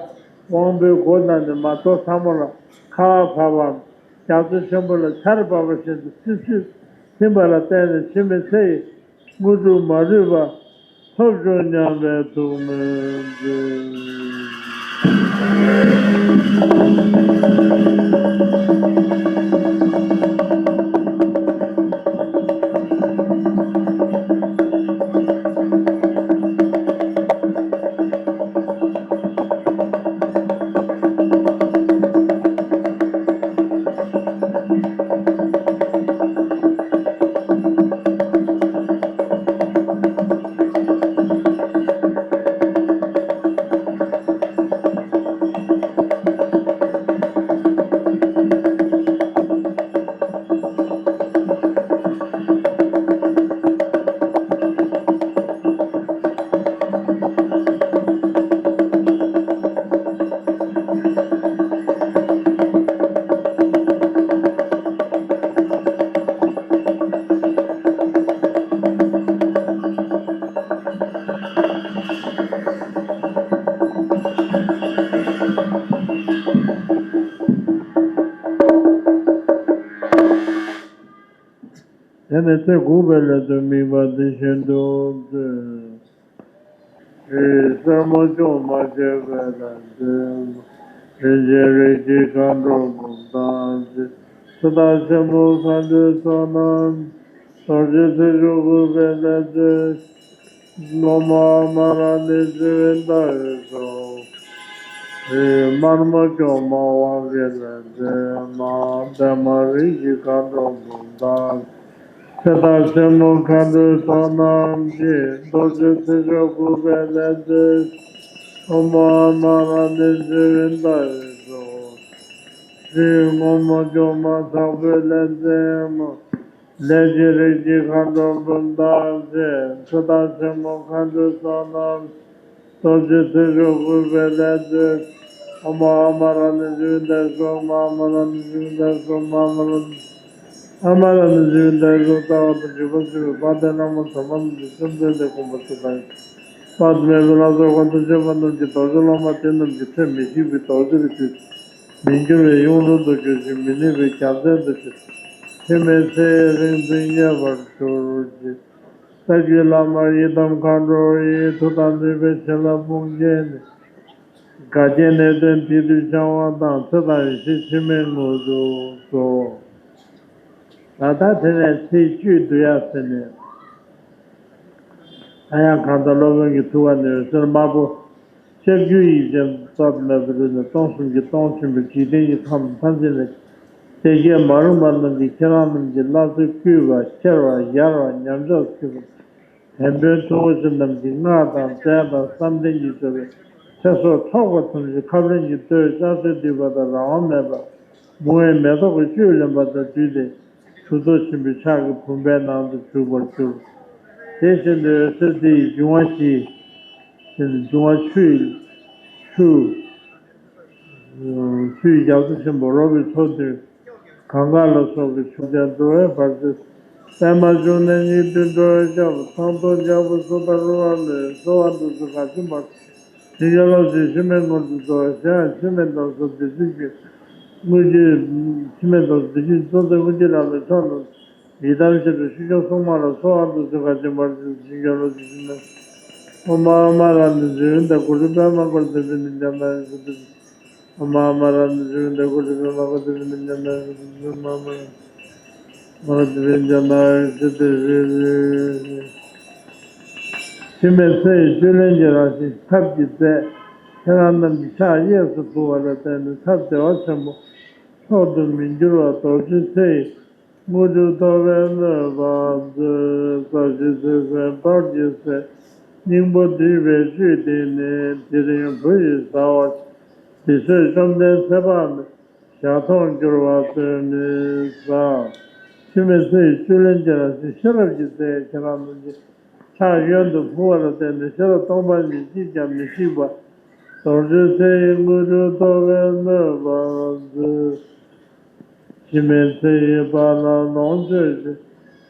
དབང་པོའི་སྒོ་ནང་ནས་མ་གཏོགས་ཚང་མ་ལ་ཁ་བ་བབས་པའམ། རྒྱ་མཚོ་ཆེན་པོ་ལ་ཆར་འབབ་པ་བཞིན་དུ་སིབ་སིབ་ཐིམ་པ་ལ་བརྟེན་ནས་འཆི་མེད་ཚེ་ཡི་དངོས་གྲུབ་མ་ལུས་པ་ཐོབ་བྱུང་སྙམ་པའི་ཐུགས་སྨོན་མཛོད། དེ་ནས་ཚེ་འགུགས་པའི་སླད་དུ་དམིགས་པ་འདི་བཞིན་དུ་མཛོད། རིགས་སེར་མོ་ཅུང་མ་ཆད་པའི་ལྷ་འདྲེ། རིན་ཆེན་རིགས་ཀྱི་མཁའ་འགྲོ་འབུམ་དང་བཅས། ཚེ་མཐའ་ཆེན་པོ་མཁའ་འགྲོའི་ཚོགས་རྣམས། རྡོ་རྗེ་ཚེ་མཆོག་འགུགས་པའི་ལྷ་མཛོད། ཨོཾ་ཨཱཿདྷཱ་ར་ཎི་ཟེར་བའི་བརྡ་ཡིས་སོ། རིགས་དམར་མོ་སྐྱོང་མ་དབང་གི་ལྷ་མཛོད་མ། པདྨ་རིགས་ཀྱི་མཁའ་འགྲོ་འབུམ་དང་། ཚེ་མཐའ་ཆེན་མོ་མཁའ་འགྲོའི་ཚོགས་རྣམས་ཀྱིས། རྡོ་རྗེ་ཚེ་མཆོག་འགུགས་པའི་ལྷ་མཛོད། ཨོཾ་ཨཱཿདྷཱ་ར་ཎི་ཟེར་བའི་བརྡ་ཡིས་སོ། རིགས་སྔོན་མོ་སྐྱོང་མ་དྲག་པོའི་ལྷ་མཛོད་མ། ལས་ཀྱི་རིགས་ཀྱི་མཁའ་འགྲོ་འབུམ་དང་བཅས། ཚེ་མཐའ་ཆེན་མོ་མཁའ་འགྲོའི་ཚོགས་རྣམས། རྡོ་རྗེ་ཚེ་མཆོག་འགུགས་པའི་ལྷ་མཛོད། ཨོཾ་ཨཱཿདྷཱ་ར་ཎི་ཟེར་བའི་བརྡ་ཡིས་སོ། ཨོཾ་ཨཱཿདྷཱ་ར་ཎི་ཟེར་བའི་བརྡ་ཡིས་སོ། ཨོཾ་ཨཱཿདྷཱ་ར་ཎི་ཨཱཿདྷཱ་ར་ཎི་ཟེར་བའི་བརྡ་ཡིས་སོ། རྩ་བ་དང་བྱེ་བ་གསུམ་པའི་དཔལ་ལྡན་བླ་མ་དམ་པ་རྣམས་ཀྱི་སེམས་དོན་དེ་སྒོམ་པ་སུ་དང་། དཔག་ཏུ་མེད་པའི་ལྷ་ཚོགས་དཀོན་མཆོག་སྤྱན་དཔའ་རྣམས་ཀྱིས་རྡོ་རྗེ་སློབ་མ་དེ་རྣམས་ཀྱི་ཚེ་མི་ཤིགས་པའི་རྡོ་རྗེར་གྱུར། མི་འགྱུར་བའི་གཡུང་དྲུང་དུ་གྱུར་ཅིང་། མི་ནུབ་པའི་རྒྱལ་མཚན་དུ་གྱུར། འཆི་མེད་ཚེ་ཡི་རིག་འཛིན་ངེས་པར་གྱུར་ཅིག། རྩ་བརྒྱུད་བླ་མ་ཡི་དམ་མཁའ་འགྲོ་ཡི། མཐུ་དང་ནུས་པའི་བྱིན་རླབས་དཔུང་རྒྱན་ནི། འགལ་རྐྱེན་ནད་གདོན་དེ་དུས་བྱང་བ་དང་། ཚེ་དང་ཡེ་ཤེས་འཆི་མེད་དངོས་གྲུབ་སྩོལ། ད་ལྟ་དེ་ནས་ཚེས་བཅུའི་བསྡུ་ཡག་ཟེར་ནས། ད་ཡང་གང་ལྟར་སློབ་དཔོན་གྱི་ཐུགས་ཀ་ནས་འོད་ཟེར་དམར་པོ། ལྕགས་ཀྱུའི་ཡིག་ཅན་རྩ་བ་མེད་པ་རུ་ནས་སྟོང་གསུམ་གྱི་སྟོང་ཆེན་པོའི་འཇིག་རྟེན་གྱི་ཁམས་ཐམས་ཅད་ལ། སྡེ་བརྒྱད་མ་རུངས་པ་རྣམས་ཀྱིས་ཁྱེད་རང་རྣམས་ཀྱི་བླ་མཚོ་བརྐུས་པ་ཁྱེར་བ་ཡར་བ་ཉམས་ཆག་ཕྱིན་པ། བན་བོན་ཚོ་བོ་ཆེ་རྣམས་ཀྱིས་སྔགས་དང་རྫས་དང་བསམ་གཏན་གྱིས་གཙོས་པའི་ཚེ་སྲོག་འཕྲོག་པ་ཐམས་ཅད་ཁབ་ལེན་གྱིས་གཏོར། ལྕགས་ཚོས་སྡུད་པ་དང་རང་དབང་མེད་པར་མུ་ཨེ་མེ་ཏོག་གི་བཅུད་ལེན་པ་དང་བསྡུས་ཏེ། གྲུབ་ཐོབ་ཆེན་པོའི་ཕྱག་གི་བུམ་པའི་ནང་དུ་འཇུག་པར་གྱུར། དེ་བཞིན་དུ་འོད་ཟེར་དེ་ཡི་འབྱུང་བ་བཞི། དེ་ནི་འབྱུང་བ་ཆུ་ཡི་ཆུ། ཆུ་ཡི་རྒྱ་མཚོ་ཆེན་པོ་རོལ་པའི་མཚོ་བདུན། གངྒཱ་ལ་སོགས་ཀྱི་ཆུ་ཆེན་འགྲོ་བའི་བར་དུ། པདྨ་འབྱུང་གནས་སྙིགས་དུས་འགྲོ་བའི་སྐྱབས། ཐང་སྟོང་རྒྱལ་པོ་སུ་དང་རུ་བ་ལས། གསོལ་བ་འདེབས་སོ་གང་ཞིག་མ། བྱིན་གྱིས་རློབ་ཅིང་འཆི་མེད་དངོས་གྲུབ་སྩོལ། གཞན་ཡང་འཆི་མེད་དང་གཟུགས་བདེ་ཆེན་གྱི། དངོས་གྲུབ། འཆི་མེད་དང་གཟུགས་ཅན་གཙོ་མཛད་དངོས་གྲུབ་རབ་ལ་མཆོག་རྣམས། ཡི་དམ་ཞིང་དུ་ཤིས་ཤོག་གསུང་མ་ལ། གསོལ་བ་འདེབས་སོ་གང་ཞིག་མ། བྱིན་གྱིས་རློབ་ཅིང་འཆི་མེད། ཨོཾ་ཨཱཿདྷཱ་ར་ཎི་ཟེར་བའི་བརྡ་ཡིས་སོ། གུ་རུ་པདྨ་བཀའ་དྲིན་ཅན་ནི་ཉམས་དང་ཡོན་ཏན། ཨོཾ་ཨཱཿདྷཱ་ར་ཎི་ཟེར་བའི་བརྡ་ཡིས་སོ། གུ་རུ་པདྨ་བཀའ་དྲིན་ཅན་ནི་ཉམས་དང་ཡོན་ཏན། ཨོཾ་ཨཱཿདྷཱ་ར་ཎི་ཨཱཿདྷཱ་ར་ཎི་ཨཱཿདྷཱ་ར་ཎི། འཆི་མེད་ཚེ་ཡི་བཅུད་ལེན་གྱི་རང་བཞིན་ཐབས་ཀྱི་རྫས། ཁྱེད་རང་རྣམས་ཀྱི་ཕྱག་གཡས་སུ་ཕུལ་བ་ལ་བརྟེན་ནས་ཐབས་བདེ་བ་ཆེན་པོ། མཆོག་ཏུ་མི་འགྱུར་བ་རྡོ་རྗེ་ཚེ་ཡི་དངོས་གྲུབ་ཐོབ་པའི་སྨོན་པ་མཛོད། རྩ་བཞི་ཚེ་ཟད་འབར་གྱི་ཚེ། སྙིང་པོ་བསྡུས་པའི་བཅུད་འདི་ནི། དེ་རིང་བུ་ཡིས་ཟ་བར་བྱ། འདི་ཚོས་བཅོམ་ལྡན་ཚེ་དཔག་མེད། ཞག་མཐོང་འགྱུར་བ་སྟོན་ནི་ཟ། འཆི་མེད་ཚེ་ཡི་བཅུད་ལེན་གྱི་རང་བཞིན་ཤེས་རབ་ཀྱི་རྫས་ཁྱེད་རང་རྣམས་ཀྱི་ཕྱག་གཡོན་དུ་ཕུལ་བ་ལ་བརྟེན་ནས་ཤེས་རབ་སྟོང་པ་ཉིད་ཀྱིས་ཀྱང་མི་ཤིགས་པ། རྡོ་རྗེ་ཚེ་ཡི་དངོས་གྲུབ་ཐོབ་པའི་སྨོན་པ་མཛོད། འཆི་མེད་ཚེ་ཡི་དཔལ་ལ་ལོངས་སྤྱོད་ཅིང་།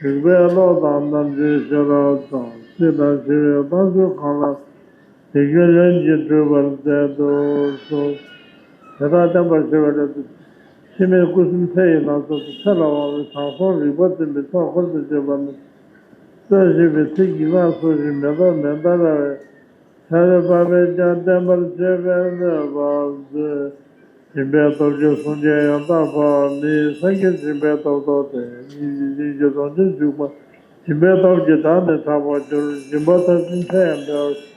རིག་པའི་བློ་དང་རྣམ་དཔྱོད་ཤེས་རབ་དང་། སྲིད་དང་ཞི་བའི་བར་དུ་གང་ལ། དེ་ཀུན་ལྷུན་གྱིས་གྲུབ་པར་མཛད་དུ་གསོལ། དེ་དག་བསྟན་པར་བྱ་བའི་སླད་དུ། འཆི་མེད་སྐུ་གསུམ་ཚེ་ཡི་ལ་སོགས་པའི་ཚེ་ལ་དབང་བའི་དྲང་སྲོང་རིག་པ་འཛིན་པའི་ཕྱོགས་འཁོར་དུ་གྱུར་པ་རྣམས་སྲོག་བཞིན་པའི་ཚེ་གི་སྔགས་སོགས་ཀྱི་མེ་ཏོག་མན་དཱ་ར་བའི་ཕྲེང་བས་དཔའ་བོས་ཀྱང་བརྟན་པར་བཅོས་པའི་བློས་བབས་མཛོད། སྦྱིན་པའི་སྟོབས་ཀྱིས་སངས་རྒྱས་ཡང་དག་པ་མི་ཡི་སངས་རྒྱས་སྦྱིན་པའི་སྟོབས་ཐོབ་སྟེ་སྙིང་རྗེ་སྙིང་རྗེ་གྲོང་ཁྱེར་བཞུགས་པ། སྦྱིན་པའི་སྟོབས་ཀྱིས་བདག་ནི་དྲག་པར་གྱུར། སྦྱིན་པ་མཐར་ཕྱིན་ཚེ་ཡང་འཕེལ་བ།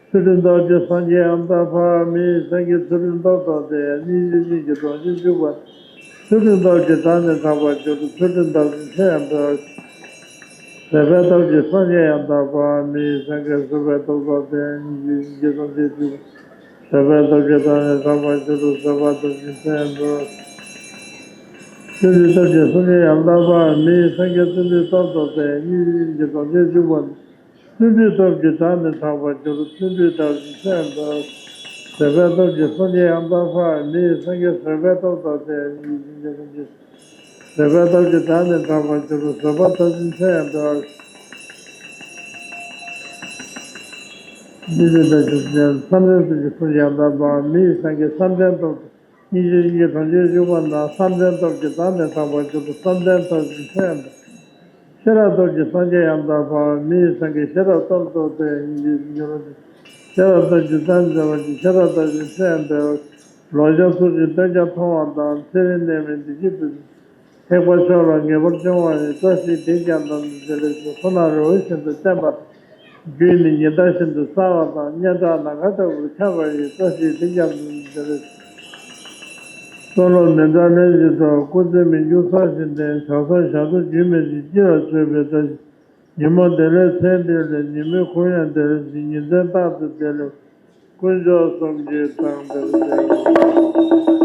ཚུལ་ཁྲིམས་སྟོབས་ཀྱིས་སངས་རྒྱས་ཡང་དག་པ་མི་ཡི་སངས་རྒྱས་ཚུལ་ཁྲིམས་སྟོབས་ཐོབ་སྟེ་སྙིང་རྗེ་སྙིང་རྗེ་གྲོང་ཁྱེར་བཞུགས་པ། ཚུལ་ཁྲིམས་སྟོབས་ཀྱིས་བདག་ནི་དྲག་པར་གྱུར། ཚུལ་ཁྲིམས་མཐར་ཕྱིན་ཚེ་ཡང་འཕེལ་བ། བཟོད་པའི་སྟོབས་ཀྱིས་སངས་རྒྱས་ཡང་དག་པ་མི་ཡི་སངས་རྒྱས་བཟོད་པའི་སྟོབས་ཐོབ་སྟེ་སྙིང་རྗེ་སྙིང་རྗེ་གྲོང་ཁྱེར་བཞུགས་པ། བཟོད་པའི་སྟོབས་ཀྱིས་བདག་ནི་དྲག་པར་གྱུར། བཟོད་པ་མཐར་ཕྱིན་ཚེ་ཡང་འཕེལ་བ། བརྩོན་འགྲུས་སྟོབས་ཀྱིས་སངས་རྒྱས་ཡང་དག་པ་མི་ཡི་སངས་རྒྱས་བརྩོན་འགྲུས་སྟོབས་ཐོབ་སྟེ་སྙིང་རྗེ་སྙིང་རྗེ་གྲོང་ཁྱེར་བཞུགས་པ། བརྩོན་འགྲུས་སྟོབས་ཀྱིས་བདག་ནི་དྲག་པར་གྱུར། བརྩོན་འགྲུས་མཐར་ཕྱིན་ཚེ་ཡང་འཕེལ། བཟོད་པའི་སྟོབས་ཀྱིས་སངས་རྒྱས་ཡང་དག་པ་མི་ཡི་སངས་རྒྱས་བཟོད་པའི་སྟོབས་ཐོབ་སྟེ་སྙིང་རྗེ་སྙིང་རྗེ་གྲོང་ཁྱེར། བཟོད་པའི་སྟོབས་ཀྱིས་བདག་ནི་དྲག་པར་གྱུར། བཟོད་པ་མཐར་ཕྱིན་ཚེ་ཡང་འཕེལ། སྙིང་རྗེ་སྟོབས་ཀྱིས་བསམ་གཏན་སྟོབས་ཀྱིས་སངས་རྒྱས་ཡང་དག་པ་མི་ཡི་སངས་རྒྱས་བསམ་གཏན་སྟོབས་ཐོབ། སྙིང་རྗེ་སྙིང་རྗེ་གྲོང་ཁྱེར་བཞུགས་པ་ན་བསམ་གཏན་སྟོབས་ཀྱིས་བདག་ནི་དྲག་པར་གྱུར། བསམ་གཏན་མཐར་ཕྱིན་ཚེ་ཡང་འཕེལ། ཤེས་རབ་སྟོབས་ཀྱིས་སངས་རྒྱས་ཡང་དག་པ་མི་ཡི་སངས་རྒྱས་ཤེས་རབ་སྟོབས་ཐོབ་སྟེ་སྙིང་རྗེ་སྙིང་རྗེ་གྲོང་ཁྱེར། ཤེས་རབ་སྟོབས་ཀྱིས་བདག་ནི་དྲག་པར་གྱུར། ཤེས་རབ་མཐར་ཕྱིན་ཚེ་ཡང་འཕེལ། ལོ་བརྒྱ་ཚུལ་ཁྲིམས་སྟོན་ཀྱང་མཐོང་བ་དང་། ཚེ་རིང་ནད་མེད་བདེ་སྐྱིད་འཕེལ། ཐེག་པ་མཆོག་ལ་ངེས་པར་སྦྱོང་བ་ཡི། བཀྲ་ཤིས་བདེ་ཀྱང་དམ་དུ་བདེ་ལེགས་ཤོག། མཚོ་ནག་རི་བོ་བཞིན་དུ་བརྟན་པ་དང་། རྒྱུད་ནི་ཉི་ཟླ་བཞིན་དུ་གསལ་བ་དང་། སྙན་གྲགས་ནམ་མཁའ་ལྟ་བུར་ཁྱབ་པ་ཡི། བཀྲ་ཤིས་བདེ་ཀྱང་དམ་དུ་བདེ་ལེགས་ཤོག། སྲོག་ལོ་མི་འབྲལ་ལྷུན་གྱིས་གྲོལ། སྐུ་ཚེ་མི་འགྱུར་སྲ་ཞིང་བརྟན། བྱང་སེམས་ཞབས་ཏོག་རྒྱུན་མི་འཆད། སྐྱེ་བ་གཅིག་པའི་བཀྲ་ཤིས། ཉིན་མོ་བདེ་ལེགས་མཚན་བདེ་ལེགས། ཉི་མའི་གུང་ཡང་བདེ་ལེགས་ཤིག། ཉིན་མཚན་རྟག་ཏུ་བདེ་ལེགས། དཀོན་མཆོག་གསུམ་གྱི་དང་བདེ་ལེགས།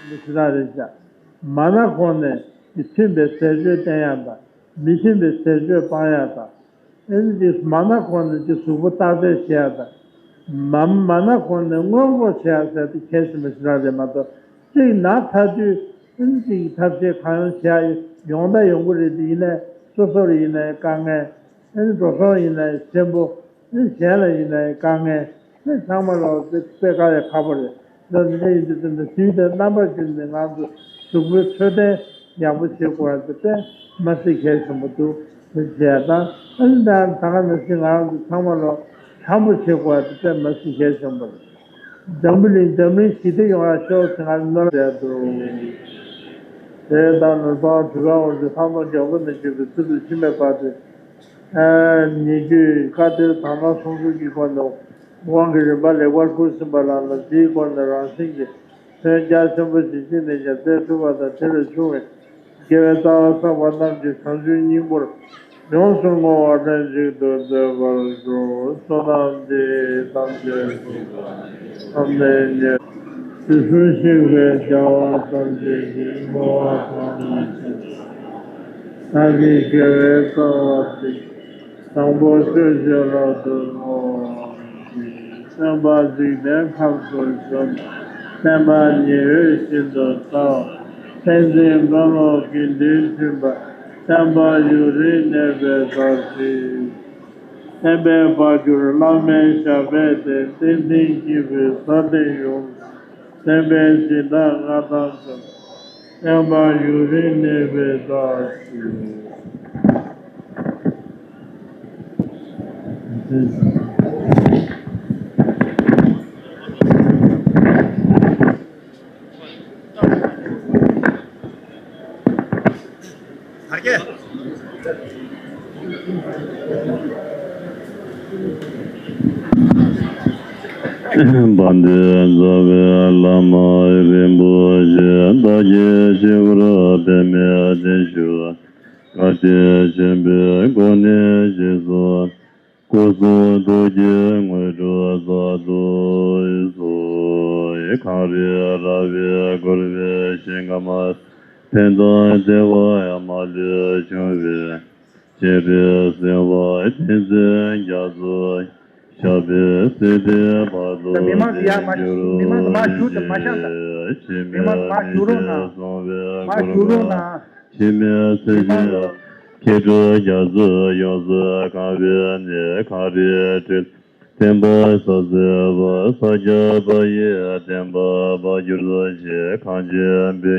འདི་ཞེ་དྲག་རེད་ཤག། མ་ན་གོ་ནས་ཀྱི་མཐུན་པའི་ཟས་སྤྱོད་བསྟེན་ཡག་དང་། མི་མཐུན་པའི་ཟས་སྤྱོད་སྤང་ཡག་དང་། ཨེ་ནི་དེ་མ་ན་གོ་ནས་ཀྱི་གཟུགས་པོ་བརྟག་དཔྱད་བྱེད་ཡག་དང་། མ་མ་ན་གོ་ནས་སྔོན་འགོག་བྱེད་ཡག་ཟེར་དེ་གལ་ཆེན་པོ་ཞེ་དྲག་རེད་མ་གཏོགས། གཅིག་ན་ཚར་དུས་ཨེ་ནི་གཅིག་ཐབས་ཤེས་གང་ཡོང་བྱེད་ཡག་ཡོང་ད་ཡོང་གི་རེད། དེ་ཡིན་ནའི་སོ་སོར་ཡིན་ནའི་དཀའ་ངལ། ཨེ་ནི་འགྲོ་སོང་ཡིན་ནའི་ཆེན་པོ། ཨེ་ནི་གཞན་ལ་ཡིན་ནའི་དཀའ་ངལ། ཨེ་ཚང་མ་ལ་དཔེ་དཔེ་དཀའ་ལས་ཁག་པོ་རེད། ད་འདི་འདྲ་ཡིན་དུས་ད་ལྟ་དུས་དེར་རྣམ་པ་ཀུན་ནས་ང་ཚོ་གཟུགས་པོའི་འཕྲོད་བསྟེན་ཡག་པོ་བྱེད་དགོས་པ་དེ་དཔེ་མ་སྲིད་གལ་ཆེན་པོ་འདུག། དེ་བྱས་ད་ཨ་ནི་ད་ད་ག་ནང་བཞིན་ང་རང་ཚོ་ཚང་མ་ལ་འཆམ་པོ་བྱེད་དགོས་པ་དེ་དཔེ་མ་སྲིད་གལ་ཆེན་པོ་རེད། འཛམ་བུ་གླིང་འཛམ་གླིང་ཞི་བདེ་ཡོང་བ་ཤོག་ཟེར་ང་ནོར་བསྡད་འདུག། དེ་ལྟར་ནོར་སྤང་གྲུ་ཁ་འོག་གི་ལྷ་མོ་རྒྱལ་པོ་ནས་བརྒྱུད་པའི་ཚུལ་དུ་ཕྱི་མའི་བར་དུ། ཨ་ཉེ་བརྒྱུད་བཀའ་གཏེར་དག་སྣང་སྲུང་སྐྱོབ་ཀྱི་སྒོ་ནས་དབང་གི་རིམ་པ་ལེགས་པར་བསྐུར་ཟིན་པ་ལ་ལ་འདིའི་སྒོ་ནས་རང་གཞན་གྱི་ཕན་རྒྱ་ཆེན་པོ་ཞིག་ཅི་ནས་ཀྱང་བཙལ་ཐུབ་པ་དང་། དེ་ལས་བྱུང་བའི་དགེ་བའི་རྩ་བ་བསགས་པ་རྣམས་ཀྱིས་བྱང་ཆུབ་སྙིང་པོར་ཡོངས་སུ་བསྔོ་བ་ལྷན་ཅིག་ཏུ་སྩོལ་བར་ཞུ། བསོད་ནམས་འདི་ཡིས་ཐམས་ཅད་གཟིགས་པ་ཉིད། ཐོབ་ནས་ཉེར་དུ་གསུངས་ཤིང་བའི་རྒྱལ་བ་ཐམས་ཅད་ཀྱིས་བསྔོ་བ་དང་ནི་བདག་གི་དགེ་བའི་རྩ་བ་འདི་དང་པོ་ཆོས་ཀྱི་རབ་ཏུ་བསྔོ་བ། སྟོན་པ་འཇིག་རྟེན་ཁམས་སུ་བྱོན། བསྟན་པ་ཉི་འོད་བཞིན་དུ་གསལ་བ། མཚན་འཛིན་ཀུན་སློང་དགེ་འདུན་མཐུན་པ། བསྟན་པ་ཡུན་རིང་གནས་པའི་བདག་ཅིག། བསྟན་པའི་དཔལ་གྱུར་བླ་མའི་ཞབས་པད་བརྟན། བསྟན་འཛིན་སྐྱེས་བུའི་ས་སྟེང་ཡོངས། བསྟན་པའི་སྦྱིན་བདག་མངའ་ཐང་འཛོམས། བསྟན་པ་ཡུན་རིང་གནས་པའི་བདག་ཅིག། བར་གྱི། བན་དེ་རྩ་བའི་བླ་མ་རིན་པོ་ཆེ། བདག་གི་སྤྱི་བོར་པདྨས་བརྟན་བཞུགས། བཀའ་དྲིན་ཆེན་པོའི་སྒོ་ནས་རྗེས་སུ། སྐུ་གསུང་ཐུགས་ཀྱི་དངོས་གྲུབ་རྩལ་དུ་གསོལ། གངས་རི་ར་བས་བསྐོར་བའི་ཞིང་ཁམས། ཕན་དང་བདེ་བ་མ་ལུས་འབྱུང་བའི། སྤྱན་རས་གཟིགས་དབང་བསྟན་འཛིན་རྒྱ་མཚོ། ཞབས་པད་སྲིད་མཐའི་བར་དུ་མི་མང་ཡར་མར་བརྟན་གྱུར་མི་མང་མར་བཞུགས་ཏེ་མར་ཤོག་དང་། མི་མང་མར་བཞུགས་རོགས་གནང་། མར་བཞུགས་རོགས་གནང་། འཆི་མེད་ཚེ་བརྟན། མཁས་གྲུབ་རྒྱ་མཚོས་ཡོངས་སུ་གང་བའི་གནས། གངས་རིའི་ཁྲོད་བསྟན་པ་གསལ་མཛད་པ། ས་སྐྱ་པ་ཡི་བསྟན་པ་འཕགས་གྱུར་ཅིག་གངས་ཅན་པའི་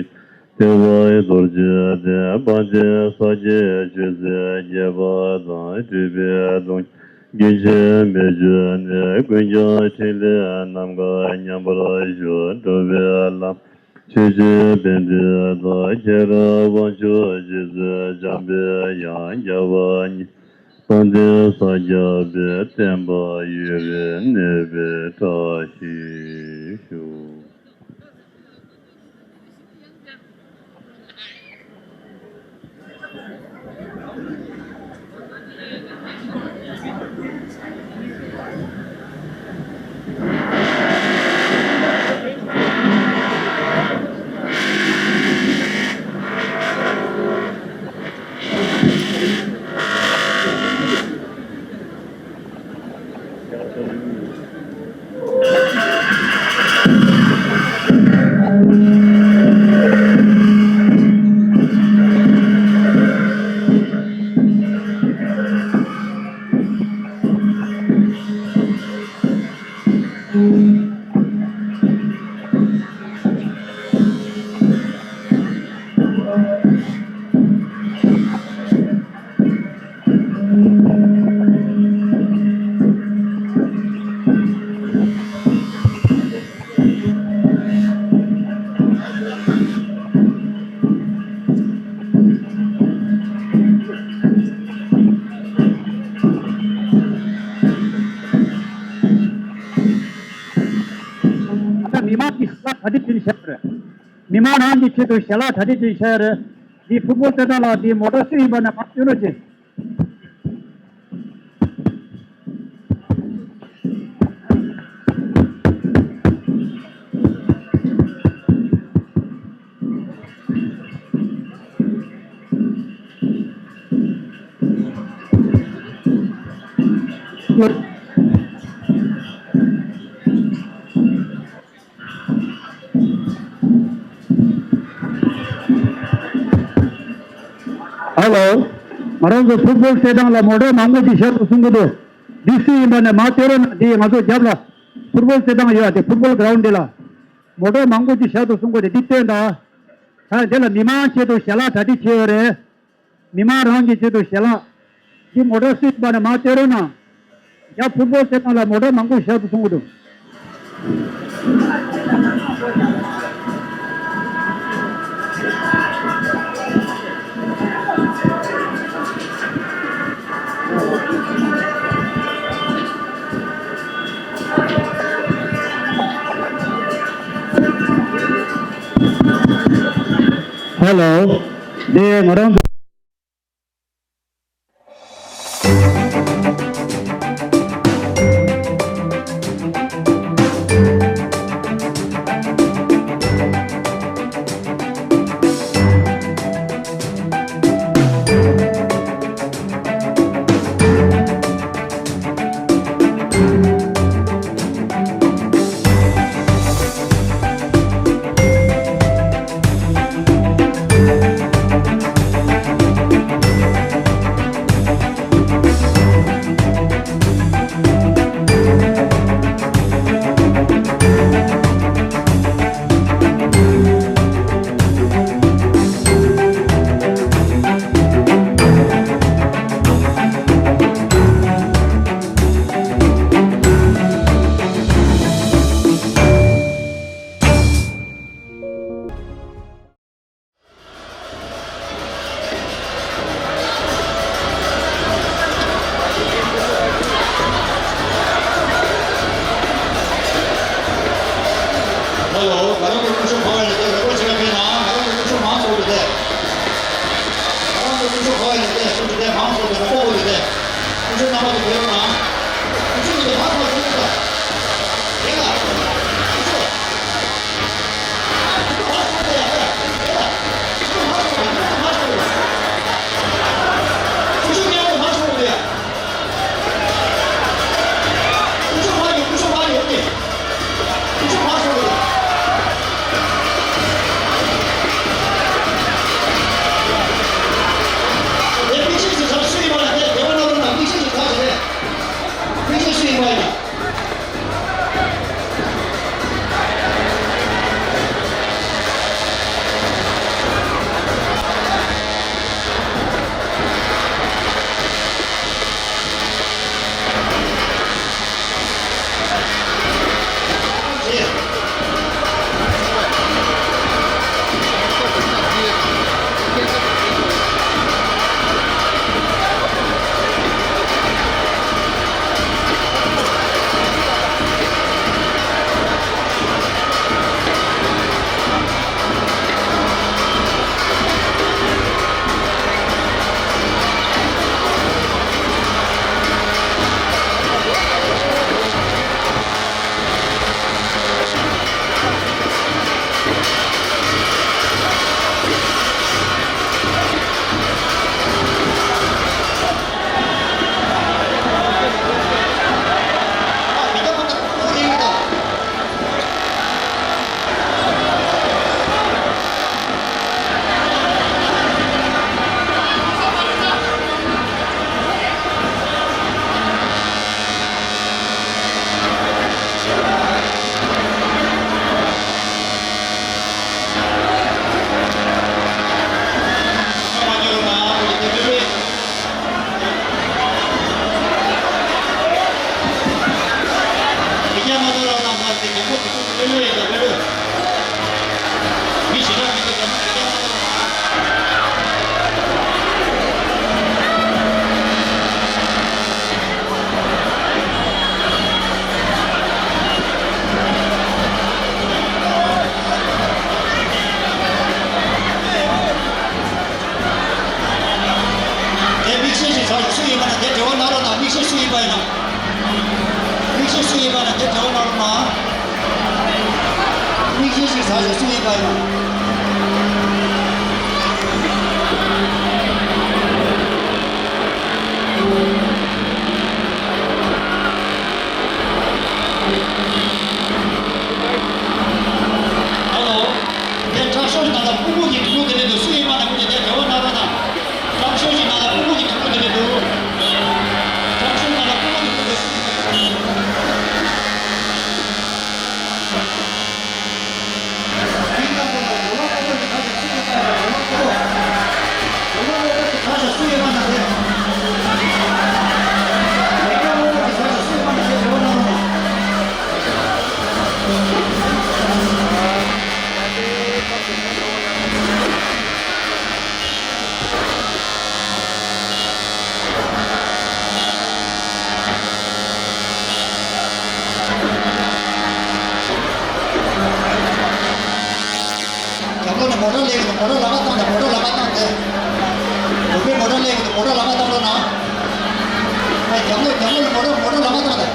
ལྟེ་བ་རྡོ་རྗེ་གདན། དཔལ་ལྡན་ས་སྐྱའི་ཆོས་སྲིད་གཉིས་པ་དང་། སྤྲུལ་པའི་གདུང་རྒྱུད་ཆེན་མི་བསྐྱོད་གནས། ཀུན་ཀྱང་ཕྲིན་ལས་རྣམ་དཀར་མཉམ་པར་བཞུགས། འགྲོ་བའི་ལམ་ཆོས་ཀྱི་པཎྜི་ཏ། ཁྱེད་རང་དབང་ཕྱུག་རྗེ་བཙུན་འཇམ་པའི་དབྱངས། རྒྱལ་བ་ཉིད་དཔལ་ལྡན་ས་སྐྱ་པའི་བསྟན་པ་ཡུན་རིང་གནས་པའི་བཀྲ་ཤིས་ཤོག། ད་མི་མང་གིས་ལ་ག་དེ་བྱས་ནས་བཤད་པ་རེད། མི་མང་རང་གི་ཆེད་དུ་ཞལ་ལག་གྲ་སྒྲིག་བྱས་བཞག་ཡོད་རེད། འདི་ཕུར་བུ་རྩེད་ཐང་ལ་འདི་མོ་ཊ་སུ་ཡིན་པ་ནས་མར་སྟོན་རོགས་གྱིས། ཧེ་ལོ། ང་རང་ཚོ་ཕུར་བུ་རྩེད་ཐང་ལ་མོ་ཊ་མང་པོ་ཅིག་བཞག་འདུག་གསུང་གི་འདུག་འདི་སུ་ཡིན་པ་ནས་མར་སྟོན་རོགས་གནང་། འདི་ང་ཚོ་རྒྱབ་ལ་ཕུར་བུ་རྩེད་ཐང་ཡོད། དེ་ཕུར་བུ་གྷ་རའུན་ཌི་འདི་ལ་མོ་ཊ་མང་པོ་ཅིག་བཞག་འདུག་གསུང་གི་འདུག་འདི་སྟོན་དང་། ད་འདི་ལ་མི་མང་ཆེད་དུ་ཞལ་ལག་གྲ་སྒྲིག་བྱས་ཡོད་རེད། མི་མང་རང་གི་ཆེད་དུ་ཞལ་ལག་འདི་མོ་ཊ་སུ་ཡིན་པ་ནས་མར་སྟོན་རོགས་གནང་། རྒྱ་ཕུར་བུ་རྩེད་ཐང་ལ་མོ་ཊ་མང་པོ་བཞག་འདུག་གསུང་གི་འདུག་ཧེ་ལོ། འདི་ང་རང་ཚོ། ཞིག་ཟ་ཞོག་སུ་ཡིན་པ་ཡིན་ན། ཨ་ལོ། དེ་དྲག་ཤོས་ནང་ལ་ཕྲུ་གུ་གི་ཕྲུ་གུ་དེ་རེད་འདུག་སུ་ཡིན་པ་ན་ཁོ་དེ་དེ་དེ་བོ་ན་རོ་ན། དྲག་ཤོས་ཀྱི་ནང་ལ་ཕྲུ་གུ་གི་ཕྲུ་གུ་དེ་རེད་འདུག་དྲག་ཤོས་ནང་ལ་ཕྲུ་གུ་གི་ཕྲུ་གུ་དེ། རྒྱབ་ལོགས་ནས་མོ་ཊ་སླེབས་ཀྱི་འདུག་མོ་ཊ་ལམ་ཁ་བཏང་དང་མོ་ཊ་ལམ་ཁ་བཏང་དེ། བོད་པའི་མོ་ཊ་སླེབས་ཀྱི་འདུག་མོ་ཊ་ལམ་ཁ་བཏང་རོགས་གནང་། ཨ་རྒྱབ་ལོགས་རྒྱབ་ལོགས་ནས་མོ་ཊ་མོ་ཊ་ལམ་ཁ་བཏང་དང་།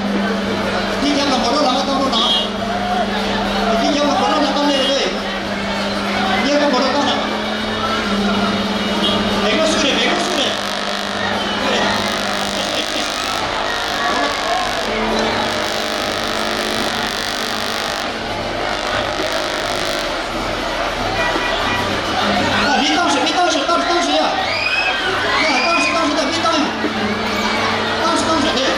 འདི་རྒྱབ་ལ་མོ་ཊ་ལམ་ཁ་བཏང་རོགས་གནང་། འདི་རྒྱབ་ལ་མོ་ཊ་ལམ་ཁ་སླེབས་རེད། གཉེར་པ་མོ་ཊ་བཏང་དང་། མེག་པ་སུ་རེད་མེག་པ་སུ་རེད། ད་མི་བཏང་ཞིག་མི་བཏང་ཞིག་བཏང་ཞིག་བཏང་ཞིག་ཡ། ཡ་བཏང་ཞིག་བཏང་ཞིག་ད་མི་བཏང་ཡ། བཏང་ཞིག་བཏང་ཞིག་དེ།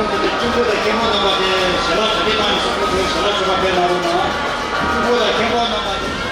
གཅུང་པོ་དང་མཁན་པོ་རྣམ་པ་དེ་ཞལ་ལག་ག་དེ་བཏང་ནས་སོང་པོ་དེ་ཞལ་ལག་མཆོད་པ་ཕེབས་གནང་རོགས་གནང་། གཅུང་པོ་དང་མཁན་པོ་རྣམ་པ་དེ།